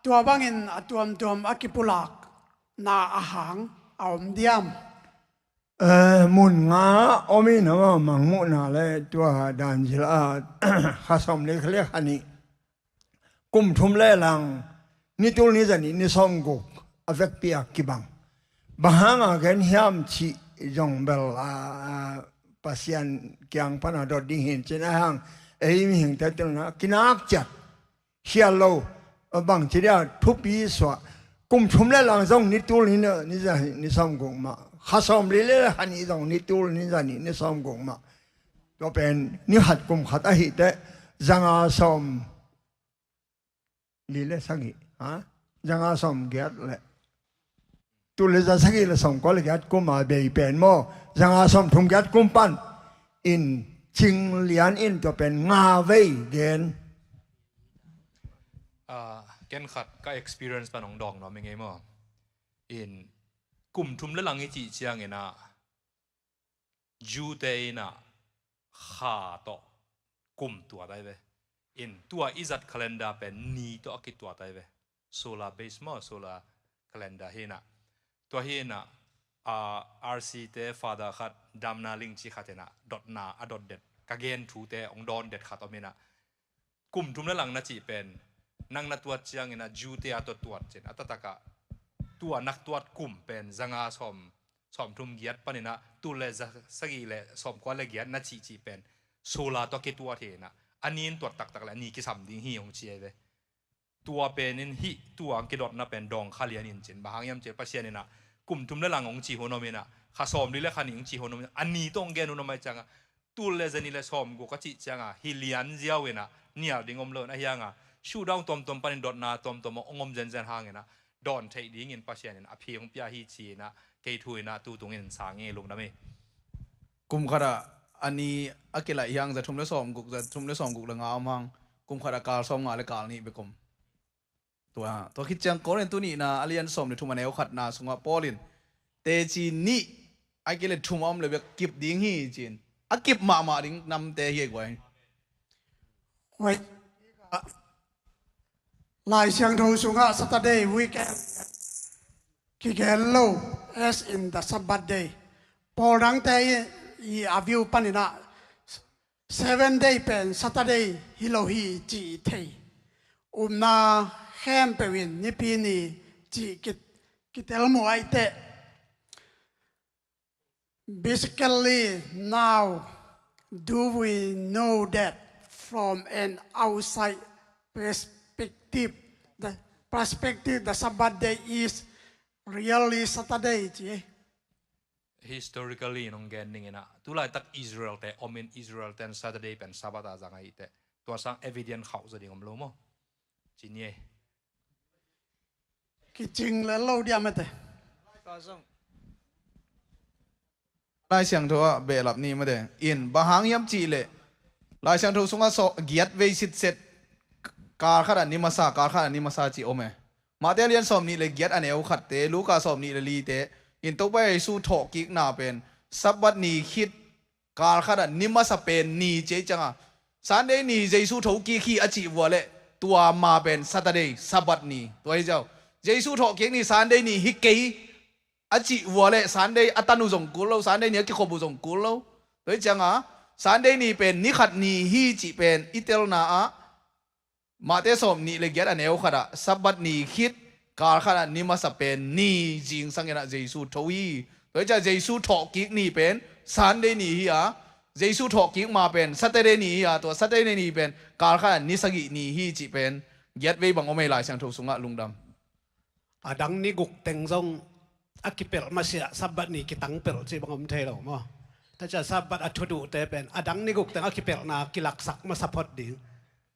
tua bangin a tuamtuam a kipulakna a hang a om diam? Eh, mun nga om in a mangmuhna le tua dan zil a kha sawm le kha le kha nih, kum thum le lang, ni tul ni zan ni, ni sawm guk a vekpi a kibang. Bang hanga gen hiam cih zong bel a, a, Pasian kiang pana dot ding hin cin a hang ei mihing te tilna kinak ciat khial lo, bang ci dia thupi suah. Kum thum le lang zong ni tul ni na, ni zan ni sawm guk mah. Kha sawm li le kha nih zong ni tul ni zan ni, ni sawm guk mah. Tua pen ni khat kum khat ahi te zanga sawm li le sagih, ha? Zanga sawm giat le tul le za sagih le sawm kua le giat kum a bei pen maw? Zanga sawm thum giat kum pan in cing lian in tua pen nga vei gen. Ah, ken khat ka experience pan hong dawng nuam i ngei maw? In kum thum le lang i cih ciangin ah Jew te in ah kha tawh kum tuat ai ve. In tua i zat calendar pen ni tawh a kituat ai ve. Solar base maw, solar calendar hi in ah. Tua hi in ah, ah, R C te father khat damna ling ci khat in ah dotna a dot det, ka gen thu te hong dawn det khat om in ah. Kum thum le lang na cih pen nang na tuat ciangin ah Jew te a tua tuat cin a taktak ah tua nak tuat kum pen zanga sawm, sawm thum giat panin ah tul le za sagih le sawm kua le giat na cih cih pen solar tawh kituat hi in ah a ni in tuat taktak le a ni kisam ding hi hong ci ai ve. Tua pen in hih tua ang kidotna pen dawng kha lian in cin bang hang hiam cih Pasian in ah kum thum le lang hong ci hun om in ah kha sawm li le kha nih hong ci hun om in ah a ni tawh hong gen hun om ai ciang ah tul le zan ni le sawm guk a cih ciang ah hi lian ziau in ah nial ding om lo in a hiang ah shutdown tuamtuam panin dotna tuamtuam hong om zenzen hang in ah dawn theih dingin Pasian in a phi hong pia hi ci in ah kei thu in ah tu tungin sang i lungdam hi. Kum khat ah a ni a kilaih hiang za thum le sawm guk, za thum le sawm guk le nga om hang, kum khat ah kal sawm nga le kal nih bek om. Tua, tua khit ciang Korin tu nihna a lian sawm le thum a neu khatna sungah Paul in teci nih a kile thum a om le bek kip ding hi ci in a kip mahmah ding namte hi guai. Lai Siangtho sungah Saturday weekend kigen lo, as in the Sabbath day. Pawl dangte i, i a view panin ah seven day pen Saturday hi lo hi ci i thei. Upna khempeuh in nipi ni ci ki, kitel muh ai teh. Basically, now, do we know that from an outside perspective, the perspective, the Sabbath day is really Saturday, ci. Historically, nong gen ning in ah, tulaitak Israel te, om in Israel ten Saturday pen Sabbath a zang ahih teh, tua sang evidence khauh zaw ding om lo maw? Ci ni ei. Kicing le lo dia mate. Lai Siangtho ah behlap ni mate. In bang hang hiam cih leh Lai Siangtho sungah so giat vei sitset, kal khat ah ni masa, kal khat ah ni masa cih om e. Mate lian sawm nih le giat a neu khat te, Luka sawm nih le li te in Topa Jesu thawhkikna pen Sabbath ni khit kal khat ah ni masa pen ni ci ei ciang a, Sunday ni Jesu thokik hi a cih vua leh tua ma pen Saturday, Sabbath ni. Tua hi ziau. Jesu thawhkik ni Sunday ni hi kei a cih vua leh Sunday a tan uh zong kul lo, Sunday ni a kikhop uh zong kul lo. Tua hi ciang a, Sunday ni pen ni khat ni hi cih pen i telna ah Mate sawm nih le giat a neu khatah Sabbath ni khit kal khatah ni masa pen ni zingsang inah Jesu tho hi. Tua hi ciah Jesu thawhkik ni pen Sunday ni hi a, Jesu thawhkik ma pen Saturday ni hi a, tua Saturday ni pen kal khatah ni sagih ni hi cih pen giat vei bang om ei Lai Siangtho sungah lungdam. A dang ni guk teng zong a kipelh masiah Sabbath ni kitangpelh cih bang om thei lo maw? Tua ciah Sabbath a thuduhte pen a dang ni guk teng a kipelhna kilaksak masa phot ding.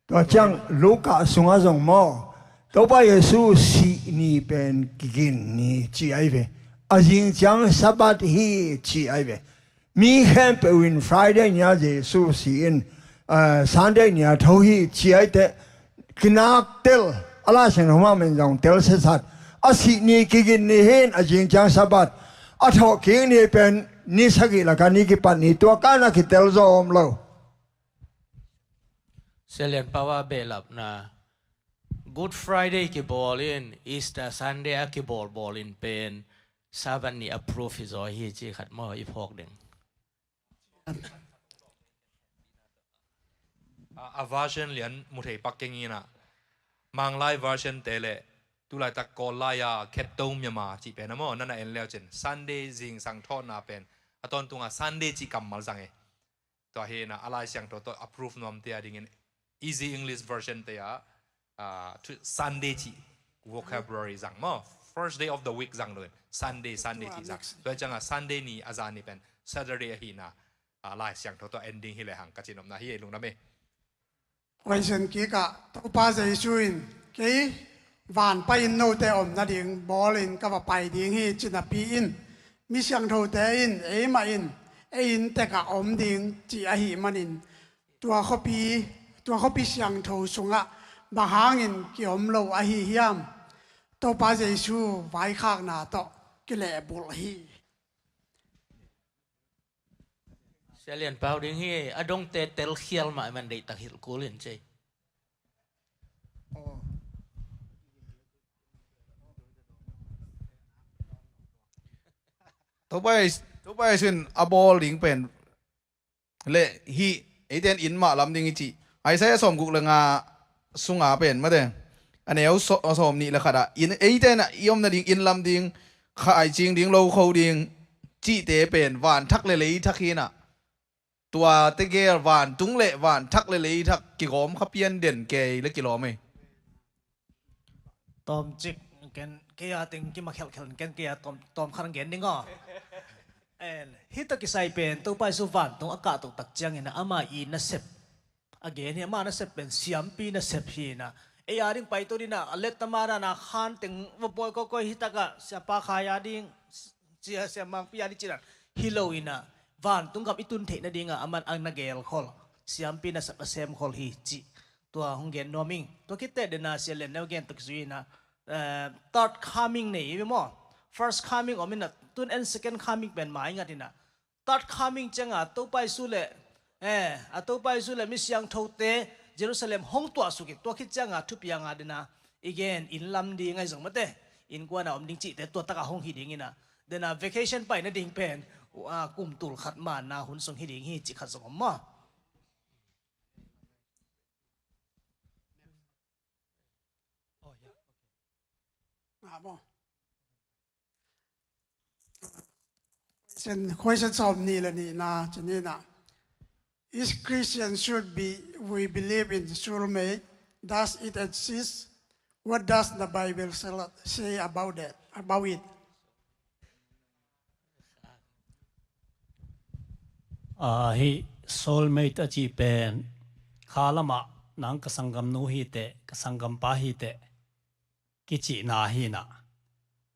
Tua ciang Luka sungah zong maw, Topa Jesu sih ni pen kigin ni ci ai ve. A zing ciang Sabbath hi ci ai ve. Mi khempeuh in Friday ni-a Jesu si in, ah, Sunday ni-a tho hi ci ai teh, kinaktel a Lai Siangtho mah men zong tel setsat. A sih ni kigin ni hi in a zing ciang Sabbath, a thawhkik ni pen ni sagih lakah ni kipat ni tua kan a kitel zaw om lo. Sia Lian Pau a behlapna Good Friday kibawl in Easter Sunday a kibawlbawl in pen Sabbath ni a proof hi zaw hi ci khat maw i phawk ding. A, a version lian mu thei pak keng inah Manglai version te le tulaitak Kawl lai-a Khetto Myanmar cih pen a maw nana en leu cin Sunday zingsang thawhna pen a tawntunga Sunday cih kammal zang e. Tua hi inah a Lai Siangtho tawh a proof nuamte a dingin Easy English Version te ah, ah, to Sunday cih vocabulary zang maw. First day of the week zang loin Sunday, Sunday cih zang. Tua ciangah Sunday ni a zan ni pen Saturday ahi inah, ah, Lai Siangtho tawh ending hi lehang ka cihnopna hi ei lungdam ei. Question kikah Topa Jesu in kei van pai in note om nading bawlin ka va pai ding hi cinapi in mi siangthote in eimah in ei inntekah om ding cih ahih manin tua khuapi, tua khuapi siangtho sungah bang hangin kiom lo ahi hiam? Topa Jesu vaikhakna tawh kilehbulh hi. Sia Lian Pau ding hi, a dongte telkhial mah man deihtak hilh kul in cei. Topa Jesu in a bawl ding pen le hih eite in inn mah lam ding i cih Isaiah sawmguk le nga sunga pen mate a neu sawm nih le khatah in eite in i om nading inn lam ding kha ai cing ding lo kho ding cihte pen van thak le lei thak hi inah tua tegel vantung le van thak le lei thak kigawm kha pian den kei le kilawm ei. Tawmcik ken kei a teng kima khelkhel ken kei a tawm, tawm khat gen ding aw. Hita kisai pen Topa Jesu vantung a kahtoh tak ciangin ama i nasep a gen hi, ama nasep pen siampi nasep hi inah ei a ding paito dinah a let tama dana khan teng va pawi kawikawi hitakah siapa khai a ding cia siamangpi a ding cinan hi lo inah vantung gam i tun theih nadingah aman a na gelkhol siampi nasep a semkhol hi cih tua hong gen nuam ing. Tua kitte dena Sia Lian neu gen tuk zui inah, eh, third coming nei i maw? First coming om inah tun en second coming pen mai ngat inah third coming cianga Topa Jesu le, eh, a Topa Jesu le mi siangthote Jerusalem hong tuahsuk in tua khit cianga thupianga dena i gen inn lam ding ahi zong mate innkuana om ding cihte tua takah hong hi ding inah dena vacation pai nading pen, ah, kum tul khat manna hun sung hi ding hi cih khat zong om maw? Question, question sawm nih le nihna ci ni inah, if Christian should be, we believe in soulmate, does it exist? What does the Bible say about that, about it? Ah, hih soulmate a cih pen kha lamah nang ka sanggamnu hi teh, ka sanggampa hi teh kicihna hi inah.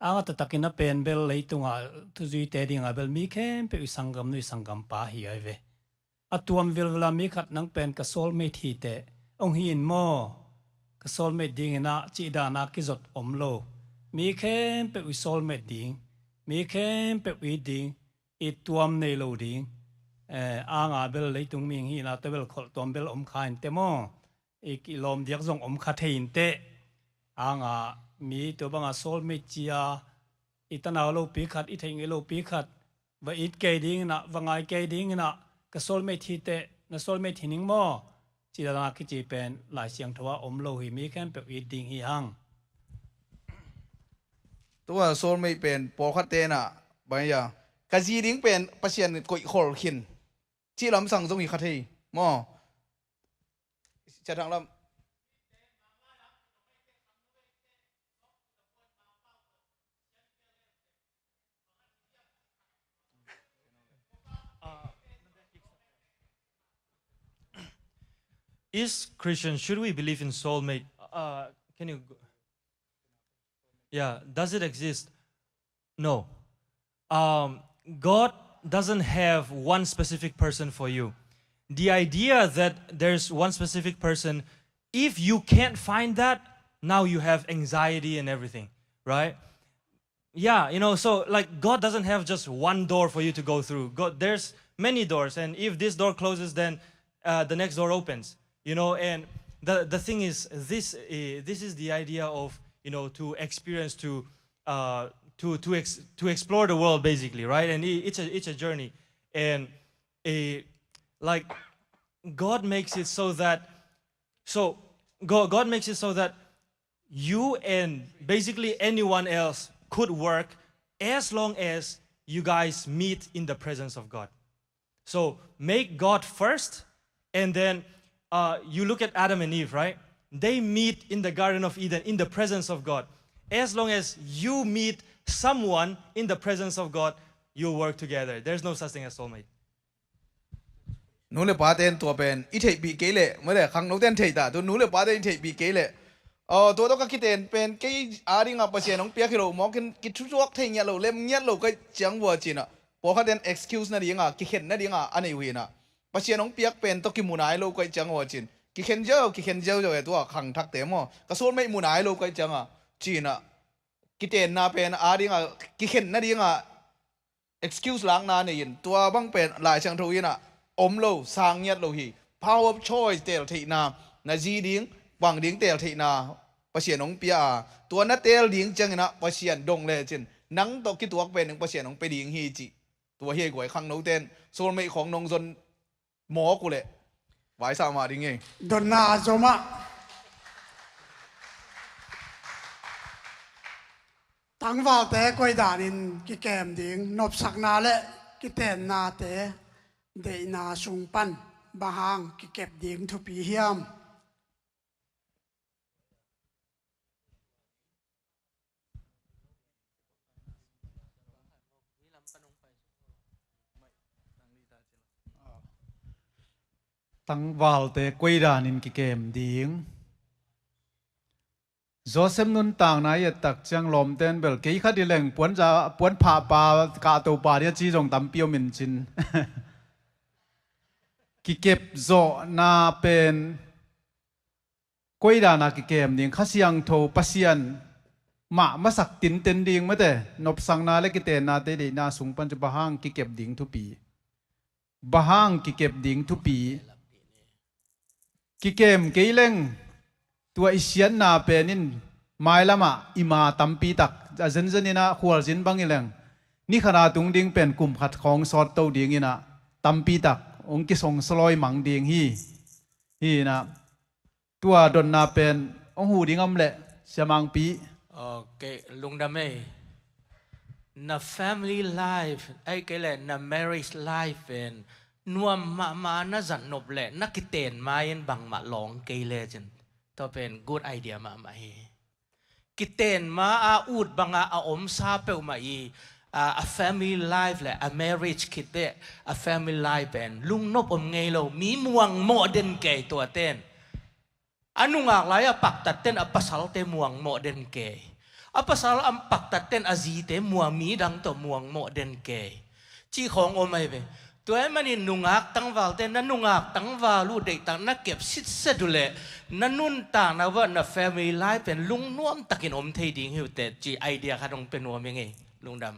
Ang a taktakin a pen bel leitungah thuzuite dingah bel mi khempeuh i sanggamnu i sanggampa hi ai ve. A tuam vilvila mi khat nang pen ka soulmate hi teh hong hi in maw? Ka soulmate ding inah cih dana kizot om lo. Mi khempeuh i soulmate ding, mi khempeuh i ding, i tuam nei lo ding. Eh, anga bel leitung mihing hihna tawh bel kholh tuam bel om kha in teh maw? I kilawm diak zong om kha thei in teh. Anga mi tua banga soulmate cia i tanau lopi khat, i theih ngei lopi khat va it kei ding inah, va ngai kei ding inah, ka soulmate hi teh, na soulmate hi ning maw? Ci dan a kici pen Lai Siangtho ah om lo hi, mi khempeuh it ding hi hang. Tua soulmate pen pawlkhat tenah bang ia, ka zi ding pen Pasian koih khol khin cih lamsang zong hi kha thei maw? Sia Thang lam. Is Christian, should we believe in soulmate? Uh, can you go? Yeah, does it exist? No. Um, God doesn't have one specific person for you. The idea that there's one specific person, if you can't find that, now you have anxiety and everything, right? Yeah, you know, so, like, God doesn't have just one door for you to go through. God, there's many doors, and if this door closes, then uh, the next door opens. You know, and the the thing is, this uh, this is the idea of, you know, to experience, to uh, to to ex- to explore the world, basically, right? And it, it's a it's a journey, and uh, like, God makes it so that, so God, God makes it so that you and basically anyone else could work, as long as you guys meet in the presence of God. So make God first, and then uh, you look at Adam and Eve, right? They meet in the Garden of Eden in the presence of God. As long as you meet someone in the presence of God, you'll work together. There's no such thing as soulmate. Nu le pa ten tua pen i theihpih kei leh, male khangno ten theih ta, tu nu le pa ten i theihpih kei leh, aw, tua tawh ka kiten pen kei a dingah Pasian hong piak hi lo, mawkin kithutuak thei ngiat lo, lem ngiat lo ka hih ciang vua cinah, pawlkhat ten excuse nadingah, kikhen nadingah a nei uh hinah. Pasian hong piak pen tawh kimu nai lo ka hih ciang vua cin, kikhen ziau, kikhen ziau ziau e, tua khangthakte maw, ka soulmate mu nai lo ka hih ciangah cinah, kitenna pen a dingah, kikhen nadingah excuse lakna nei-in, tua bang pen Lai Siangtho inah om lo, sang ngiat lo hi. Power of choice, tel theihna, na zi ding, bang ding tel theihna Pasian hong pia a, tua na tel ding cianginah Pasian dong lecin nang tawh kituak pen ding Pasian hong pia ding hi cih. Tua hi ei guai khangno ten soulmate khawng nong zon mawk uh leh vaisa mah ding ei. Donna a zomah tangvalte koi danin kikem ding, nopsakna le kitennate deihna sung pan bang hang kikep ding thupi hiam? Tangvalte koi danin kikem ding. Joseph nuntakna i et tak ciang lawmten bel kei khat i leng puanza, puanphahpa, kahtopa dia ci zong tampi om in cin. Kikep zawhna pen koi dana kikem ding, Kha Siangtho Pasian mah masak tinten ding mate, nopsakna le kitennate deihna sung pan cu bang hang kikep ding thupi. Bang hang kikep ding thupi. Kikem kei leng tua i siatna pen in mailamah i ma tampi tak a zenzen inah khualzin bang i leng ni khat a tung ding pen kum khat khawng sawt to ding inah tampi tak hong kisong sawlawi mang ding hi. Hi inah tua donna pen hong huh ding om leh, Sia Mangpi. Ok, lungdam ei. Na family life, ahih kei leh na marriage life pen nuam mahmah na zat nop leh na kiten ma-in bangmah lawng kei lecin, tua pen good idea mahmah hi. Kiten ma a ut banga a omsa peuhmah i, a, a family life le a marriage khit teh a family life pen lungnop om ngei lo, mi muangmawh den kei tua ten. A nungak lai a paktat ten a pasalte muangmawh den kei. A pasal a paktat ten a zite muang, mi dang tawh muangmawh den kei. Cih khawng om ahi ve. Tua ahih manin nungak tangvalte na nungak tangval uh deihtak na kep sitset uh leh na nuntakna uh ah na family life pen lungnuam takin om thei ding hi uh teh cih idea khat hong pia nuam ing ei. Lungdam.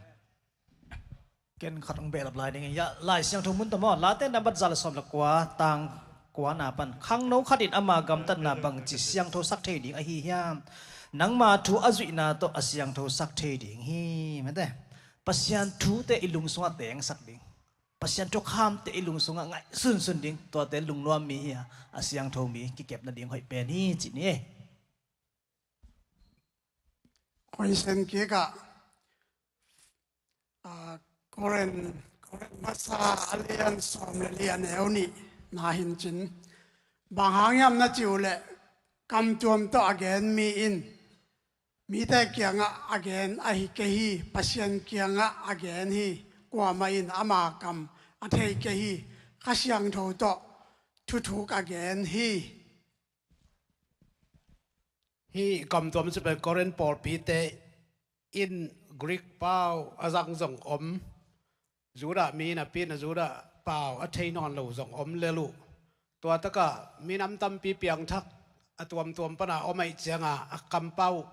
Ken khat hong behlap lai ding hi. Ia, Lai Siangtho mun tawh maw, Late nambat za le sawm le kua, tang kuana pan, khangno khat in ama gamtatna bangci siangtho sak thei ding ahi hiam? Nangma thu a zuihna tawh a siangtho sak thei ding hi, mate. Pasian thute i lungsungah tengsak ding. Pasian thukhamte i lung sungah ngaihsunsun ding, tuate lungnuam mi hi a, a siangtho mi kikep nading hoih pen hi ci ni. Khuaisen kikah, ah, Korin, Korin masa a lian sawm le li a neu nih na hin cin. Bang hang hiam na cih uh leh, kamtuam tawh a gen mi in mite kiangah a gen ahi kei hi, Pasian kiangah a gen hi. Kuamah in ama kam a thei kei hi, Kha Siangtho tawh thuthuk a gen hi. Hih kamtuam ci pen Korin pawlpite in Greek pau a zang zong om, Judah mi napi in a Judah pau a thei nawn lo zong om lel uh. Tua takah minam tampi piangthak a tuamtuam pana om ahih cianga a kampau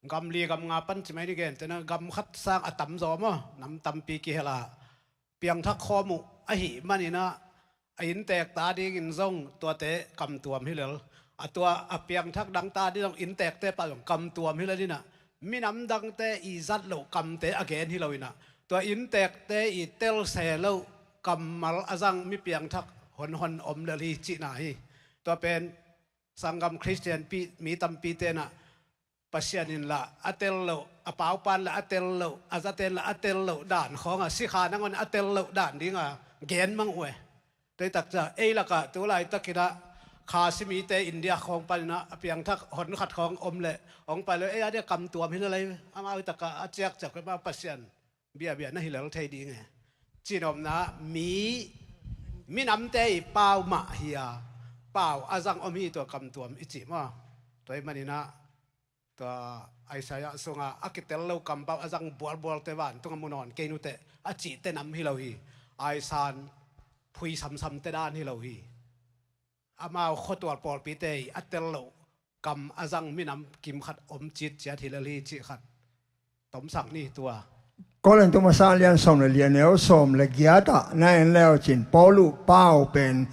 gam li gam nga pan ci mai ni, gentehna gam khat sang a tamzaw maw, nam tampi kihel a piangthak khawm uh ahih maninah a innteekte adingin zong tuate kamtuam hi lel. A tua a piangthak dangte ading zong innteekte pah zong kamtuam hi lel inah, minam dangte i zat loh kamte a gen hi lo inah, tua innteekte i telse loh kammal a zang mi piangthak honhon om lel hi cihna hi. Tua pen sanggam Khristian pi, mi tampi tenah Pasian in lah a tel loh, a paupan lah a tel loh, a zaten lah a tel loh dan khawngah sikha nangawn a tel loh dan dinga gen mang uh e. Teitak ca ei lakah tu laitakinah Khasi mite India khawng paninah a piangthak hon khat khawng om leh hong pai lo, ei a dia kamtuam hi lel ei, amau hi takah a ciakciak pema Pasian biabia na hi lel thei ding e. Cinopna mi, minamte i pau mah hi a, pau a zang om hi tua kamtuam i cih maw? Tua ih maninah tua Isaiah sungah a kitel lo kampau a zang bualbualte vantung a mu nawn kei nuteh a cihte nam hi lo hi. Aisan phui samsamte dan hi lo hi. Amau khuatual pawlpite i a tel loh kam a zang minam kim khat om citciat hi lel hi cih khat tomsak ni tua. Korin tung masa lian sawm le li a neu sawm le giatah na en leu cin Paul uh pau pen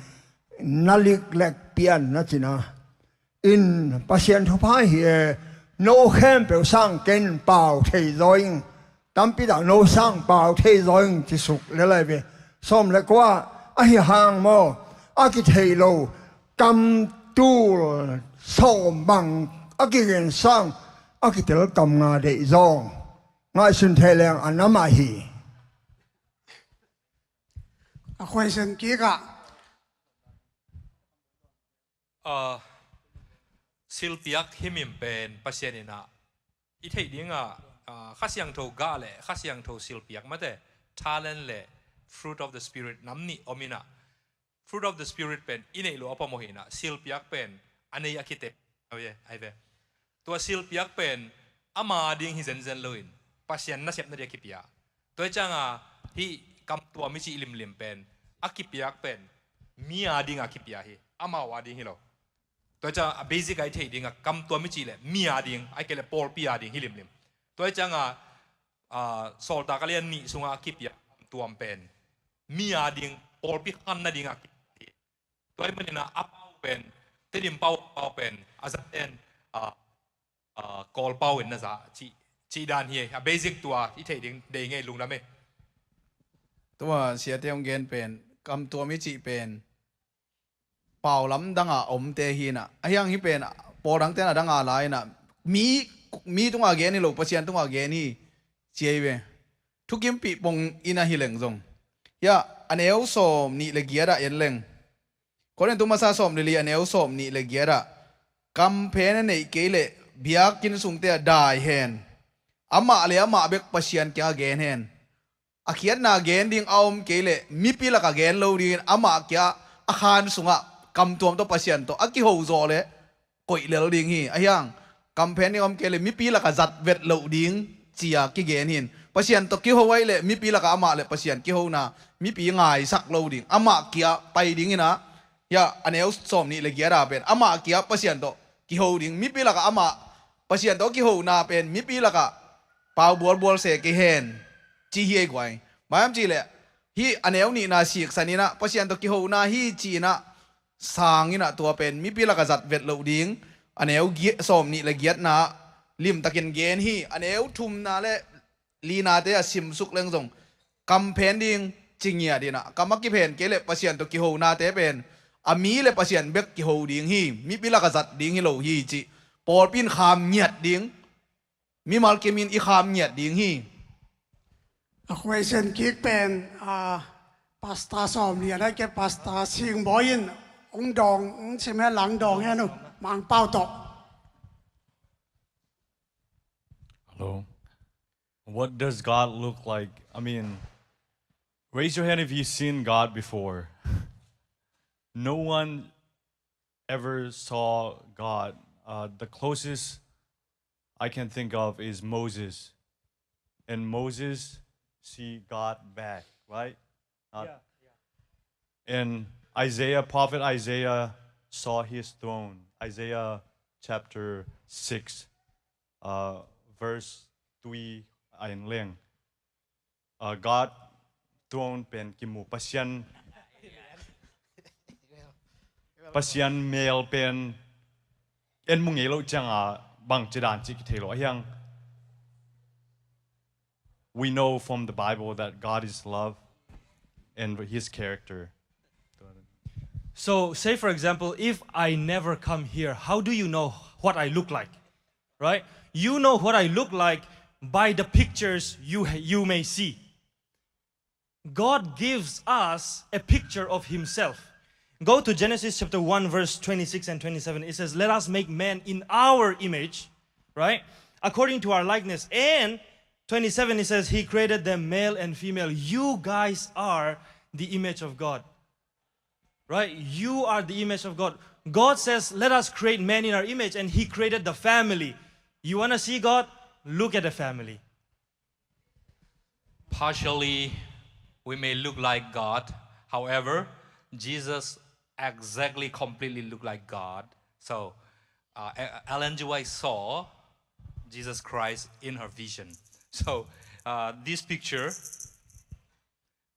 na liklek pian na cina in Pasian thupha hi e, no khempeuh sang ken pau thei zaw ing, tampi dah no sang pau thei zaw ing ci suk le lai ve. Sawm le kua ahi hang maw, a kitheih lo kam tul sawm bang a kigen sang a kitel kam nga deih zaw ngaihsun thei leng a nam ahi. A khuaisen kikah Ah, silpiak himhim pen Pasian inah i theih dingah, ah, Kha Siangtho gah le Kha Siangtho silpiak mate, talent le fruit of the Spirit nam nih om inah, fruit of the Spirit pen i neih lo a pamawh hinah, silpiak pen a nei a kite ai ve. Tua silpiak pen ama ding hi zenzen loin Pasian nasepna ding a kipia. Tua hi cianga hih kamtuam i cih limlim pen a kipiak pen mi a dinga kipia hi, amau a ding hi lo. Tua hi cianga a basic a i theih dinga kamtuam i cih le mi a ding, a i kei le pawlpi a ding hi limlim. Tua hi cianga, ah, Sawltak a lian nih sunga a kipia kamtuam pen mi a ding, pawlpi khanna dinga kipia hi. Tua hi maninah a pau pen, Tedim pau a pau pen a zaten, ah, ah, Kawl pau in na za cih, cih dan hi. A basic tua i theih ding dei ngei lungdam e. Tua siate hong gen pen kamtuam i cih pen pau lamdanga omte hinah, a hiang hi pen pawl dangte na danga la inah, mi, mi tunga gen hi lo, Pasian tunga gen hi ci ei ve. Thukimpih pong ina hi leng zong hiah a neu sawm nih le giatah en leng, Korin tung masa sawm le li a neu sawm nih le giatah, kamphen a neih kei leh biakinn sungte ah dai hen. Amah le amah bek Pasian kiangah gen hen. A khiatna gen ding a om kei leh mipi lakah gen lo dingin amah kiangah a khan sungah kamtuam tawh Pasian tawh a kiho zawh leh koih lel ding hi. A hiang kamphen ding om kei le mipi lakah zat vet loh ding ci-a kigen hin. Pasian tawh kiho ahih leh mipi lakah amah le Pasian kihona, mipi ngaisak lo ding, amah kia pai ding inah. Hiah a neu sawm nih le giat a pen amah kia Pasian tawh kiho ding, mipi lakah amah Pasian tawh kihona pen mipi lakah pau bualbual se kei hen ci hi ei guai. Bang hiam cihleh hih a neu nihna siksan inah Pasian tawh kihona hi ci inah sang inah tua pen mipi lakah zat vet loh ding a neu giat, sawm nih le giatna limtakin gen hi. A neu thumna le linate a simsuk leng zong kamphen ding ci ngiat in ah, kam a kiphen kei leh Pasian tawh kihonate pen a mi le Pasian bek kiho ding hi, mipi lak a zat ding hi lo hi cih pawlpi in kham ngiat ding, mimal kim in i kham ngiat ding hi. A question kik pen, ah, Pastor Sawm Lian a ke Pastor Sing Bawi in hong dawng, hong sim hen lang dawng hen uh, Mangpau tawh. Hello. What does God look like? I mean, raise your hand if you've seen God before. No one ever saw God. Uh, the closest I can think of is Moses. And Moses see God back, right? Not- Yeah, yeah. And Isaiah, prophet Isaiah saw his throne. Isaiah chapter six, uh, verse three, a en leng. Uh, God throne pen kimu, Pasian, Pasian mel pen en mu ngei lo ciang a bang ci dan ci kithei lo a hiang. We know from the Bible that God is love and his character. So, say for example, if I never come here, how do you know what I look like? Right? You know what I look like by the pictures you, you may see. God gives us a picture of himself. Go to Genesis chapter one, verse twenty-six and twenty-seven. It says, "Let us make man in our image," right? "According to our likeness." And twenty-seven, it says, "He created them male and female." You guys are the image of God. Right? You are the image of God. God says, "Let us create man in our image," and he created the family. You wanna see God? Look at the family. Partially, we may look like God. However, Jesus exactly completely looked like God. So, uh, E-, Ellen G. White saw Jesus Christ in her vision. So, uh, this picture,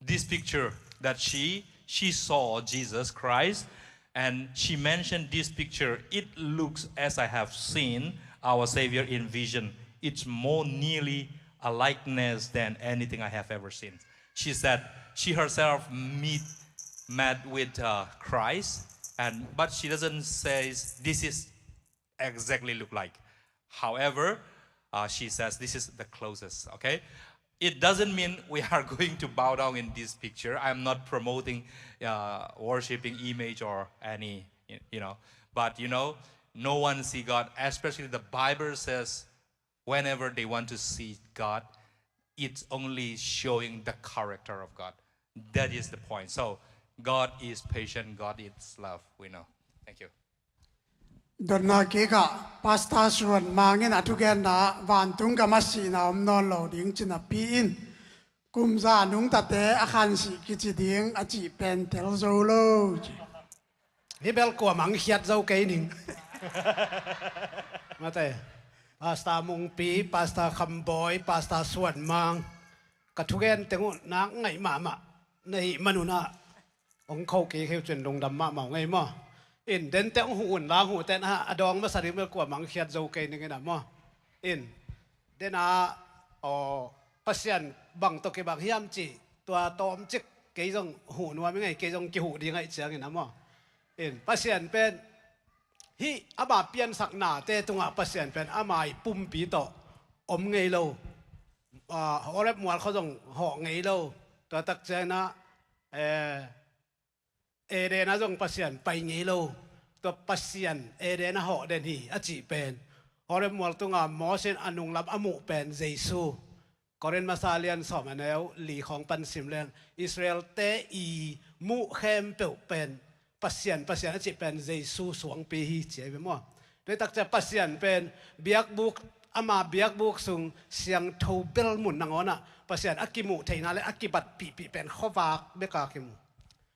this picture that she, she saw Jesus Christ, and she mentioned this picture, "It looks as I have seen our Savior in vision. It's more nearly a likeness than anything I have ever seen." She said she herself meet, met with, uh, Christ, and, but she doesn't say this is exactly look like. However, uh, she says this is the closest, okay? It doesn't mean we are going to bow down in this picture. I'm not promoting, uh, worshiping image or any, y-, you know. But, you know, no one see God, especially the Bible says whenever they want to see God, it's only showing the character of God. That is the point. So, God is patient, God is love, we know. Thank you. Dotna kikah Pastor Suan Mang in a thugenna vantung gam a sihna om nawn lo ding cinapi in, kumza nungtate a khansih kici ding a cih pen tel zo lo ci. Hih bel kuamang khiat zo kei ning. Mate, Pastor Mungpi, Pastor Khambawi, Pastor Suan Mang, ka thugen teng uh nak ngaih mahmah na hih manun ah hong kho kei kheu cin lungdam mahmah uh ngei maw? In, dente hong huh un la, hong huh ten a, a dawng masa ding bel kuamang khiat zo kei ning in ah maw? In, dena, aw, Pasian bang tawh kibang hiam cih tua tawmcik kei zong huh nuam i ngei, kei zong kihuh ding ahih ciangin ah maw? In, Pasian pen hih ama piansaknate tungah Pasian pen ama ii pumpi tawh om ngei lo. Ah, Horeb mual khua zong hawh ngei lo. Tua tak ciangin ah, eh, Eden ah zong Pasian pai ngei lo. Tua Pasian Eden ah hawh den hi a cih pen Horeb mual tungah Moses in a nunglam a muh pen Jesu. Korin masa lian sawm a neu li khawng pan sim leng Israel-te ii muh khempeuh pen Pasian, Pasian a cih pen Jesu suangpi hi ci ahi ve maw? Tua hi tak ciang Pasian pen biakbuk, ama biakbuk sung siangtho bel mun nangawn ah Pasian a kimuh theihna le a kibatpihpih pen khuavak bek a kimu.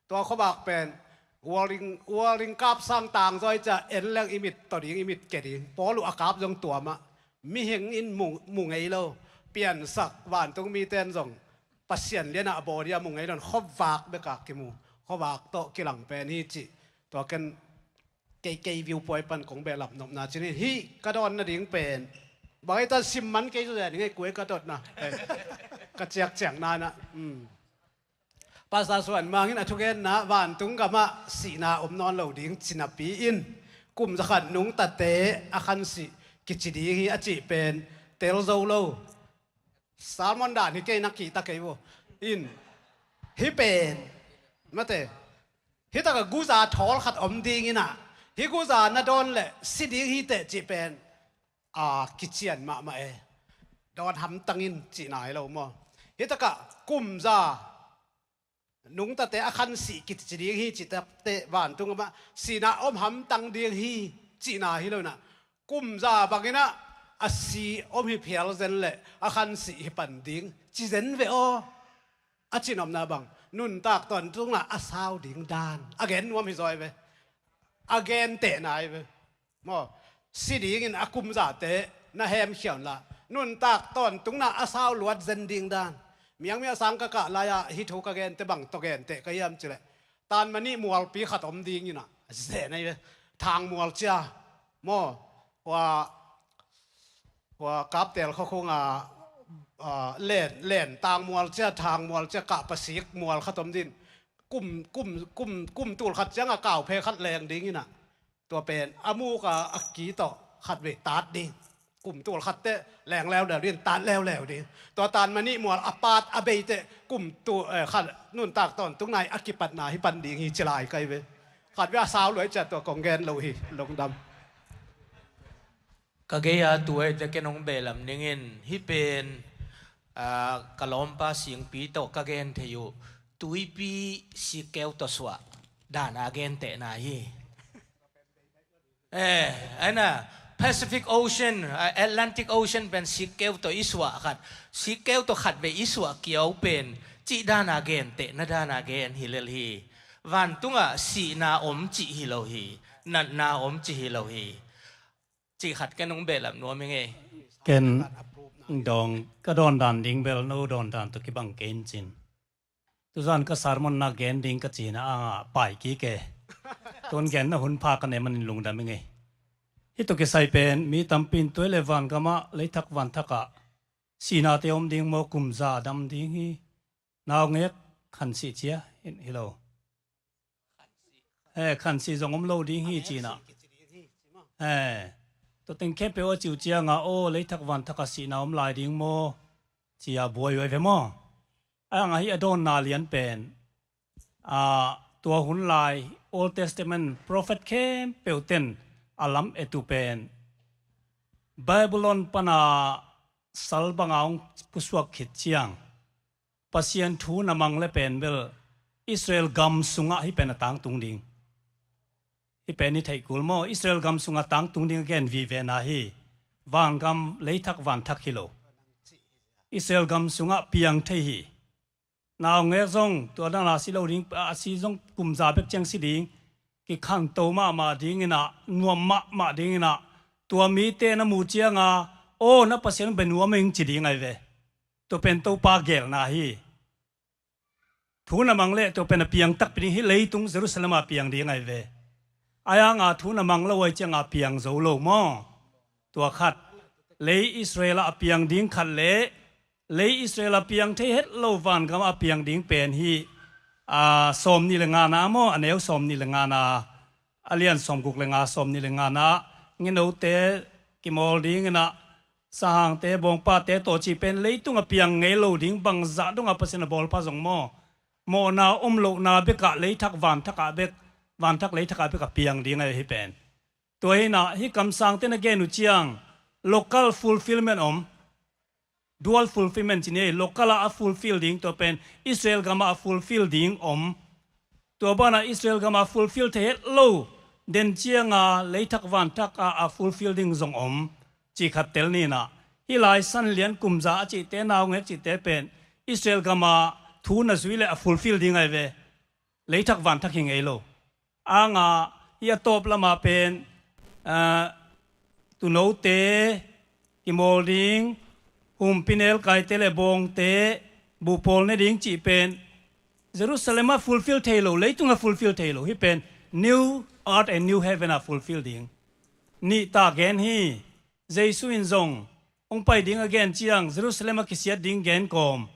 Tua khuavak pen worlding, worlding kap sang tangzaw hi ciah en leng i mit taw ding, i mit ke ding. Paul uh a kap zong tua mah. Mihing in mu, mu ngei lo. Piansak vantung mite in zong Pasian lianah a bawl dia mu ngei lo in khuavak bek a kimu. Khuavak tawh kilang pen hi cih. Tua ken kei, kei viewpoint pan kong behlap nopna cin hi. Hih ka dawn nading pen bang hi ta sim man kei zaw zen hi ngei kuai ka dotna. Eh, ka ciakciakna in ah. Hmm. Pastor Suan Mang in a thugenna vantung gamah sihna om nawn lo ding ci napi in, kum zakhat nungtate a khansih kici ding hi a cih pen tel zo lo. Sermon dan hi kei na kihta kei vo. In, hih pen, mate, hih takah guza thawl khat om ding inah, hih guza na dawn leh si ding hi teh cih pen, a, kician mahmah e. Dawn hamtang in cihna hi lo maw? Hih takah kumza nungtate a khansih kici ding hi, cih takte vantung amah sihna om hamtang ding hi, cihna hi lo inah, kumza bang inah a si om hi phial zen leh a khansih hi pan ding ci zen ve aw. A cihnopna bang, nuntak tawntung ah a sau ding dan a gen nuam hi zaw ve. A gentehna hi ve. Maw, si dingin a kumzate na hemkhia unla, nuntak tawntung ah a sau luat zen ding dan. Miangmia sang ka kah lai-ah hih thu ka gente bang tawh genteh ka hiam cileh, Tanmani mualpi khat om ding inah, zen ahi ve. Thang mual cia. Maw, hua, hua Kaptel khuakhung a, a, len, len tang mual cia, thang mual cia, kah pasik mual khat om ding. Kum, kum, kum, kum tul khat ciangah kauphe khat leng ding inah, tua pen a muk a, a ki tawh khatvei tat ding. Kum tul khat teh leng leuleu ding, tat leuleu ding. Tua Tanmani mual a pat a bei teh kum tul, eh, khat nuntak tawntung ah a kipatna hi pan ding hi ci lai ka hi ve. Khatvei a sau luai cia, tua kong gen lo hi, lungdam. Ka gei-a tu ahih teh ken hong beh lam ning in, hih pen, ah, ka lawmpa Singpi tawh ka gen thei uh, tuipi sikkeu tawh suah dan a gentehna hi. Eh, aina, Pacific Ocean, ah, Atlantic Ocean pen sikkeu tawh i suah khat, sikkeu tawh khatvei i suah kiau pen, cih dan a gentehna dan a gen hi lel hi. Vantungah sihna om cih hi lo hi, natna om cih hi lo hi. Cih khat ken hong beh lam nuam hi ngei. Ken dawng, ka dawn dan ding bel no dawn dan tawh kibang kei in cin. Tuzan ka sermon na gen ding ka cihna anga pai kik e. Tun genna hun pha ka neih manin lungdam hi ngei. Hih tawh kisai pen mi tampi in tua leh vangamah leithak vanthakah sihnate om ding maw, kumza a dam ding hi. Naungek khansih cia hi lo. Eh, khansih zong om lo ding hi cihna. Eh, tua teng khempeuh a ci uh cianga, aw, leithak vanthakah sihna om lai ding maw, ci-a buai uh ahi ve maw? Ahi hang ahi a dawnna lian pen, ah, tua hun lai Old Testament prophet khempeuh ten a lam et uh pen, Babylon pana sal banga hong pusuak khit ciang, Pasian thu na mang le pen bel Israel gam sungah hih pen a tangtung ding. Hih pen i theih kul maw? Israel gam sungah tangtung ding a gen vivena hi. Vangam leithak vanthak hi lo. Israel gam sungah piang thei hi. Naungek zong tua dana si lo ding, a si zong kumza bek ciang si ding. Kikhanto mahmah dinginah, nuam mahmah dinginah, tua mite na mu cianga, aw, na Pasian bia nuam ing ci ding ahi ve. Tua pen Topa gelna hi. Thu na mang leh tua pen a piang takpi ding hi, leitung Jerusalem a piang ding ahi ve. Ahi hanga thu na mang lo ahi cianga piang zo lo maw? Tua khat. Lei Israel ah a piang ding khat le lei Israel a piang thei het lo vangam a piang ding pen hi. A, sawm nih le ngana maw, a neu sawm nih le ngana, a lian sawm guk le nga, sawm nih le ngana, nginote kimawl dinginah, sahangte, bawngpate tawh cih pen leitung a piang ngei lo ding, bangzah dongah Pasian a bawlpha zong maw, mawhna om lohna bekah leithak vanthakah bek, vanthak leithakah bek a piang ding ahi hi pen. Tua hinah hih kamsangte na gen uh ciang local fulfillment om, dual fulfillment ci ni, local ah a fulfill ding, tua pen Israel gamah a fulfill ding om. Tua banah Israel gamah a fulfill thei het lo, den cianga leithak vanthak ah a fulfill ding zong om. Cih khat tel ninah, hih lai sanlian kumza a cihte, naungek cihte pen Israel gamah thu na zui leh a fulfill ding ahi ve. Leithak vanthak hi ngei lo. Anga hih a tawp lama pen, ah, tuunote kimawl ding, humpi nelkaite le bawngte buhpawl ne ding cih pen Jerusalem ah fulfill thei lo, leitung ah fulfill thei lo. Hih pen new earth and new heaven ah fulfill ding. Nih ta gen hi. Jesu in zong hong pai ding a gen ciang Jerusalem ah kisiat ding gen kawm.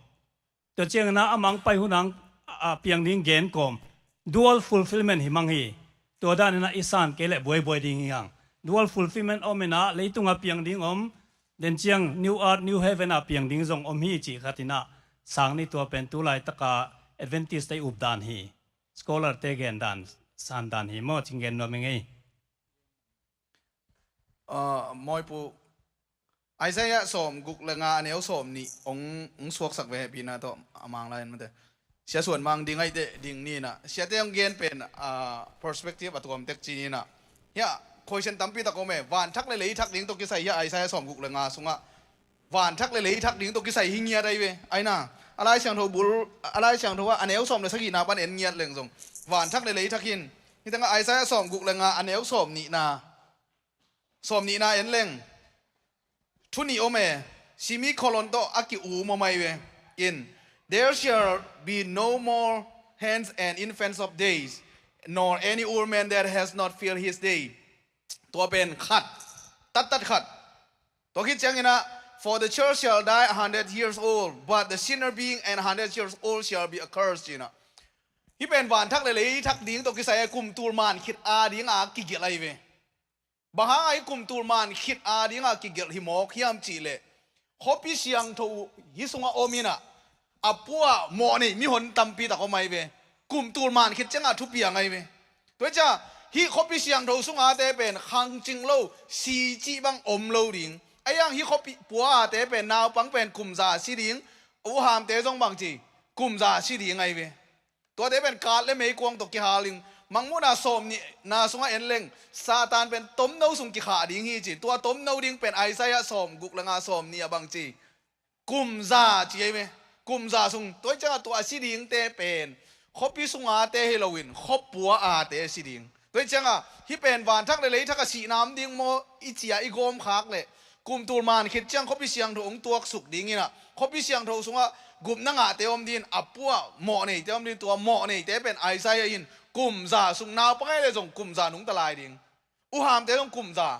Tua ciangin ah amah hong pai hun ah a piang ding gen kawm, dual fulfillment hi mang hi. Tua dan inah i san kei leh buaibuai ding hi hang. Dual fulfillment om inah leitunga piang ding om, den ciang new earth, new heaven a piang ding zong om hi cih khat inah sang ni. Tua pen tu laitaka Adventist te i up dan hi. Scholar te gen dan, san dan hi maw, cing gen nuam i ngei. Ah, mawipu, Isaiah sawm guk le nga a neu sawm nih ong, ong suaksak ve hehpihna tawh a mang lai in mate. Sia suan mang ding aite ding ni inah. Siate ong gen pen, ah, perspective a tuam tek ci ni inah. Hiah, question tampi tak om e. Van thak le lei thak ding tawh kisai hiah Isaiah sawm guk le nga sungah van thak le lei thak ding tawh kisai hi ngiat ahi ve. Aina, a Lai Siangtho bul, a Lai Siangtho ah a neu sawm le sagihna pan en ngiat leng zong van thak le lei thak hin. Hi tengah Isaiah sawm guk le nga a neu sawm nihna, sawm nihna en leng thu nih om e. Semicolon tawh a ki-um om ahi ve. In, there shall be no more hands and infants of days, nor any old man that has not filled his day. Tua pen khat, tattat khat. Tua khit ciang inah, for the child shall die a hundred years old, but the sinner being an hundred years old shall be accursed, ci inah. Hih pen van thak le lei thak ding tawh kisai a kum tul man khit a ding a kigelh ahi ve. Bang hang a hih kum tul man khit a ding a kigelh hi mawk hiam cih leh, khuapi siangtho hih sungah om inah, a pua mawh nei mihon tampi tak om ahi ve. Kum tul man khit ciangah thupiang ahi ve. Tua hi ciah, hih khuapi siangtho sungate pen khangcing lo, si cih bang om lo ding. Ahi hang hih khuapi pua ate pen naupang pen kum za si ding, uhamte zong bang ci, kum za si ding ahi ve. Tuate pen kat le meikuang tawh kihal ding. Mangmuhna sawm nihna sungah en leng, Satan pen tomno sung kikhah ding hi ci. Tua tomno ding pen Isaiah sawm guk le nga sawm nih a bang ci, kum za ci ahi ve. Kum za sung. Tua hi ciangah tua a si dingte pen khuapi sungate hi loin khuapua ate a si ding. Tua hi ciangah hih pen van thak le lei thak a sihna om ding maw i ci a i gawm khak leh, kum tul man khit ciang khuapi siangtho hong tuaksuk ding inah, khuapi siangtho sungah gupna ngahte om ding, a pua mawh neite om ding. Tua mawh neite pen Isaiah in kum za sung, naupang ahi leh zong kum za nungta lai ding. Uhamte zong kum za.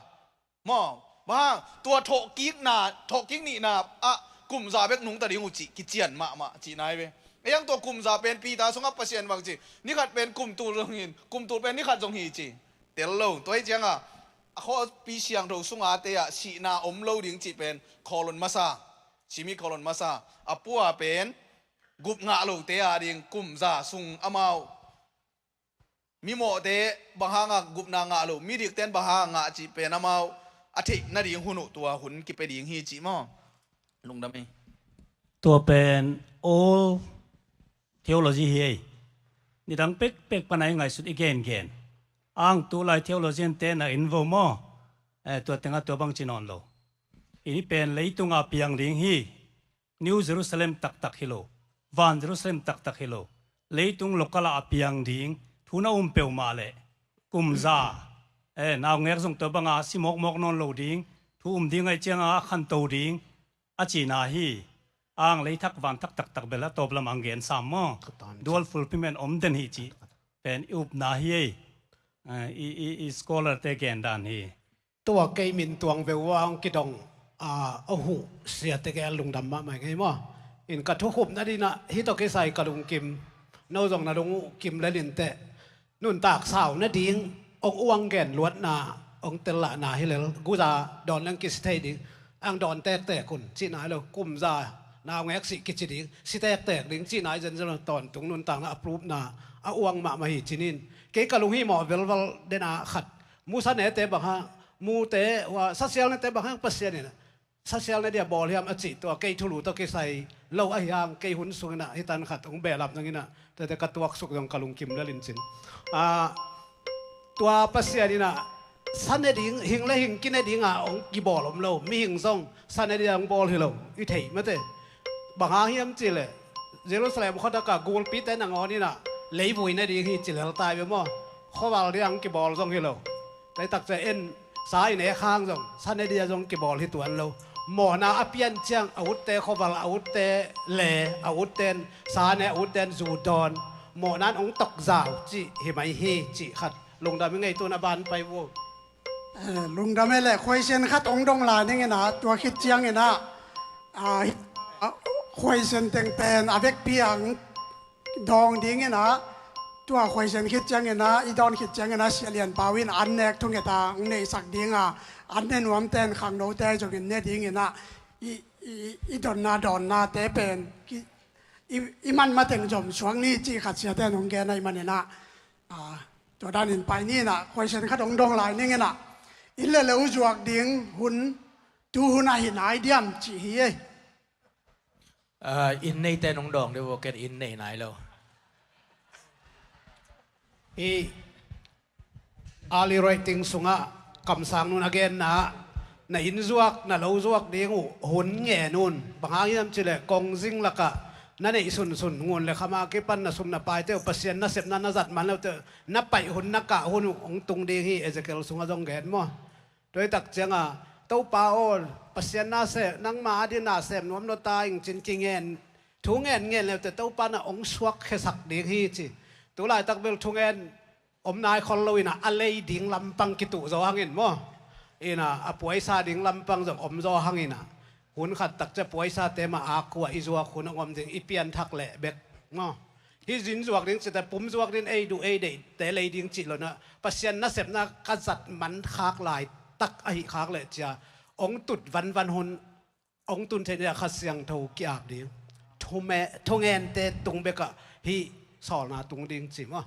Maw, bang hang, tua thawhkikna, thawhkik nihna ah kum za bek nungta ding uh cih kician mahmah cihna ahi ve. Ahi hang tua kum za pen Peter sungah Pasian bang ci, ni khat pen kum tul zong hi in, kum tul pen ni khat zong hi ci. Tel lo, tua hi ciangah a khuapi siangtho sungate ah sihna om lo ding cih pen colon masa, semicolon masa. A pua pen gup ngah lote a ding kum za sung amau mimawhte bang hangah gupna ngah lo, midikten bang hangah ngah cih pen amau a theih nading hun uh tua hun kipia ding hi cih maw? Lungdam hi. Tua pen old theology hi ei. Nidang pekpek pana i ngaihsut i gengen. Ang tulai theologian te na in vo maw? Eh, tua tengah tua bang ci nawn lo. I ni pen leitunga piang ding hi. New Jerusalem taktak hi lo, van Jerusalem taktak hi lo, leitung local ah a piang ding, thu na um peuhmah leh, kum za, eh, naungek zong tua banga si mawkmawk nawn lo ding, thu um ding ahih cianga a khanto ding, a cihna hi. Ang leithak vanthak taktak bel a tawp lam ang gen sam maw? Dual fulfillment om den hi cih pen i upna hi ei. Eh, i, i, i scholar te gen dan hi. Tua kei min tuang veu a hong kidong, a, a huh siate gel lungdam mahmah ngei maw. In ka thukhupna dinah hih tawh kisai ka lungkim, no zong na lung uh kim lel inteh. Nuntak sau nading hong uang gen luatna, hong tellahna hi lel, guza dawn leng kisi thei ding. Ang dawn tektek un cihna hi lo, kumza naungek sih kici ding, si tektek ding cihna hi zenzen lo, tawntung nuntakna a prupna a uang mahmah hi cinin. Kei ka lunghimawh velval dena khat, musa nete bang hang, mute, ua, sasial nete bang hang Pasian in sasial na dia bawl hiam a cih tua kei thulu tawh kisai lo ahi hang, kei hun sung inah hih tan khat hong behlap zong inah tuate ka tuaksuk zong ka lungkim lel in cin. A, tua Pasian inah sa ne ding, hing le hing kine dinga hong kibawl om lo, mihing zong sa ne dia hong bawl hi lo, i theih mate. Bang hang hiam cih leh Jerusalem khuatak a gulpite nangawn inah leivui ne ding hi ci lel tai ve maw? Khuaval dia hong kibawl zong hi lo. Taitak cia en sa i nek hang zong sa ne dia zong kibawl hi tuan lo. Mawhna a pian ciang a utte khuaval, a utte le, a utten sa ne, a utten zu dawn, mawhna in hong tokzau cih hi mai hi cih khat lungdam i ngei tun a ban pai uh. Eh, lungdam e le, question khat hong dong la ning inah, tua khit ciang inah, ah, question teng pen a vekpi ang dawng dingin ah, tua khuaisen khit ciangin ah, i dawn khit ciangin ah, Sia Lian Pau in an nek thunget a hong neihsak ding a, an ne nuamte in khangnote zongin ne dingin ah, i, i, i donna dawnnate pen ki, i, i man mateng zom suak ni ci khat siate in hong gen ahih manin ah, a, tua danin pai ni in ah, khuaisen khat hong dawng lai ning in ah, inn le lo zuak ding hun, tu hun ahi nai diam ci hi ei. Ah, inn neite in hong dawng dih uh, ken inn nei nai lo. Hih early writing sungah kamsang nun a genna ah, na inn zuak, na lo zuak ding uh hun ngen un. Bang hang hiam cih leh kongzing lakah na neih sunsun, ngun le kham a kipan na sum na paite uh, Pasian nasepna na zat man lote uh, na paih hun, na kah hun uh hong tung ding hi, Ezekiel sungah zong gen maw. Tua hi tak ciangah, Topa aw, Pasian nasem, nangma adingin nasem nuam lo ta ing ci-in kingen, thu ngen ngen le uh teh Topa in ah hong suakkhiasak ding hi ci. Tu laitak bel thungen om nai khol lo in ah, a lei ding lampang kituh zaw hang in maw. In ah, a puaisa ding lampang zong om zaw hang in ah, hun khat tak ciang puaisate mah a kua i zuak hun hong om ding, i pianthak leh bek maw. Hih inn zuak ding cihte, pum zuak ding, ei duh ei deihte lei ding cih lo in ah, Pasian nasepna ka zat man khak laitak ahih khak leh cia, hong tut vanvan hun hong tun theih ni-a Kha Siangtho ki-ap ding. Thume-, thungente tung bekah hih sawlna tung ding ci maw.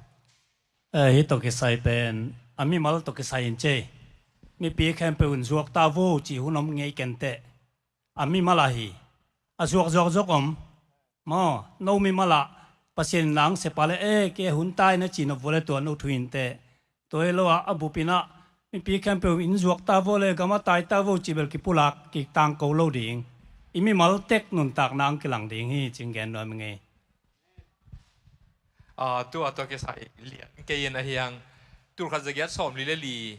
Eh, hih tawh kisai pen, a mimal tawh kisai in cei. Mipi khempeuh in zuak ta vo cih hun om ngei kenteh. A mimal ah hi. A zuak zuak zuak om. Maw, no mimal ah Pasian in nang sepa le, eh, kei hun tai na ci nop vua le tua no thu in teh. Tua hi lo ah, a bup in ah, mipi khempeuh in zuak ta vo le, gam a tai ta vo cih bel kipulak, kitangko lo ding. I mimal tek nuntakna hong kilang ding hi, ci-in gen nuam ing ei. Ah, tua, tua kisai lian kei in ahi hang. Tulkhat zagiat sawmli le li,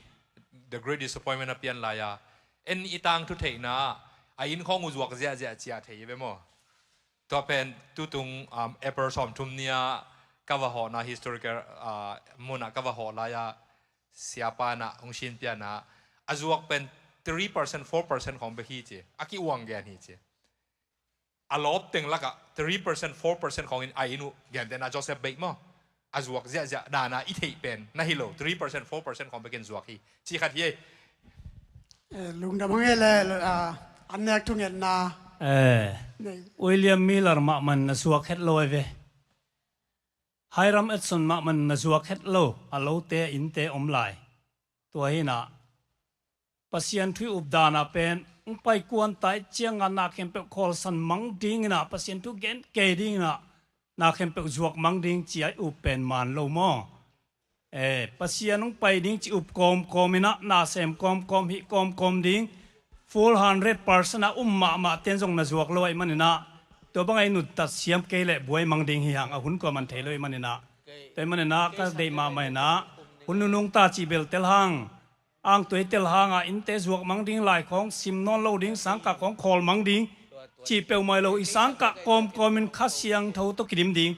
The Great Disappointment a pian lai-a, en i tangthu theihna ah, a inn khawng uh zuak ziahziah ci-a thei hi ve maw. Tua pen tutung, um, April sawmthum ni-a ka va hawhna historical, uh, munah ka va hawh lai-a, siapa in ah hong sinpiakna, a zuak pen three percent, four percent khawng bek hi ci. A ki-uang gen hi ci. A lawp teng lakah three percent, four percent khawngin a inn uh, gentehna Joseph Beit maw, a zuak ziahziah dan a i theih pen na hi lo, three percent, four percent khawng bekin zuak hi, ci khat hi ei. Eh, lungdam hang ei le, ah, an nek thungetna. Eh, nei. William Miller mahmah in na zuak het lo ei ve. Hyrum Edson mahmah in na zuak het lo, a lote, innte om lai. Tua hi in ah, Pasian thu i up dan ah pen, hong pai kuan ta i ciangah na khempeuh khawlsan mang ding in ah, Pasian thu gen kei ding in ah, na khempeuh zuak mang ding ci-a i up pen man lo maw. Eh, Pasian hong pai ding ci up kawmkawm in ah, na sem kawmkawm, hih kawmkawm ding, full hundred percent a um mahmah ten zong na zuak lo ahih manin ah, tua bangah i nuntat siam kei leh buai mang ding hi hang, a hun kuaman thei lo ahih manin ah. Tua ahih manin ah, ka deih mahmah in ah, hun nunung ta cih bel tel hang. Angtuai tel hang a, innte zuak mang ding, lai khawng sim nawn lo ding, sangkah khawng khawl mang ding cih peuhmah hi lo, i sangkah kawmkawm in Kha Siangtho tawh kidim ding,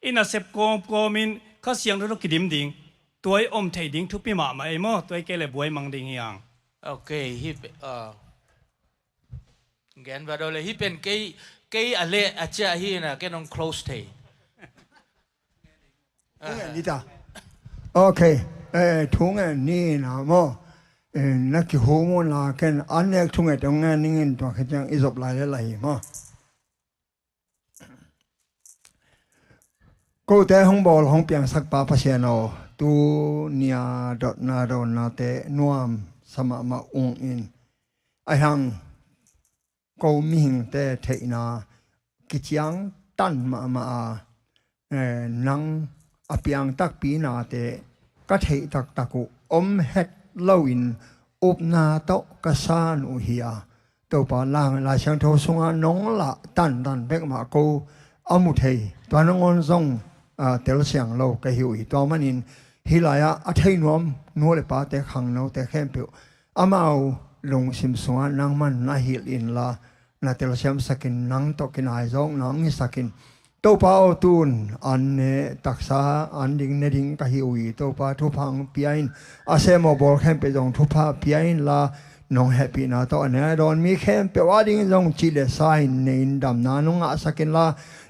i nasep kawmkawm in Kha Siangtho tawh kidim ding, tua i om theih ding thupi mahmah ei maw, tua hi kei leh buai mang ding hi hang. Ok, hi pe-, ah, gen va do le, hih pen kei, kei a leh a ciah hi in ah, ken hong close thei. Thu ngen ni ta. Ok. Eh, thu ngen ni in ah maw. Eh, na kihum un la, ken an nek thunget hong ngen ning in, tua khit ciang i zop lai le lai hi maw. Kote hong bawl hong piangsak pa Pasian aw, tuni-a dotna dawnnate nuamsa mahmah ung in, a hiang ko mihingte theihna kiciangtan mahmah a, eh, nang a piang takpi nate ka theih taktak uh om het loin upna tawh ka san uh hi a, Topa, Lai Siangtho sungah nong lah tantan bek mah ko a mu thei, tua nangawn zong, ah, telsiang lo ka hi uh hi. Tua manin hih lai-ah a thei nuam nu le pate, khangnote khempeuh, amau lungsim sungah nangman na hilh inla, na telsiamsak in, nang tawh kinaizawkna hong hisak in. Topa aw, tun an ne taksa, an ding ne ding ka hi uh hi. Topa, thupha hong pia in, a sem aw bawl khempeuh zong thupha pia inla, Nong hehpihna tawh a ne a dawn mi khempeuh a dingin zong cih le sa in ne in damna nong ngahsak inla,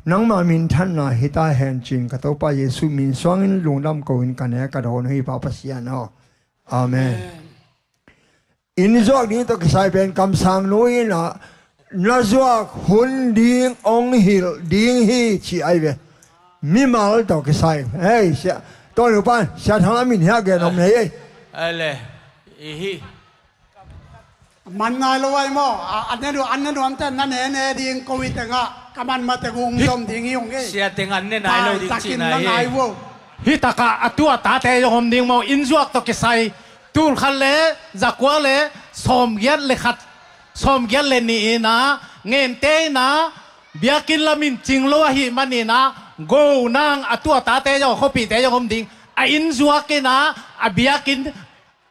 nangma minthanna hi ta hen ci-in ka Topa Jesuh min suangin lungdam ko-in ka ne ka dawn uh hi, Pa Pasian aw. Amen. Inn zuak ding tawh kisai pen kamsang nu in ah na zuak hun ding hong hilh ding hi ci ai ve. Mimal tawh kisai. Hei, sia, tawh nupa, sia thang a min hiah gen om nei ei. Ai le, i hi. Man nai lo ai maw? A, an ne nuam, an ne nuamte na ne ne ding ko hi tengah ka man mate gung zom ding hi ung ei. Sia teng an ne nai lo ding ci nai hi. Hi takah a tu a tate zong om ding maw? Inn zuak tawh kisai tul khat le zakua le sawmgiat le khat, sawmgiat le nih in ah ngente in ah biakinn lamin cing lo ahih manin ah go nang a tu a tate zong a khuapihte zong om ding. A inn zuak in ah a biakinn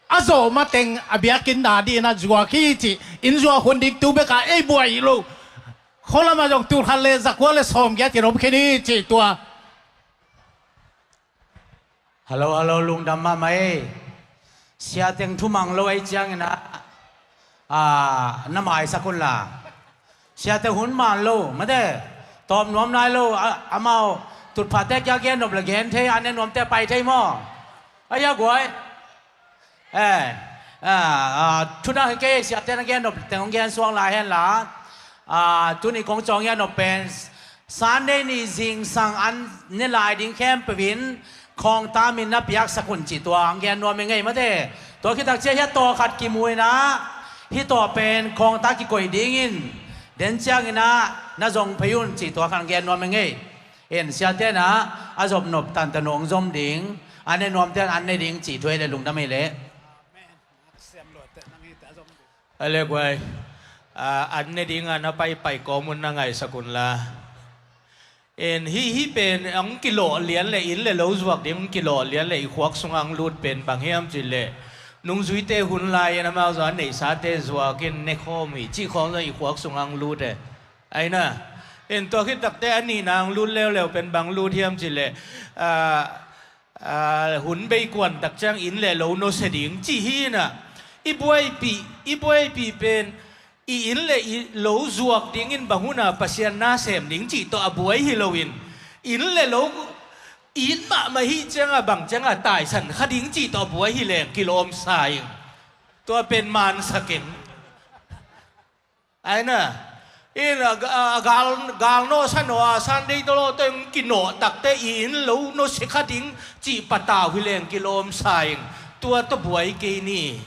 a zawh mateng a biakinn na dih in ah zuak hi cih, inn zuak hun ding tu bek a ei buai hi lo. Khualam ah zong tul khat le zakua le sawmgiat in om khin hi cih tua. Hallo, hallo, lungdam mahmah ei. Sia teng thumang lo ei ciangin ah, ah, na maisak un la. Sia teng hun man lo mate. Tawm nuam nai lo, a, amau tutphahte kia gen nop le gen thei, an ne nuamte pai thei maw? Ai a guai. Eh, ah, ah, thudang hi kei, siate na gen nop teng hong gen suak lai hen la. Ah, tuni kong cawng gen nop pen Sunday ni zingsang an ne lai ding khempeuh in khawngta min na piaksak un cih tua hong gen nuam ing ei mate. Tua khit tak ciang hia taw khat kimu in ah hih taw pen khawngta kikoih dingin den ciangin ah na zong phei un cih tua khat hong gen nuam ing ei. En siate in ah a zop nop tanta nong zom ding, an ne nuamte in an ne ding cih thu ei le lungdam ei le. A le guai, a, an ne ding a na paipai kawm un na ngaisak un la. En hih, hih pen hong kilawh lian le inn le lo zuak ding hong kilawh lian le i khuak sungah hong lut pen bang hiam cih leh nungzuite hun lai in amau zong a neihsate zuak in ne khawm hi cih khawng zong i khuak sungah hong lut e. Ai na, en tua khit takte a nihna hong lut leuleu pen bang lut hiam cih leh, a, a, hun bei kuan tak ciang inn le lo nusia ding cih hi in ah, i buaipih, i buaipih pen i inn le i lo zuak dingin bang hun a Pasian na sem ding cih tawh a buai hi loin, inn le lo it mahmah hi ciang a bang ciang a taisan kha ding cih tawh a buai hi leng kilawm sa ing. Tua pen mansak ing. Ai na, in a, a, a gal, gal nawh sa nawh a Sunday tawh lawh tawh hong kinawh takte i inn lo nusia kha ding cih patau hi leng kilawm sa ing. Tua tawh buai kei ni.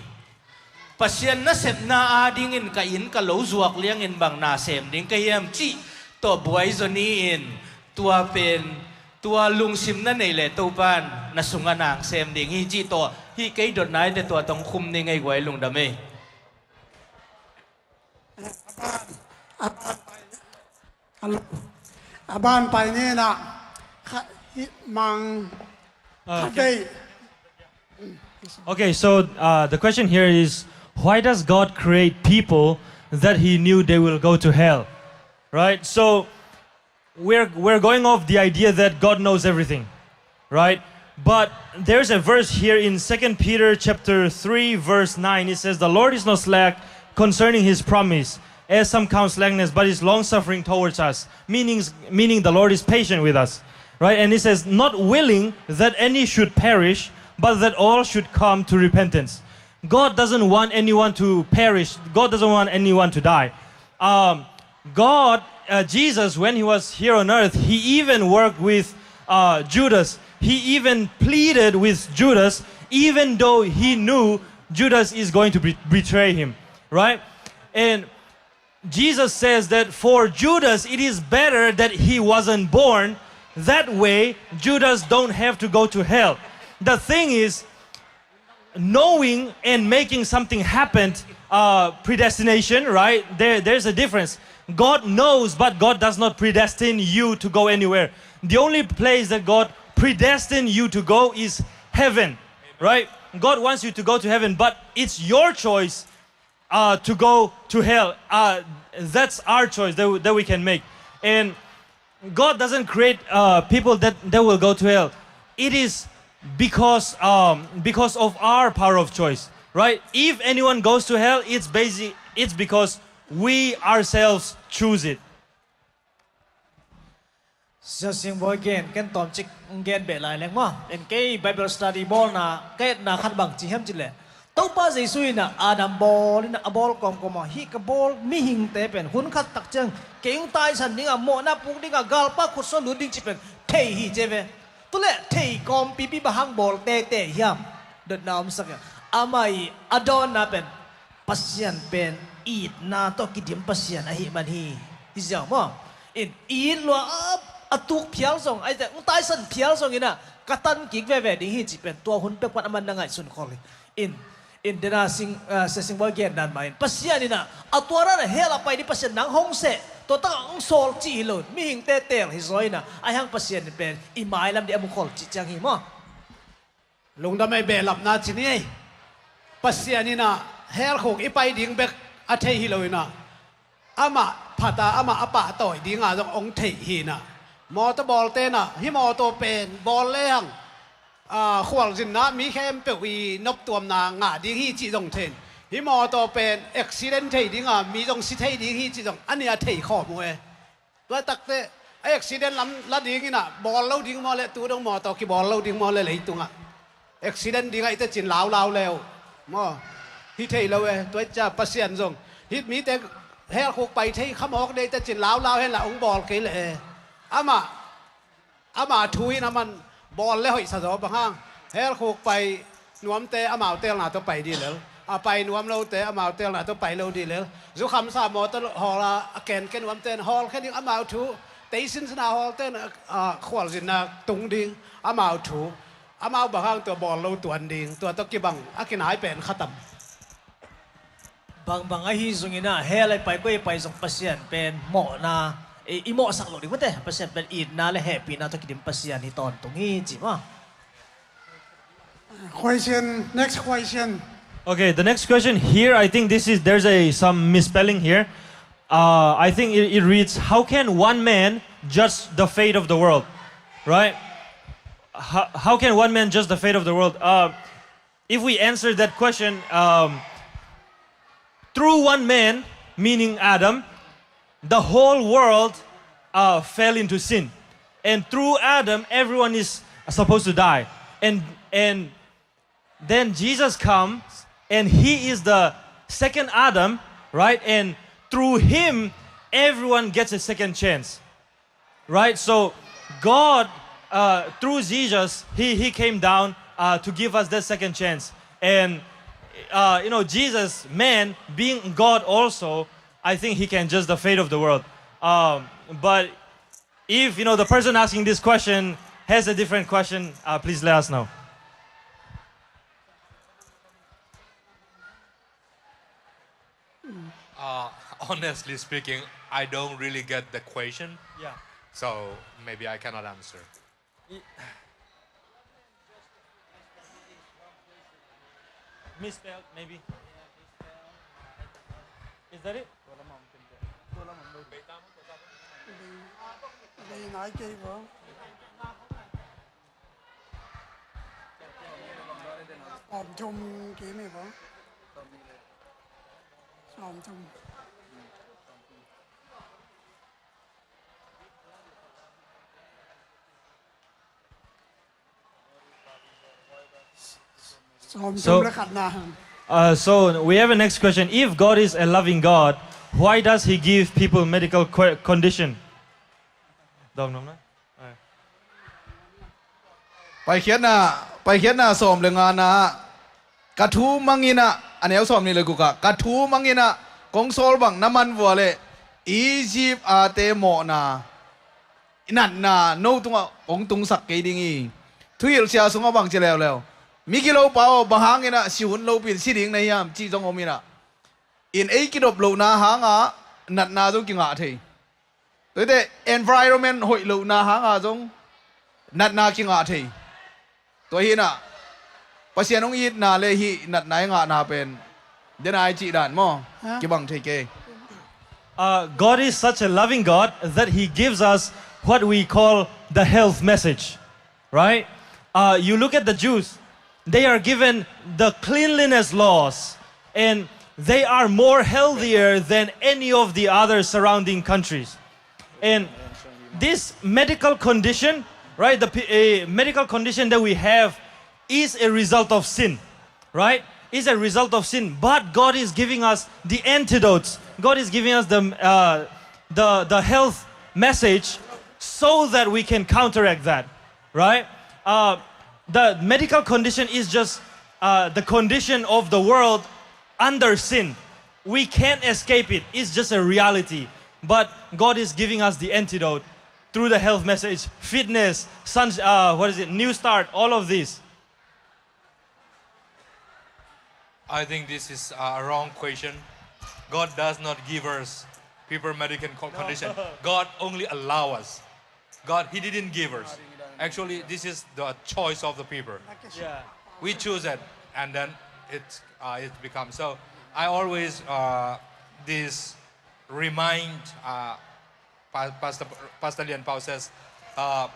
Pasian nasepna adingin ka inn ka lo zuak liangin bang na sem ding ka hiam cih tawh buai zaw ni in. Tua pen, tua lungsim na neih leh Topa in na sungah na hong sem ding hi cih tawh hih kei dotna ite tua tawh hong khum ni ngei guai lungdam ei. A ban pai ni na kha, hi, mang, uh, kha okay. Dei. Okay, so, uh, the question here is, why does God create people that he knew they will go to hell? Right? So, we're, we're going off the idea that God knows everything, right? But there's a verse here in Second Peter chapter three, verse nine. It says, "The Lord is not slack concerning his promise, as some count slackness, but is long-suffering towards us," meaning, meaning the Lord is patient with us, right? And it says, "Not willing that any should perish, but that all should come to repentance." God doesn't want anyone to perish. God doesn't want anyone to die. Um, God, uh, Jesus, when he was here on earth, he even worked with, uh, Judas. He even pleaded with Judas, even though he knew Judas is going to be- betray him, right? And Jesus says that for Judas, it is better that he wasn't born. That way, Judas don't have to go to hell. The thing is, knowing and making something happen, uh, predestination, right? There, there's a difference. God knows, but God does not predestine you to go anywhere. The only place that God predestined you to go is heaven, right? God wants you to go to heaven, but it's your choice, uh, to go to hell. Uh, that's our choice that, that we can make. And God doesn't create, uh, people that, that will go to hell. It is because, um, because of our power of choice. Right? If anyone goes to hell, it's basic, it's because we ourselves choose it. Sia Singbawi gen, ken tawmcik gen beh lai leng maw. En kei Bible study bawlna ka etna khat bang ci hiam cih leh, Topa Jesu in ah Adam bawl in ah a bawl kawmkawm ah, hih ka bawl mihingte pen hun khat tak ciang kei hong taisan ding ah, mawhna puk ding ah, galpa khutsuah lut ding cih pen thei hi ci ve. Tu leh thei kawmpipi bang hang bawl teitei hiam? Dotna om sak hi. Amah i a dawnna pen Pasian pen itna tawh kidim Pasian ahih man hi. Hi ziau maw? In it lua a, a tuk phial zong, ahih kei leh hong taisan phial zong in ah ka tan kik veve ding hi cih pen tua hun pek pan aman na ngaihsun khol hi. In, in dena Sing, ah, Sia Singbawi gen dan mah in, Pasian in ah a tua dan a hell ah pai ding Pasian nang hong seh, tua tak ah hong sawl cih hi lo, mihingte teel hi zaw in ah, ahi hang Pasian in pen i mailam ding a mu khol cih ciang hi maw? Lungdam ei, behlapna ci ni ei. Pasian in ah hell khuk i pai ding bek a thei hi lo in ah, amah phat a, amah a pahtawi ding a zong hong theih hi in ah. Mawtaw bawlte in ah, hih mawtaw pen bawl lehang, ah, khualzinna mi khempeuh i noptuamna ngah ding hi cih zong thei in, hih mawtaw pen accident thei ding a, mi zong si thei ding hi cih zong a nih a thei khawm uh e. Tua takte a accident lam la ding in ah, bawl lo ding maw leh, tu dong mawtaw kibawl lo ding maw leh, leitungah accident ding ahih teh cin laulau le uh maw? Hi thei lo e. Tua ciang Pasian zong hih mite hell khuk pai thei khamawk ding ahih teh cin laulau hen la hong bawl kei leh e. Amah, ama thu in aman bawl le hoihsa zaw, bang hang? Hell khuk pai nuamte amau teelna tawh pai dih lel, a pai nuam lote amau teelna tawh pai lo dih lel. Zukham sa mawtaw hawl a, a kenken nuamte in hawl khe ding amau thu. Tei sinsin a hawlte in, a, khualzinna tung ding amau thu. Amau bang hang tua bawl lo tuan ding, tua tawh kibang a kinai pen khatam. Bangbang ahi zongin ah hell ah i pai koi i pai zong Pasian pen mawhna, i, i mawhsak loh ding mate. Pasian pen itna le hehpihna tawh kidim Pasian hi tawntung hi ci maw. Question, next question. Okay, the next question here, I think this is, there's a some misspelling here. Uh, I think it, it reads, "How can one man judge the fate of the world?" Right? How, how can one man judge the fate of the world? Uh, if we answer that question, um, through one man, meaning Adam, the whole world, uh, fell into sin. And through Adam, everyone is supposed to die. And, and then Jesus comes, and he is the second Adam, right? And through him, everyone gets a second chance. Right? So God, uh, through Jesus, he, he came down, uh, to give us that second chance. And, uh, you know, Jesus, man, being God also, I think he can judge the fate of the world. Um, but if, you know, the person asking this question has a different question, uh, please let us know. Uh, honestly speaking, I don't really get the question. Yeah. So maybe I cannot answer. I- Misspelled, maybe. Is that it? Sawmthum kei mei bang. Sawmthum. Sawmthum le khatna. Uh, so we have a next question. If God is a loving God, why does he give people medical que- condition? Dom nom na? Paikhiatna, Paikhiatna sawm le ngana ah, ka thu mangin ah, a neu sawm nih le guk ah, ka thu mangin ah kong sawl bang na man vua leh Egypt ate mawhna, natna no tungah kong tungsak kei ding hi. Thuhilhsia sungah bang ci leuleu? Migilopa aw, bang hangin ah si hun lopi in si ding na hiam cih zong om in ah, in ei kidop lohna hangah natna zong kingah thei. Tuate environment hoih lohna hanga zong natna kingah thei. Tua hi nah, Pasian hong itna le hih natna i ngahna pen dena i cih dan maw? Kibang thei kei. Uh, God is such a loving God that he gives us what we call the health message, right? Uh, you look at the Jews. they are given the cleanliness laws, and they are more healthier than any of the other surrounding countries. And this medical condition, right, the p- a medical condition that we have is a result of sin, right? Is a result of sin. But God is giving us the antidotes. God is giving us the uh, the the health message so that we can counteract that, right? Uh, the medical condition is just uh, the condition of the world under sin. We can't escape it. It's just a reality. But God is giving us the antidote through the health message, fitness, sun, uh, what is it, new start, all of this. I think this is a wrong question. God does not give us people medical co- condition. God only allow us. God, He didn't give us. Actually, this is the choice of the people. Yeah. We choose it, and then it uh, it becomes. So I always uh, this remind uh, Pa- Pastor Pastor Lian Pao says, uh,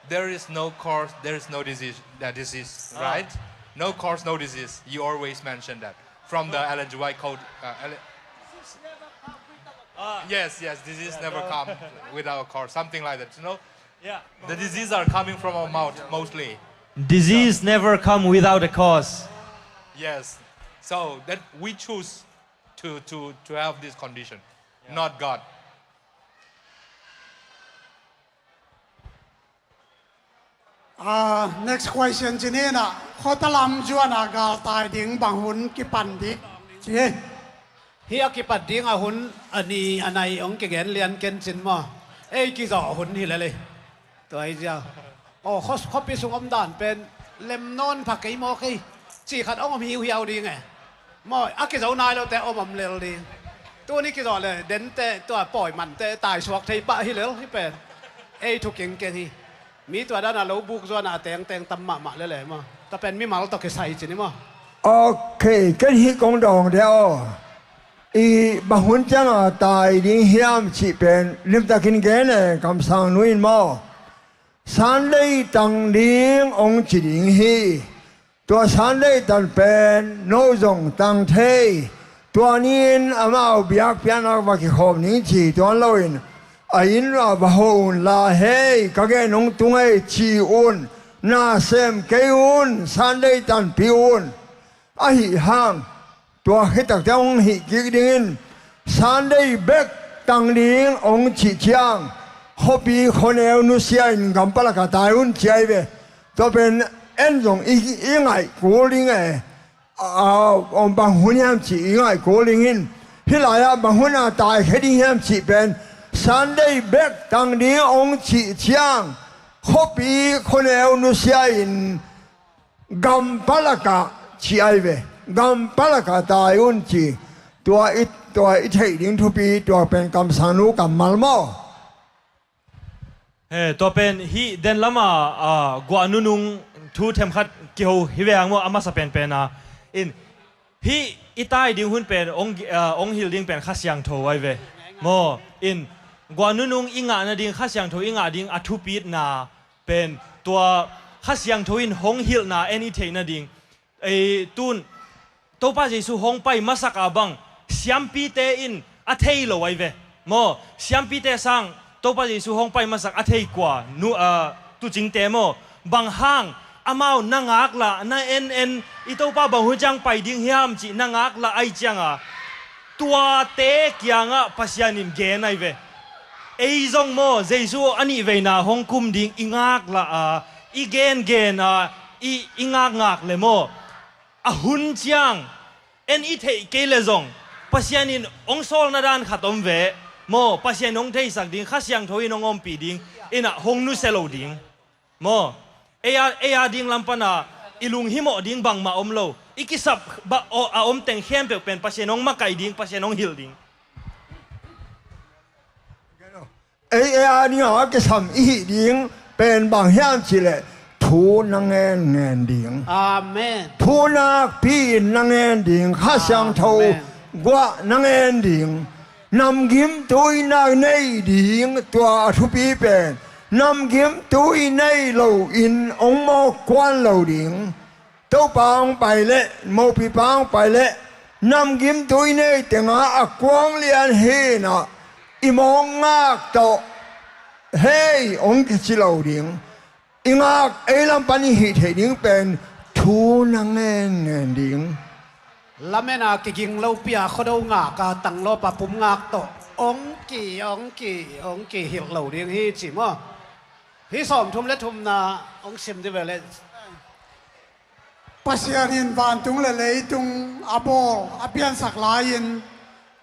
there is no cause, there is no disease. That disease, right? No cause, no disease. You always mention that from the Ellen G. White quote. Uh, Ellen- yes, yes. Disease never come without a cause. Something like that. You know, yeah. The disease are coming from our mouth mostly. Disease never come without a cause. Yes. So that we choose to to to have this condition, not God. Ah, next question ci ni na, khuata lam zuan a galtai ding bang hun kipan ding ci hi. Hih a kipat ding a hun a ni a nai hong kigen lian ken cin maw? Ei kizawh hun hi lel ei. Tua hi ziau. Aw, khuapi sung om dan pen lem nawn pha kei maw kei? Cih khat hong om hiuhiau ding e. Maw, a kizo nai lote om om lel ding. Tuni kizawh le dente tua pawi mante taisuak thei pah hi lel hi pen. Ei thu kengkeng hi. Mi tua dana lo buk zuana a tengteng tam mahmah lele maw? Tua pen mimal tawh kisai cin hi maw? Ok, ken hih kong dawng de aw. I bang hun cianga tai ding hiam cih pen limtakin gen e, kamsang nu in maw? Sunday tang ding hong ci ding hi. Tua Sunday tan pen no zong tang thei. Tua ni-in amau biakpiakna va kikhawm ning ci tuan loin a inn ah va ho un la, hei, ka gen hong tung ei ci un. Na sem kei un, Sunday tanpi un. Ahi hang tua khit takte hong hih kik dingin Sunday bek tang ding hong cih ciang khuapi khuaneu nusia in gampalaka tai un ci ai ve. Tua pen en zong i, i ngaih kul ding e. A, a, bang hun hiam cih i ngaih kul ding in, hih lai-ah bang hun a taikhia ding hiam cih pen Sunday bek tang ding hong cih ciang khuapi khuaneu nusia in gampalakah ci ai ve. Gampalakah tai un ci. Tua i, tua i theih ding thupi, tua pen kamsang nu kammal maw? He, tua pen hih den lama, ah, guah nunung thu themkhat kiho hi ve ang maw, a masa penpen a. In, hih i tai ding hun pen ong, ah, ong hilh ding pen Kha Siangtho ai ve. Maw, in, guah nunung i ngah nading, Kha Siangtho i ngah ding a thupitna pen tua Kha Siangtho in hong hilhna en i theih nading. Ei, tun Topa Jesu hong pai masak a bang siampite in a thei lo ai ve. Maw, siampite sang Topa Jesu hong pai masak a thei kua nu, ah, tucingte maw? Bang hang amau na ngaklah, na en en, i Topa bang hun ciang pai ding hiam cih na ngaklah ai cianga tuate kiangah Pasian in gen ai ve. Ei zong maw, Jesu a nih veina hong kum ding i ngaklah a, i gengen a, i, i ngakngak le maw, a hun ciang en i theih kei le zong Pasian in hong sawlna dan khat om ve. Maw, Pasian in hong theisak ding, Kha Siangtho in hong ompih ding, innah hong nusia lo ding. Maw, ei a, ei a ding lam pana i lunghimawh ding bangmah om lo. I kisap ba, a om teng khempeuh pen Pasian hong makaih ding, Pasian hong hilh ding. Ei, ei a dingah a kisam i hih ding pen bang hiam cihleh thu na ngen ngen ding. Amen. Thu nakpi in na ngen ding. Kha Siangtho guah na ngen ding. Namgimtui na nei ding, tua a thupi pen. Namgimtui nei loin hong mawk kuan lo ding. Topa hong pai leh, mopipa hong pai leh, namgimtui nei tenga a kuang lian hinah i mawkngak tawh, hei, hong kici lo ding. I ngak ei lam pan i hih theih ding pen thu na ngen ngen ding. Lamena kiging lopi a khuado ngak a tanglawpa pum ngak tawh hong ki, hong ki, hong kihilh lo ding hi ci maw? Hih sawmthum le thumna hong sim dih ve leh. Pasian in vantung le leitung a bawl a piansak lai-in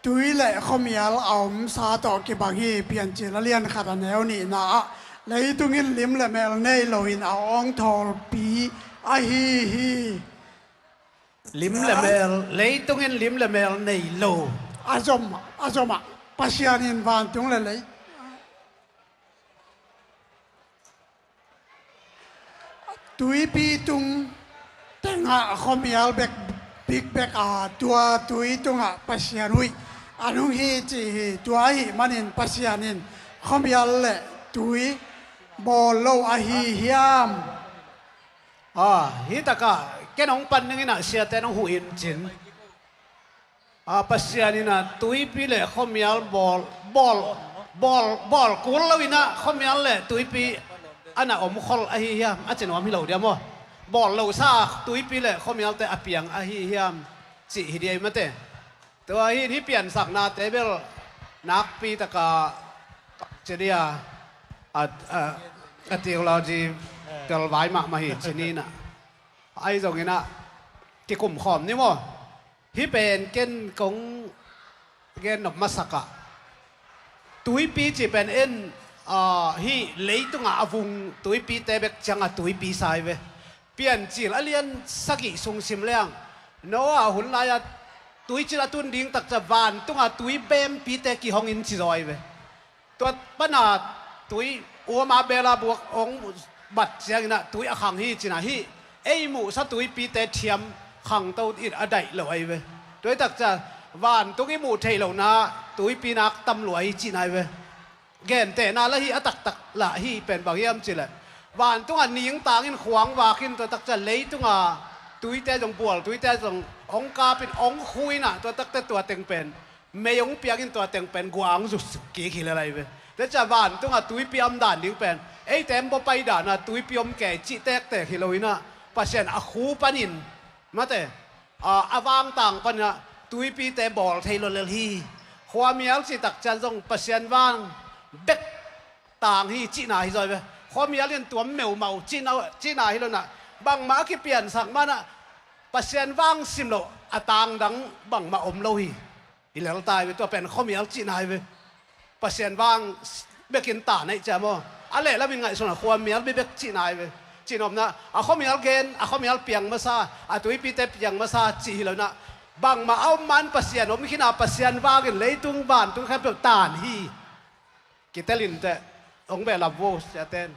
tui le khuamial a omsa tawh kibang hi. Piancil a lian khat a neu nihna ah, leitung in lim le mel nei loin a awngthawlpi ahi hi. Lim le mel, leitung in lim le mel nei lo. A zom, a zom ah, Pasian in vantung le lei, tuipi tung tengah khuamial bek, bik bek a, tua tui tungah Pasian huih a nung hi ci hi. Tua ahih manin Pasian in khuamial le tui bawl lo ahi hiam? Ah, hih takah ken hong pan dingin ah siate nong huh in cin. Ah, Pasian in ah tuipi le khuamial bawl, bawl, bawl, bawl kul lo in ah khuamial le tuipi a na omkhol ahi hiam? A ci nuam hi lo dia maw? Bawl losa tuipi le khuamialte a piang ahi hiam? Cih hi dia i mate. Tua hi, hih piansaknate bel nakpi taka ci dia a, a, a theological vai mahmah hi ci ni nah. Ahi zongin ah kikumkhawm ni maw? Hih pen ken kong gen nop masak ah, tuipi cih pen en, ah, hih leitungah a vung tuipite bek ciangah tuipi sa hi ve. Piancil a lian sagih sung sim leng, Noah hun lai-ah tuicil a tun ding takcia vantungah tui bempite kihong in ci zaw hi ve. Tua pana tui uama bela buak hong bat ciangin ah tui a khang hi cin ah, hih ei muhsa tuipite thiam khangto in a daih lo ahi ve. Tua hi takcia vantung i muh theih lohna tuipi nak tam lua hi cihna hi ve. Gentehna la hi a taktak lah hih pen bang hiam cih leh, vantungah ningtang in khuang vak in tua takcia leitungah tuite zong bual, tuite zong hong kap in hong khu in ah tua takte tua teng pen mei hong piang in tua teng pen guang zuk kik hi lel ahi ve. Tua ciah vantungah tuipi a om dan ding pen eite hong bua pai dan ah tuipi om kei cih tektek hi lo in ah, Pasian a khu panin, mate, a, a vangtang panin ah tuipite bawl thei lo lel hi. Khuamial cih takciang zong Pasian vang bek tang hi cihna hi zaw hi ve. Khuamial in tuam meumau cihna, cihna hi lo in ah, bangmah a kipiansak man ah Pasian vang sim loh a tang dang bangmah om lo hi. Hi lel ta hi ve, tua pen khuamial cihna hi ve. Pasian vang bekin ta neih cia maw? A leh lamin ngaihsun a khuamial bibek cihna hi ve. Cihnopna, a khuamial gen, a khuamial piang masa, a tuipite piang masa cih hi lo in ah, bangmah a om man Pasian om khin a, Pasian vangin leitung vantung khempeuh tan hi. Kitelin teh, hong behlap vo siaten.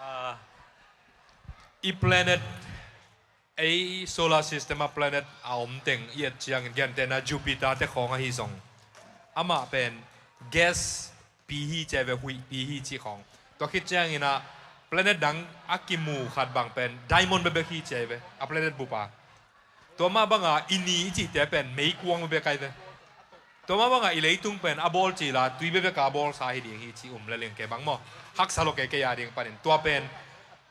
Ah, i planet, ei solar system a planet a om teng i et ciangin, gentehna Jupiter te khawng ahi zong, amah pen gas pi hi ci ahi ve, huih pi hi ci khawng. Tua khit ciangin ah planet dang a kimu khat bang pen diamond bekbek hi ci ahi ve, a planet bup a. Tua mah banga i ni i cihte pen meikuang bekbek ahi ve. Tua mah banga i leitung pen a bawl cila tui bekbek a bawlsa hi ding hi ci um le ling kei bang maw? Haksa lo kei, kei a ding panin. Tua pen,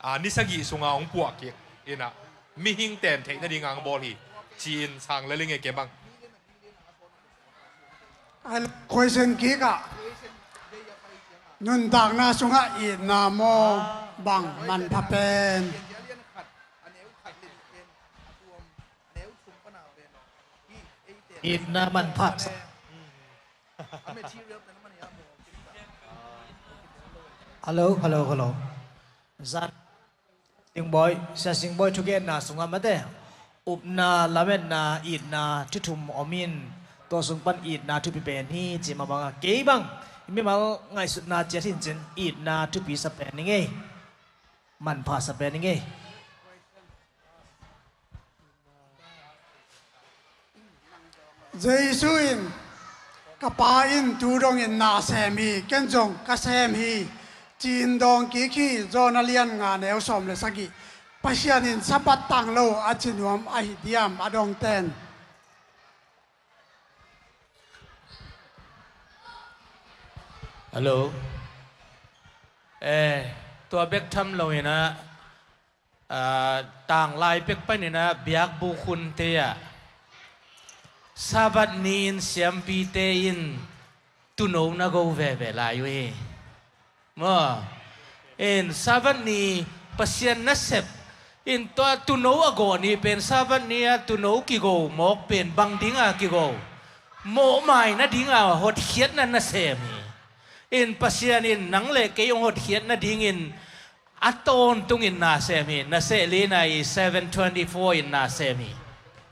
a, ni sagih sunga hong puah kik in ah mihing ten theih nadinga hong bawl hi ci-in sang le ling e kei bang. Ai, question kik ah, nuntakna sungah itna maw, bang manpha pen? Itna manpha. Hello, hello, hello. Zan Singbawi, Sia Singbawi thugenna sungah mate, upna, lametna, itna, thu thum om in, tua sung pan itna thupi pen hi ci mah banga, kei bang mimal ngaihsutna ciat hincin itna thupi sa pen i ngei, manpha sa pen i ngei. Jesu in, "Ka Pa in tu dongin na sem hi, ken zong ka sem hi. Cin dawng kik hi. John a lian nga neu sawm le sagih. Pasian in Sabbath tang lo a ci nuam ahi diam a dongten? Hello. Eh, tua bek tham lo in ah, ah, tanglai pek panin ah biakbuk hunte ah Sabbath ni-in siampite in tuuno na go veve lai uh hi. Maw? In Sabbath ni Pasian nasep in tua tuuno a go ni pen Sabbath ni-a tuuno kigo mawk pen bang dinga kigo? Mawhmai nadinga hotkhiatna nasem hi. In Pasian in nang le kei hong hotkhiat nadingin a tawntungin nasem hi. Naseh lina i seven twenty-four in nasem hi.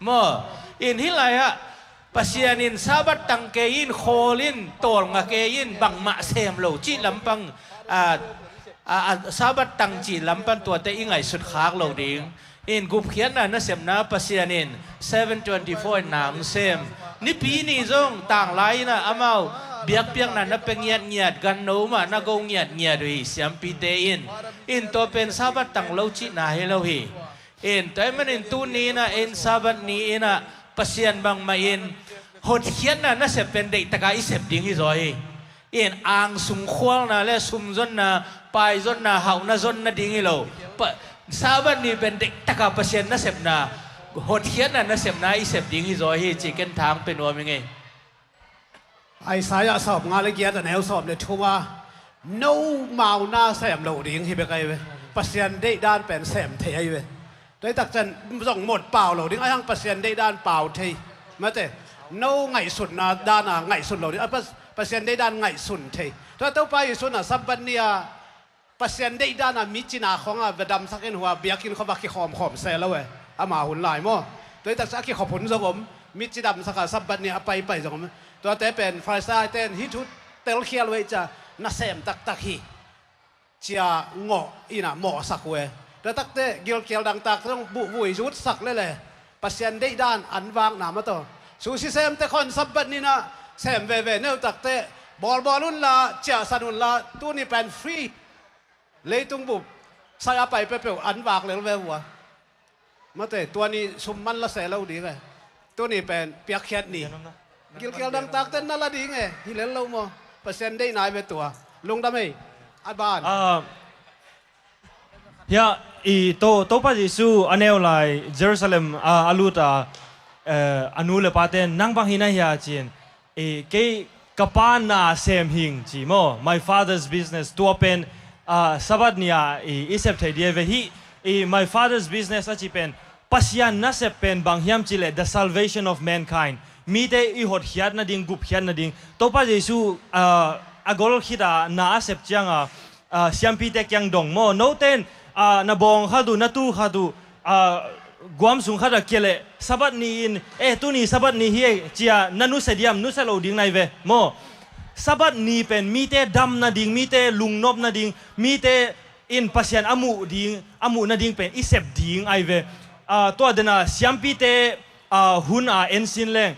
Maw? In hih lai-ah Pasian in Sabbath tang kei in, khawl in, tawlnga kei in, bangmah sem lo cih lampang, a, a, a, Sabbath tang cih lampang tuate i ngaihsut khak lo ding. In gupkhiatna nasepna Pasian in seven twenty-four in na hong sem. Nipi ni zong tanglai in ah amau biakpiakna na pia ngiatngiat, ganno mah na go ngiatngiat uh hi siampite in. In tua pen Sabbath tang lo cihna hi lo hi. In tua ahih manin tuni in ah, in Sabbath ni in ah Pasian bangmah in hotkhiatna nasep pen deihtaka i sep ding hi zaw hi. In angsung khualna le sumzonna, paizonna, hauhna zon nading hi lo. Pa, Sabbath ni pen deihtaka Pasian nasepna, hotkhiatna nasepna i sep ding hi zaw hi ci ken thang pe nuam ing ei. Isaiah sawmnga le giat a neu sawm le thum a, nomau na sem loh ding hi bek ahi ve. Pasian deihdan pen sem thei ahi ve. Tua hi takciang zong mawk pau lo ding, ahi hang Pasian deihdan pau thei. Mate, no ngaihsutna dan a ngaihsun lo ding, a Pas-, Pasian deihdan ngaihsun thei. Tua Topa Jesu in ah Sabbath ni-a Pasian deihdan a mici na khawng a va damsak in, hua biakinn khawng va kikhawmkhawm se lo e. Ama hun lai maw? Tua hi takciang a kikhop hun zong om, mici damsak a Sabbath ni a paipai zong om. Tuate pen Farisai-te in hih thu telkhial uh ahih ciang nasem taktak hi ci-a ngawh in ah mawhsak uh e. Tua takte gilkial dangtak zong buhvui zutsak lel e. Pasian deihdan an vakna mah tawh. Sushi semte khawng Sabbath ni-in ah sem veve neu takte, bawlbawl unla, ciahsan unla, tuni pen free. Leitung bup sai a pai peuhpeuh an vak lel ve uh a. Mate, tua ni sum man la se lo ding e. Tuni pen piakkhiat ni. Gilkial dangtakte na la ding e. Hi lel lo maw? Pasian deihna hi ve tua. Lungdam ei. A ban. Ah, hiah i To, Topa Jesu a neu lai Jerusalem, ah, a lut a, eh, a nu le pate, "Nang bang hi na hia?" ci-in, "Eh, kei ka pa na sem hing," ci maw, "My father's business." Tua pen, ah, Sabbath ni-a i, i sep thei ding hi ve. Hih i, "My father's business" a cih pen Pasian nasep pen bang hiam cih leh the salvation of mankind. Mite i hotkhiat nading, gupkhiat nading. Topa Jesu, ah, a gol khit a na a sep ciang a, ah, siampite kiang dong maw, "Note in, ah, na bawng khat uh, na tuu khat uh, ah, guam sung khat ah kia leh Sabbath ni-in, eh, tuni Sabbath ni hi ei," ci-a na nusia diam? Nusia lo ding na hi ve maw. Sabbath ni pen mite dam nading, mite lungnop nading, mite in Pasian a muh ding, a muh nading pen i sep ding ahi ve. Ah, tua dena siampite, ah, hun a en sin leng,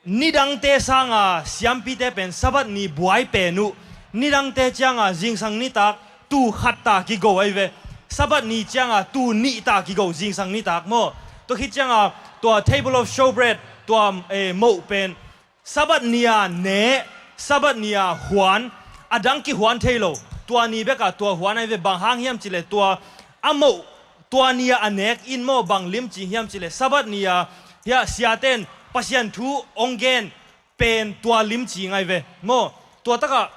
nidangte sanga siampite pen Sabbath ni buai pen uh. Nidangte cianga zingsang nitak tuu khat ta kigo ahi ve. Sabbath ni cianga tuu nih ta kigo zingsang nitak maw. Tua khit cianga tua table of showbread, tua, eh, moh pen Sabbath ni-a ne, Sabbath ni-a huan, a dang kihuan thei lo. Tua ni bekah tua huan ahi ve. Bang hang hiam cih leh tua a moh, tua ni-a a nek in maw, bang limci hiam cih leh Sabbath ni-a hiah siate in Pasian thu hong gen pen tua limci ngai ve maw. Tua takah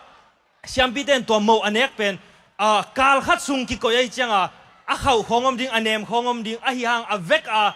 siampite in tua moh a nek pen, ah, kal khat sung kikoih ahi cianga a khauh khawng om ding, a nem khawng om ding, ahi hang a vek a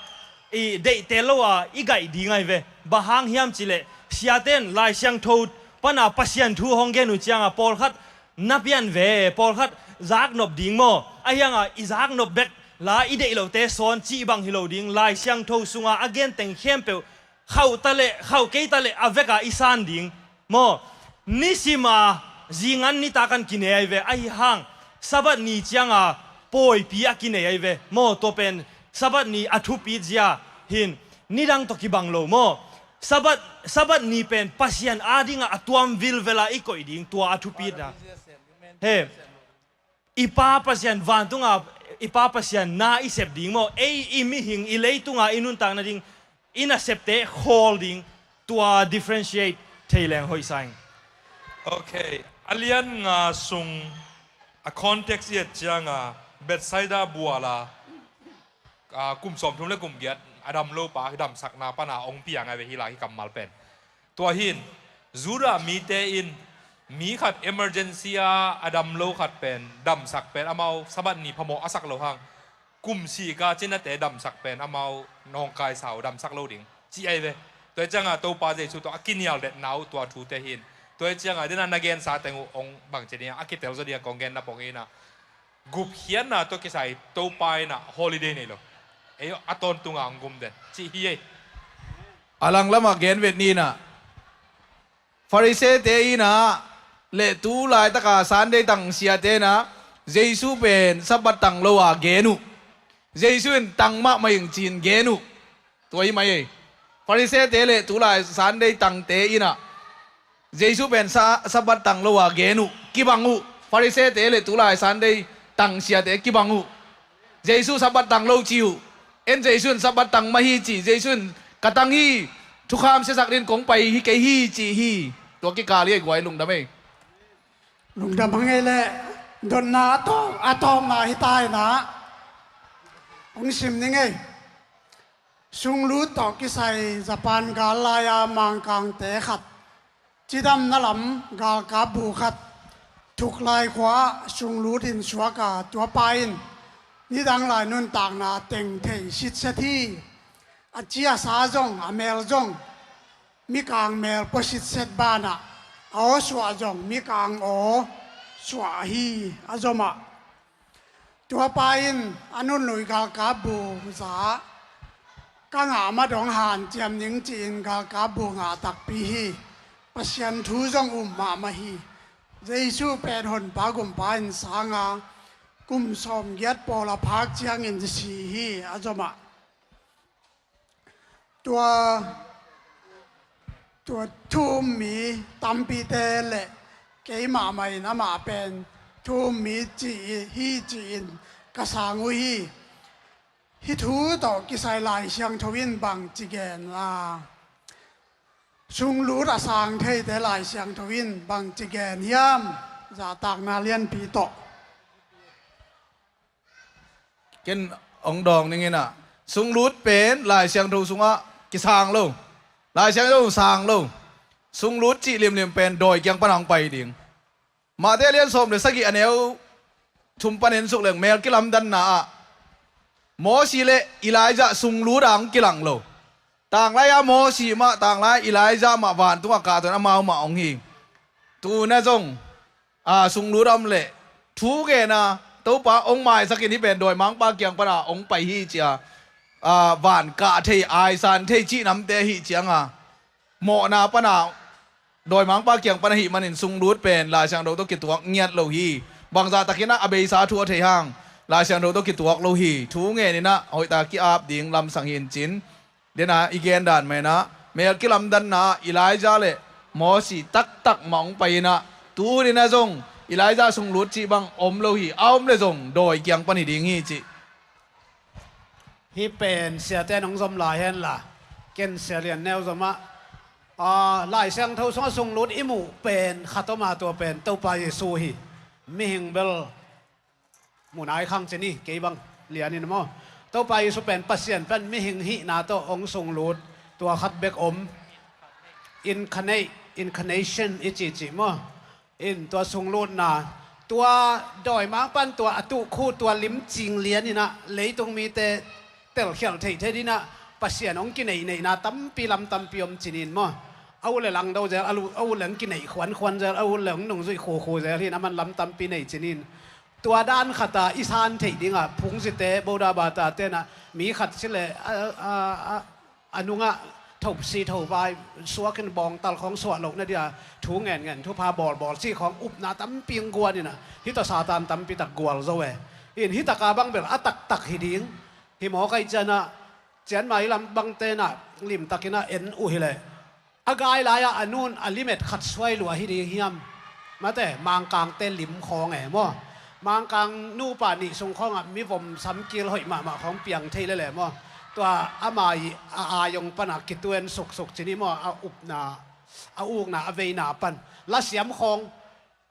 i deihtel lo a i gaih ding ahi ve. Bang hang hiam cih leh siate in Lai Siangtho pana Pasian thu hong gen uh cianga pawlkhat na pian ve, pawlkhat zaknop ding maw. Ahi hanga i zaknop bek la, i deih lote sawn cih bang hi lo ding. Lai Siangtho sunga a gen teng khempeuh khauh ta leh, khauh kei ta leh a vek a i san ding maw. Nisim a zingan nitak an kinei ahi ve. Ahi hang Sabbath ni cianga pawipi a kinei ahi ve maw. Tua pen Sabbath ni a thupit zia hi in, nidang tawh kibang lo maw. Sabbath, Sabbath ni pen Pasian adinga a tuam vilvel a i koih ding, tua a thupitna. He, i Pa Pasian, vantunga i Pa Pasian na i sep ding maw, ei i mihing, i leitunga i nuntak nading i nasepte khawl ding, tua differentiate thei leng hoihsa ing. Ok, a lian nga sung a context i et cianga Bethsaida buala, a, kum sawmthum le kum giat a dam lo pa damsakna pana hong piang a ve hi la, hi kammal pen. Tua hin Judah mite in mi khat emergency a a dam lo khat pen damsak pen amau Sabbath ni phamawh a sak lo hang, kum sika cinate damsak pen amau nawngkaisa uh damsak lo ding ci ahi ve. Tua hi cianga Topa Jesu tawh a kinial detna uh tua thute hin. Tua hi cianga dena na gensa teng uh hong bangci ding a kitel zaw ding a kong genna pong hi na. Gupkhiatna tawh kisai Topa in ah holiday nei lo. Ei a tawntunga hong gum den cih hi ei. A langlamah gen vet ni in ah, Farisee-te in ah le tu laitaka Sunday tang siate in ah Jesu pen Sabbath tang lo a gen uh. Jesu in tang mahmah ing ci-in gen uh. Tua hi mai ei. Farisee-te le tulai Sunday tangte in ah Jesu pen sa-, Sabbath tang lo a gen uh, kibang uh. Farisee-te le tulai Sunday tang siate kibang uh. Jesu Sabbath tang lo ci uh. En Jesu in Sabbath tang mah hi ci, Jesu in ka tang hi, thukham siasak dingin kong pai hi kei hi ci hi. Tua kikal hi ei guai, lungdam ei. Lungdam hang ei leh, dotna a tawm, a tawmna hi ta in ah hong sim ning ei. Sunglut tawh kisai Japan gal lai-a Mangkangte khat, cidamna lam galkap bu khat, Thuklai khua-ah sunglut in suak a, tua pa in nidang lai nuntakna teng thei sitset hi. A ci a sa zong, a mel zong mikang mel pua sitset banah, a aw suah zong mikang aw suah hi, a zomah. Tua pa in a nunlui galkap bu za, ka ngah ma dong hanciam ning ci-in galkap bu ngah takpi hi. Pasian thu zong um mahmah hi. Jesu pen honpa gumpa in sang a, kum sawmgiat pawl a phak ciangin si hi, a zomah. Tua, tua thu um mi tampite le kei mahmah in amah pen thu um mi ci hi ci-in ka sang uh hi. Hih thu tawh kisai Lai Siangtho in bangci gen a, sunglut a sang theite Lai Siangtho in bangci gen hiam? Zahtakna lianpi tawh. Ken hong dawng ning in ah, sunglut pen Lai Siangtho sungah kisang lo. Lai Siangtho sang lo. Sunglut cih limlim pen dawi kiang pan hong pai ding. Matthai lian sawm le sagih a neu thum pan en suk leng mel kilamdanna ah Mosi le Elijah sunglut ah hong kilang lo. Tanglai-a Mosi mah, tanglai Elijah mah vantungah kahto in amau mah hong hi. Tuna zong a, sunglut a om leh thu gen a, Topa hong maisak in, hih pen dawimangpa kiang pana hong pai hi ci-a, a, van kah thei, aisan thei cih namte ahih cianga, mawhna pana dawimangpa kiang pana ahih manin sunglut pen Lai Siangtho tawh kituak ngiat lo hi. Bangzah takin ah a beisa thu a thei hang Lai Siangtho tawh kituak lo hi. Thu ngen in ah hoihtak ki-ap ding lamsang hi in cin. Dena i gen dan mah in ah, mel kilamdanna ah Elijah le Mosi taktak mah hong pai in ah, tuni in ah zong Elijah sunglut cih bang om lo hi, a om le zong dawi kiang pan hi ding hi cih. Hih pen siate in hong zom lai hen la, ken Sia Lian Neu zomah, a, Lai Siangtho sungah sunglut i muh pen khat om a, tua pen Topa Jesu hi. Mihing bel muh nai khang ci ni, kei bang lian in maw. Topa Jesu pen Pasian pen mihing hihna tawh hong sunglut, tua khat bek om. Incarnate, incarnation i cihcih maw. In tua sunglutna, tua dawimangpan tua a tuhkhu, tua limcing lian in ah leitung mite telkhialh theihtheih dingin ah Pasian hong kineineihna tampi lam tampi om cinin maw. A ut le lang do zel, a lu-, a ut le hong kineih khuankhuan zel, a ut le hong nungzuih khukhu zel hi in, aman lam tampi nei cinin. Tua dan khata i san theih dingah phungzite, Buddha bata tenah mi khat si le a, a, a, a nungah thopsi thovai suakin bawngtal khawng suah lohna dia thu ngenngen, thupha bawlbawl cih khawng upna tampi hong guan inah, hih tawh Satan tampitak gual zo e. In hih taka bang bel a taktak hi ding. Hih mawk aih cianah cianmai lam bang tenah limtakinah en uh hileh, a gai lai-ah a nun a limet khat suai lua hi ding hiam? Mate, Mangkangte lim khawng e maw? Mangkang nupa nih sung khawngah mivom samkil hoih mahmah khawng piang thei lele maw? Tua ama i a ayong pana kituen suksuk cini maw? A upna, a ukna, a veina pan lasiam khawng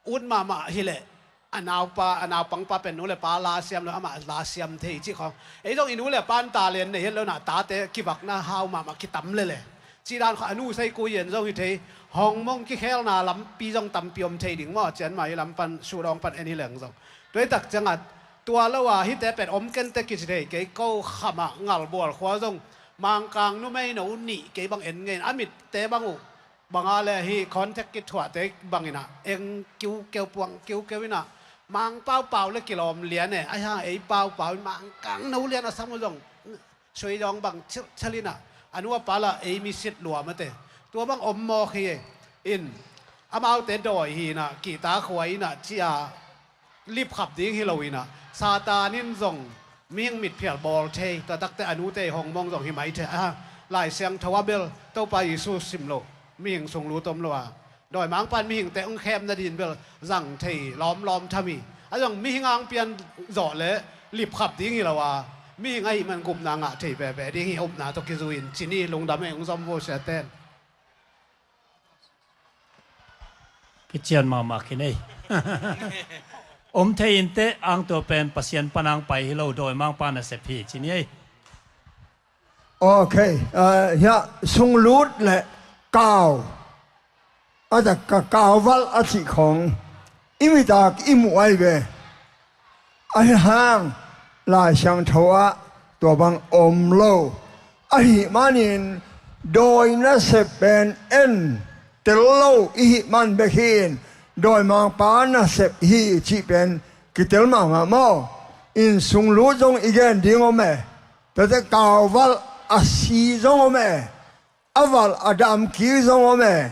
ut mahmah hileh a naupa, a naupangpa pen nu le pa lasiam lo, amah lasiam thei cih khawng. Ei zong i nu le pan talent nei het lo na, tate kivakna hau mahmah kitam lele. Cih dan khawng a nu sei kui en zong hi thei. Hong mong kikhelna lampi zong tampi om thei ding maw? Cianmah i lam pan, sudawng pan en hi leng zong. Tuaitak ciangah tua lo a hihte pen om kente kici thei kei, ko khamah Ngalbual khua zong Mangkang numei no nih kei bang en ngei in a mitte bang uh banga le hih contact kithuahte banginah eng kiukeu puang kiukeu inah Mangpau pau le kilawm lian e, ahi hang ei pau pau in Mangkang no lian a sam uh zong sui dawng bang chilchal inah a nu a pa lah ei misit luam ate. Tua bang om mawk hi in amaute dawi hi inah kihta khua inah cia lipkhap ding hi lo inah Satan in zong mihing mitphial bawl thei. Tua takte a nute i hong mong zong hi mai thei. Aha, Lai Siangtho a bel Topa Jesu sim lo mihing sunglut om lo a, dawimangpan mihingte hong khem nadin bel zang thei lawmlawm tham hi. A zong mihing ang pian zawh le lipkhap ding hi lo a, mihing ahih man gupna ngah thei veve ding hi. Upna tawh kizui in cini lungdam e, hong zom vo siaten. Kician mahmah khin ei. Om thei inteh, ang tua pen Pasian pan ang pai hi lo, dawimangpa nasep hi ci ni ei. Ok, ah, hiah sunglut le kau, a tak ka kauvalh a cih khawng i mitak i muh ai ve. Ahi hang Lai Siangtho ah tua bang om lo. Ahih manin dawi nasep pen en tel lo i hih man bek hi in, dawimangpa nasep hi cih pen kitel mahmah maw? In sunglut zong i gen ding om e. Tuate kauvalh a si zong om e. A valh a dam kik zong om e.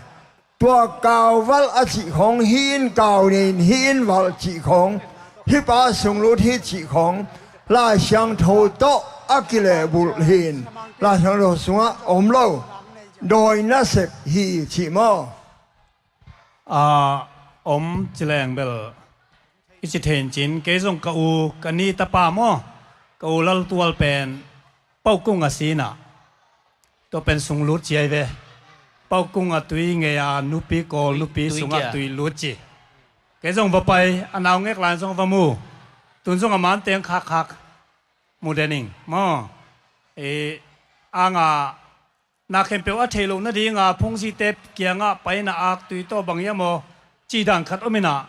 Tua kauvalh a cih khawng hi in, kau nei in hi in, valh cih khawng, hih pa sunglut hi cih khawng Lai Siangtho tawh a kilehbulh hi in, Lai Siangtho sungah om lo. Dawi nasep hi cih maw? A om ci leng bel i ci thei in cin, kei zong ka u, ka ni tapa maw, ka u Laltual pen Paukung a si inah, tua pen sunglut ci ai ve. Paukung a tui ngei a nupi kawl, nupi sungah tui lut ci. Kei zong va pai, a naungek lai zong va mu. Tun zong a man teng khakkhak mu den ing maw? E, anga na khempeuh a thei loh nadinga phungzite kiangah paina aktui tawh bang hiam aw cih dan khat om inah,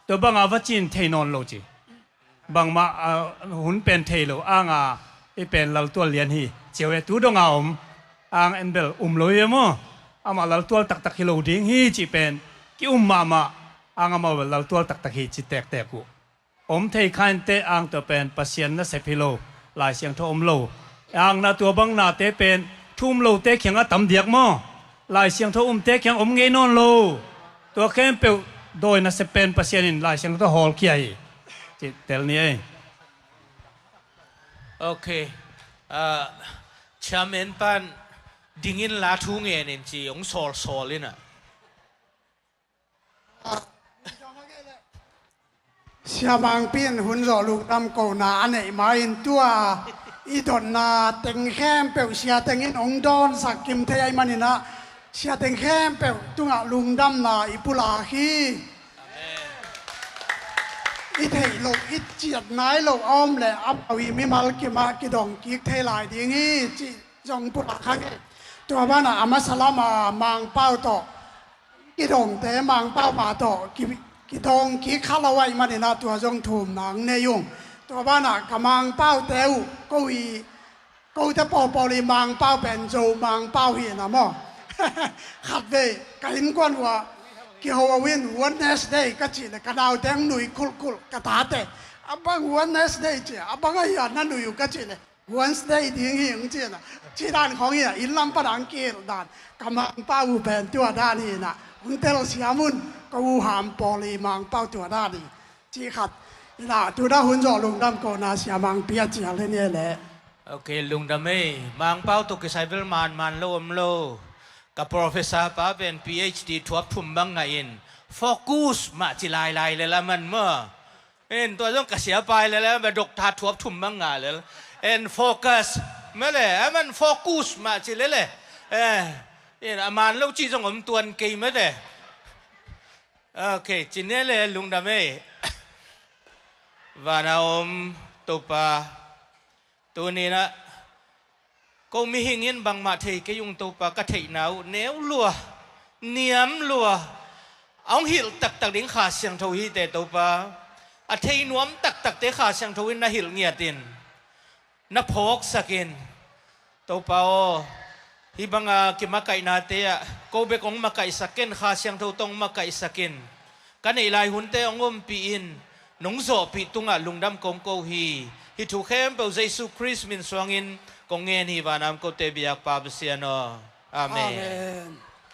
tua banga va cin thei nawn lo ci. Bangmah a hun pen thei lo, anga i pen Laltual lian hi ci uh e. Tu donga om ang en bel um lo hi maw? Amah Laltual taktak hi lo ding hi cih pen ki-um mahmah, ang amah bel Laltual taktak hi ci tektek uh. Om thei kha inteh, ang tua pen Pasian nasep hi lo, Lai Siangtho om lo. Ang na tua bang nate pen thu um lote kiangah tam diak maw? Lai Siangtho umte kiang om ngei nawn lo. Tua khempeuh dawi nasep pen Pasian in Lai Siangtho hawlkhia hi. Ci tel ni ei. Ok. Ah, chairman pan dingin la thu ngen in ci hong sawlsawl inah. Sia Mangpi in hun zawh lungdam kohna a neih ma in tua i dotna teng khempeuh sia teng in hong dawnsak kim thei ahih maninah sia teng khempeuh tungah lungdamna i pulak hi. I theih loh, i ciat nai loh a om leh amau i mimal kimah kidong kik thei lai ding hi cih zong pulak kha ngei. Tua banah a masa lama Mangpau tawh kidongte Mangpau mah tawh ki, kidong kik kha lo ahih maninah tua zong thumna ang nei ung. Tua banah ka Mangpaute uh ko i, kote pawlpawl i Mangpau pen Zo Mangpau hi na maw? Khatvei ka innkuan uh ah kiho uh in Wednesday ka cih leh ka naute ang nui kulhkulh, ka tate a bang Wednesday ci a, a bang ahi a na nui uh ka cih leh Wednesday ding hi hong ci na. Ci dan khawng hi a, inn lam pan ang kihilh dan. Ka Mangpau uh pen tua dan hi na, hong telsiam un, ka uh ham pawl i Mangpau tua dan hi. Ci khat hi na, tu na hun zawh lungdam kohna Sia Mangpi a cial hi ni leh. Ok, lungdam ei. Mangpau tawh kisai bel manman lo om lo. Ka professor pa pen PhD thuap thum bang ngah in focus mah ci lailai le laman maw? En tua zong ka sia pai lele, ba dok tha thuap thum mang nga lele. En focus mele, aman focus mah ci lele. Eh, en a man lo ci zong om tuan kei mete. Ok, ci ne le lungdam ei. Vana om Topa. Tuninah ko mihing in bangmah thei kei ung Topa, ka theihna uh neu lua, niam lua, a hong hilh taktak ding Kha Siangtho hi te Topa. A thei nuam taktakte Kha Siangtho in na hilh ngiatin, na phawksakin Topa aw, hih banga kimakaihnate ah ko bek hong makaihsak ken, Kha Siangtho tawh hong makaihsakin, ka neih lai hunte hong ompih in, nong zawhpih tungah lungdam kong ko hi. Hih thu khempeuh Jesu Khrist min suangin kong ngen hi, vanam kote biakpa Pasian aw. Amen. Amen.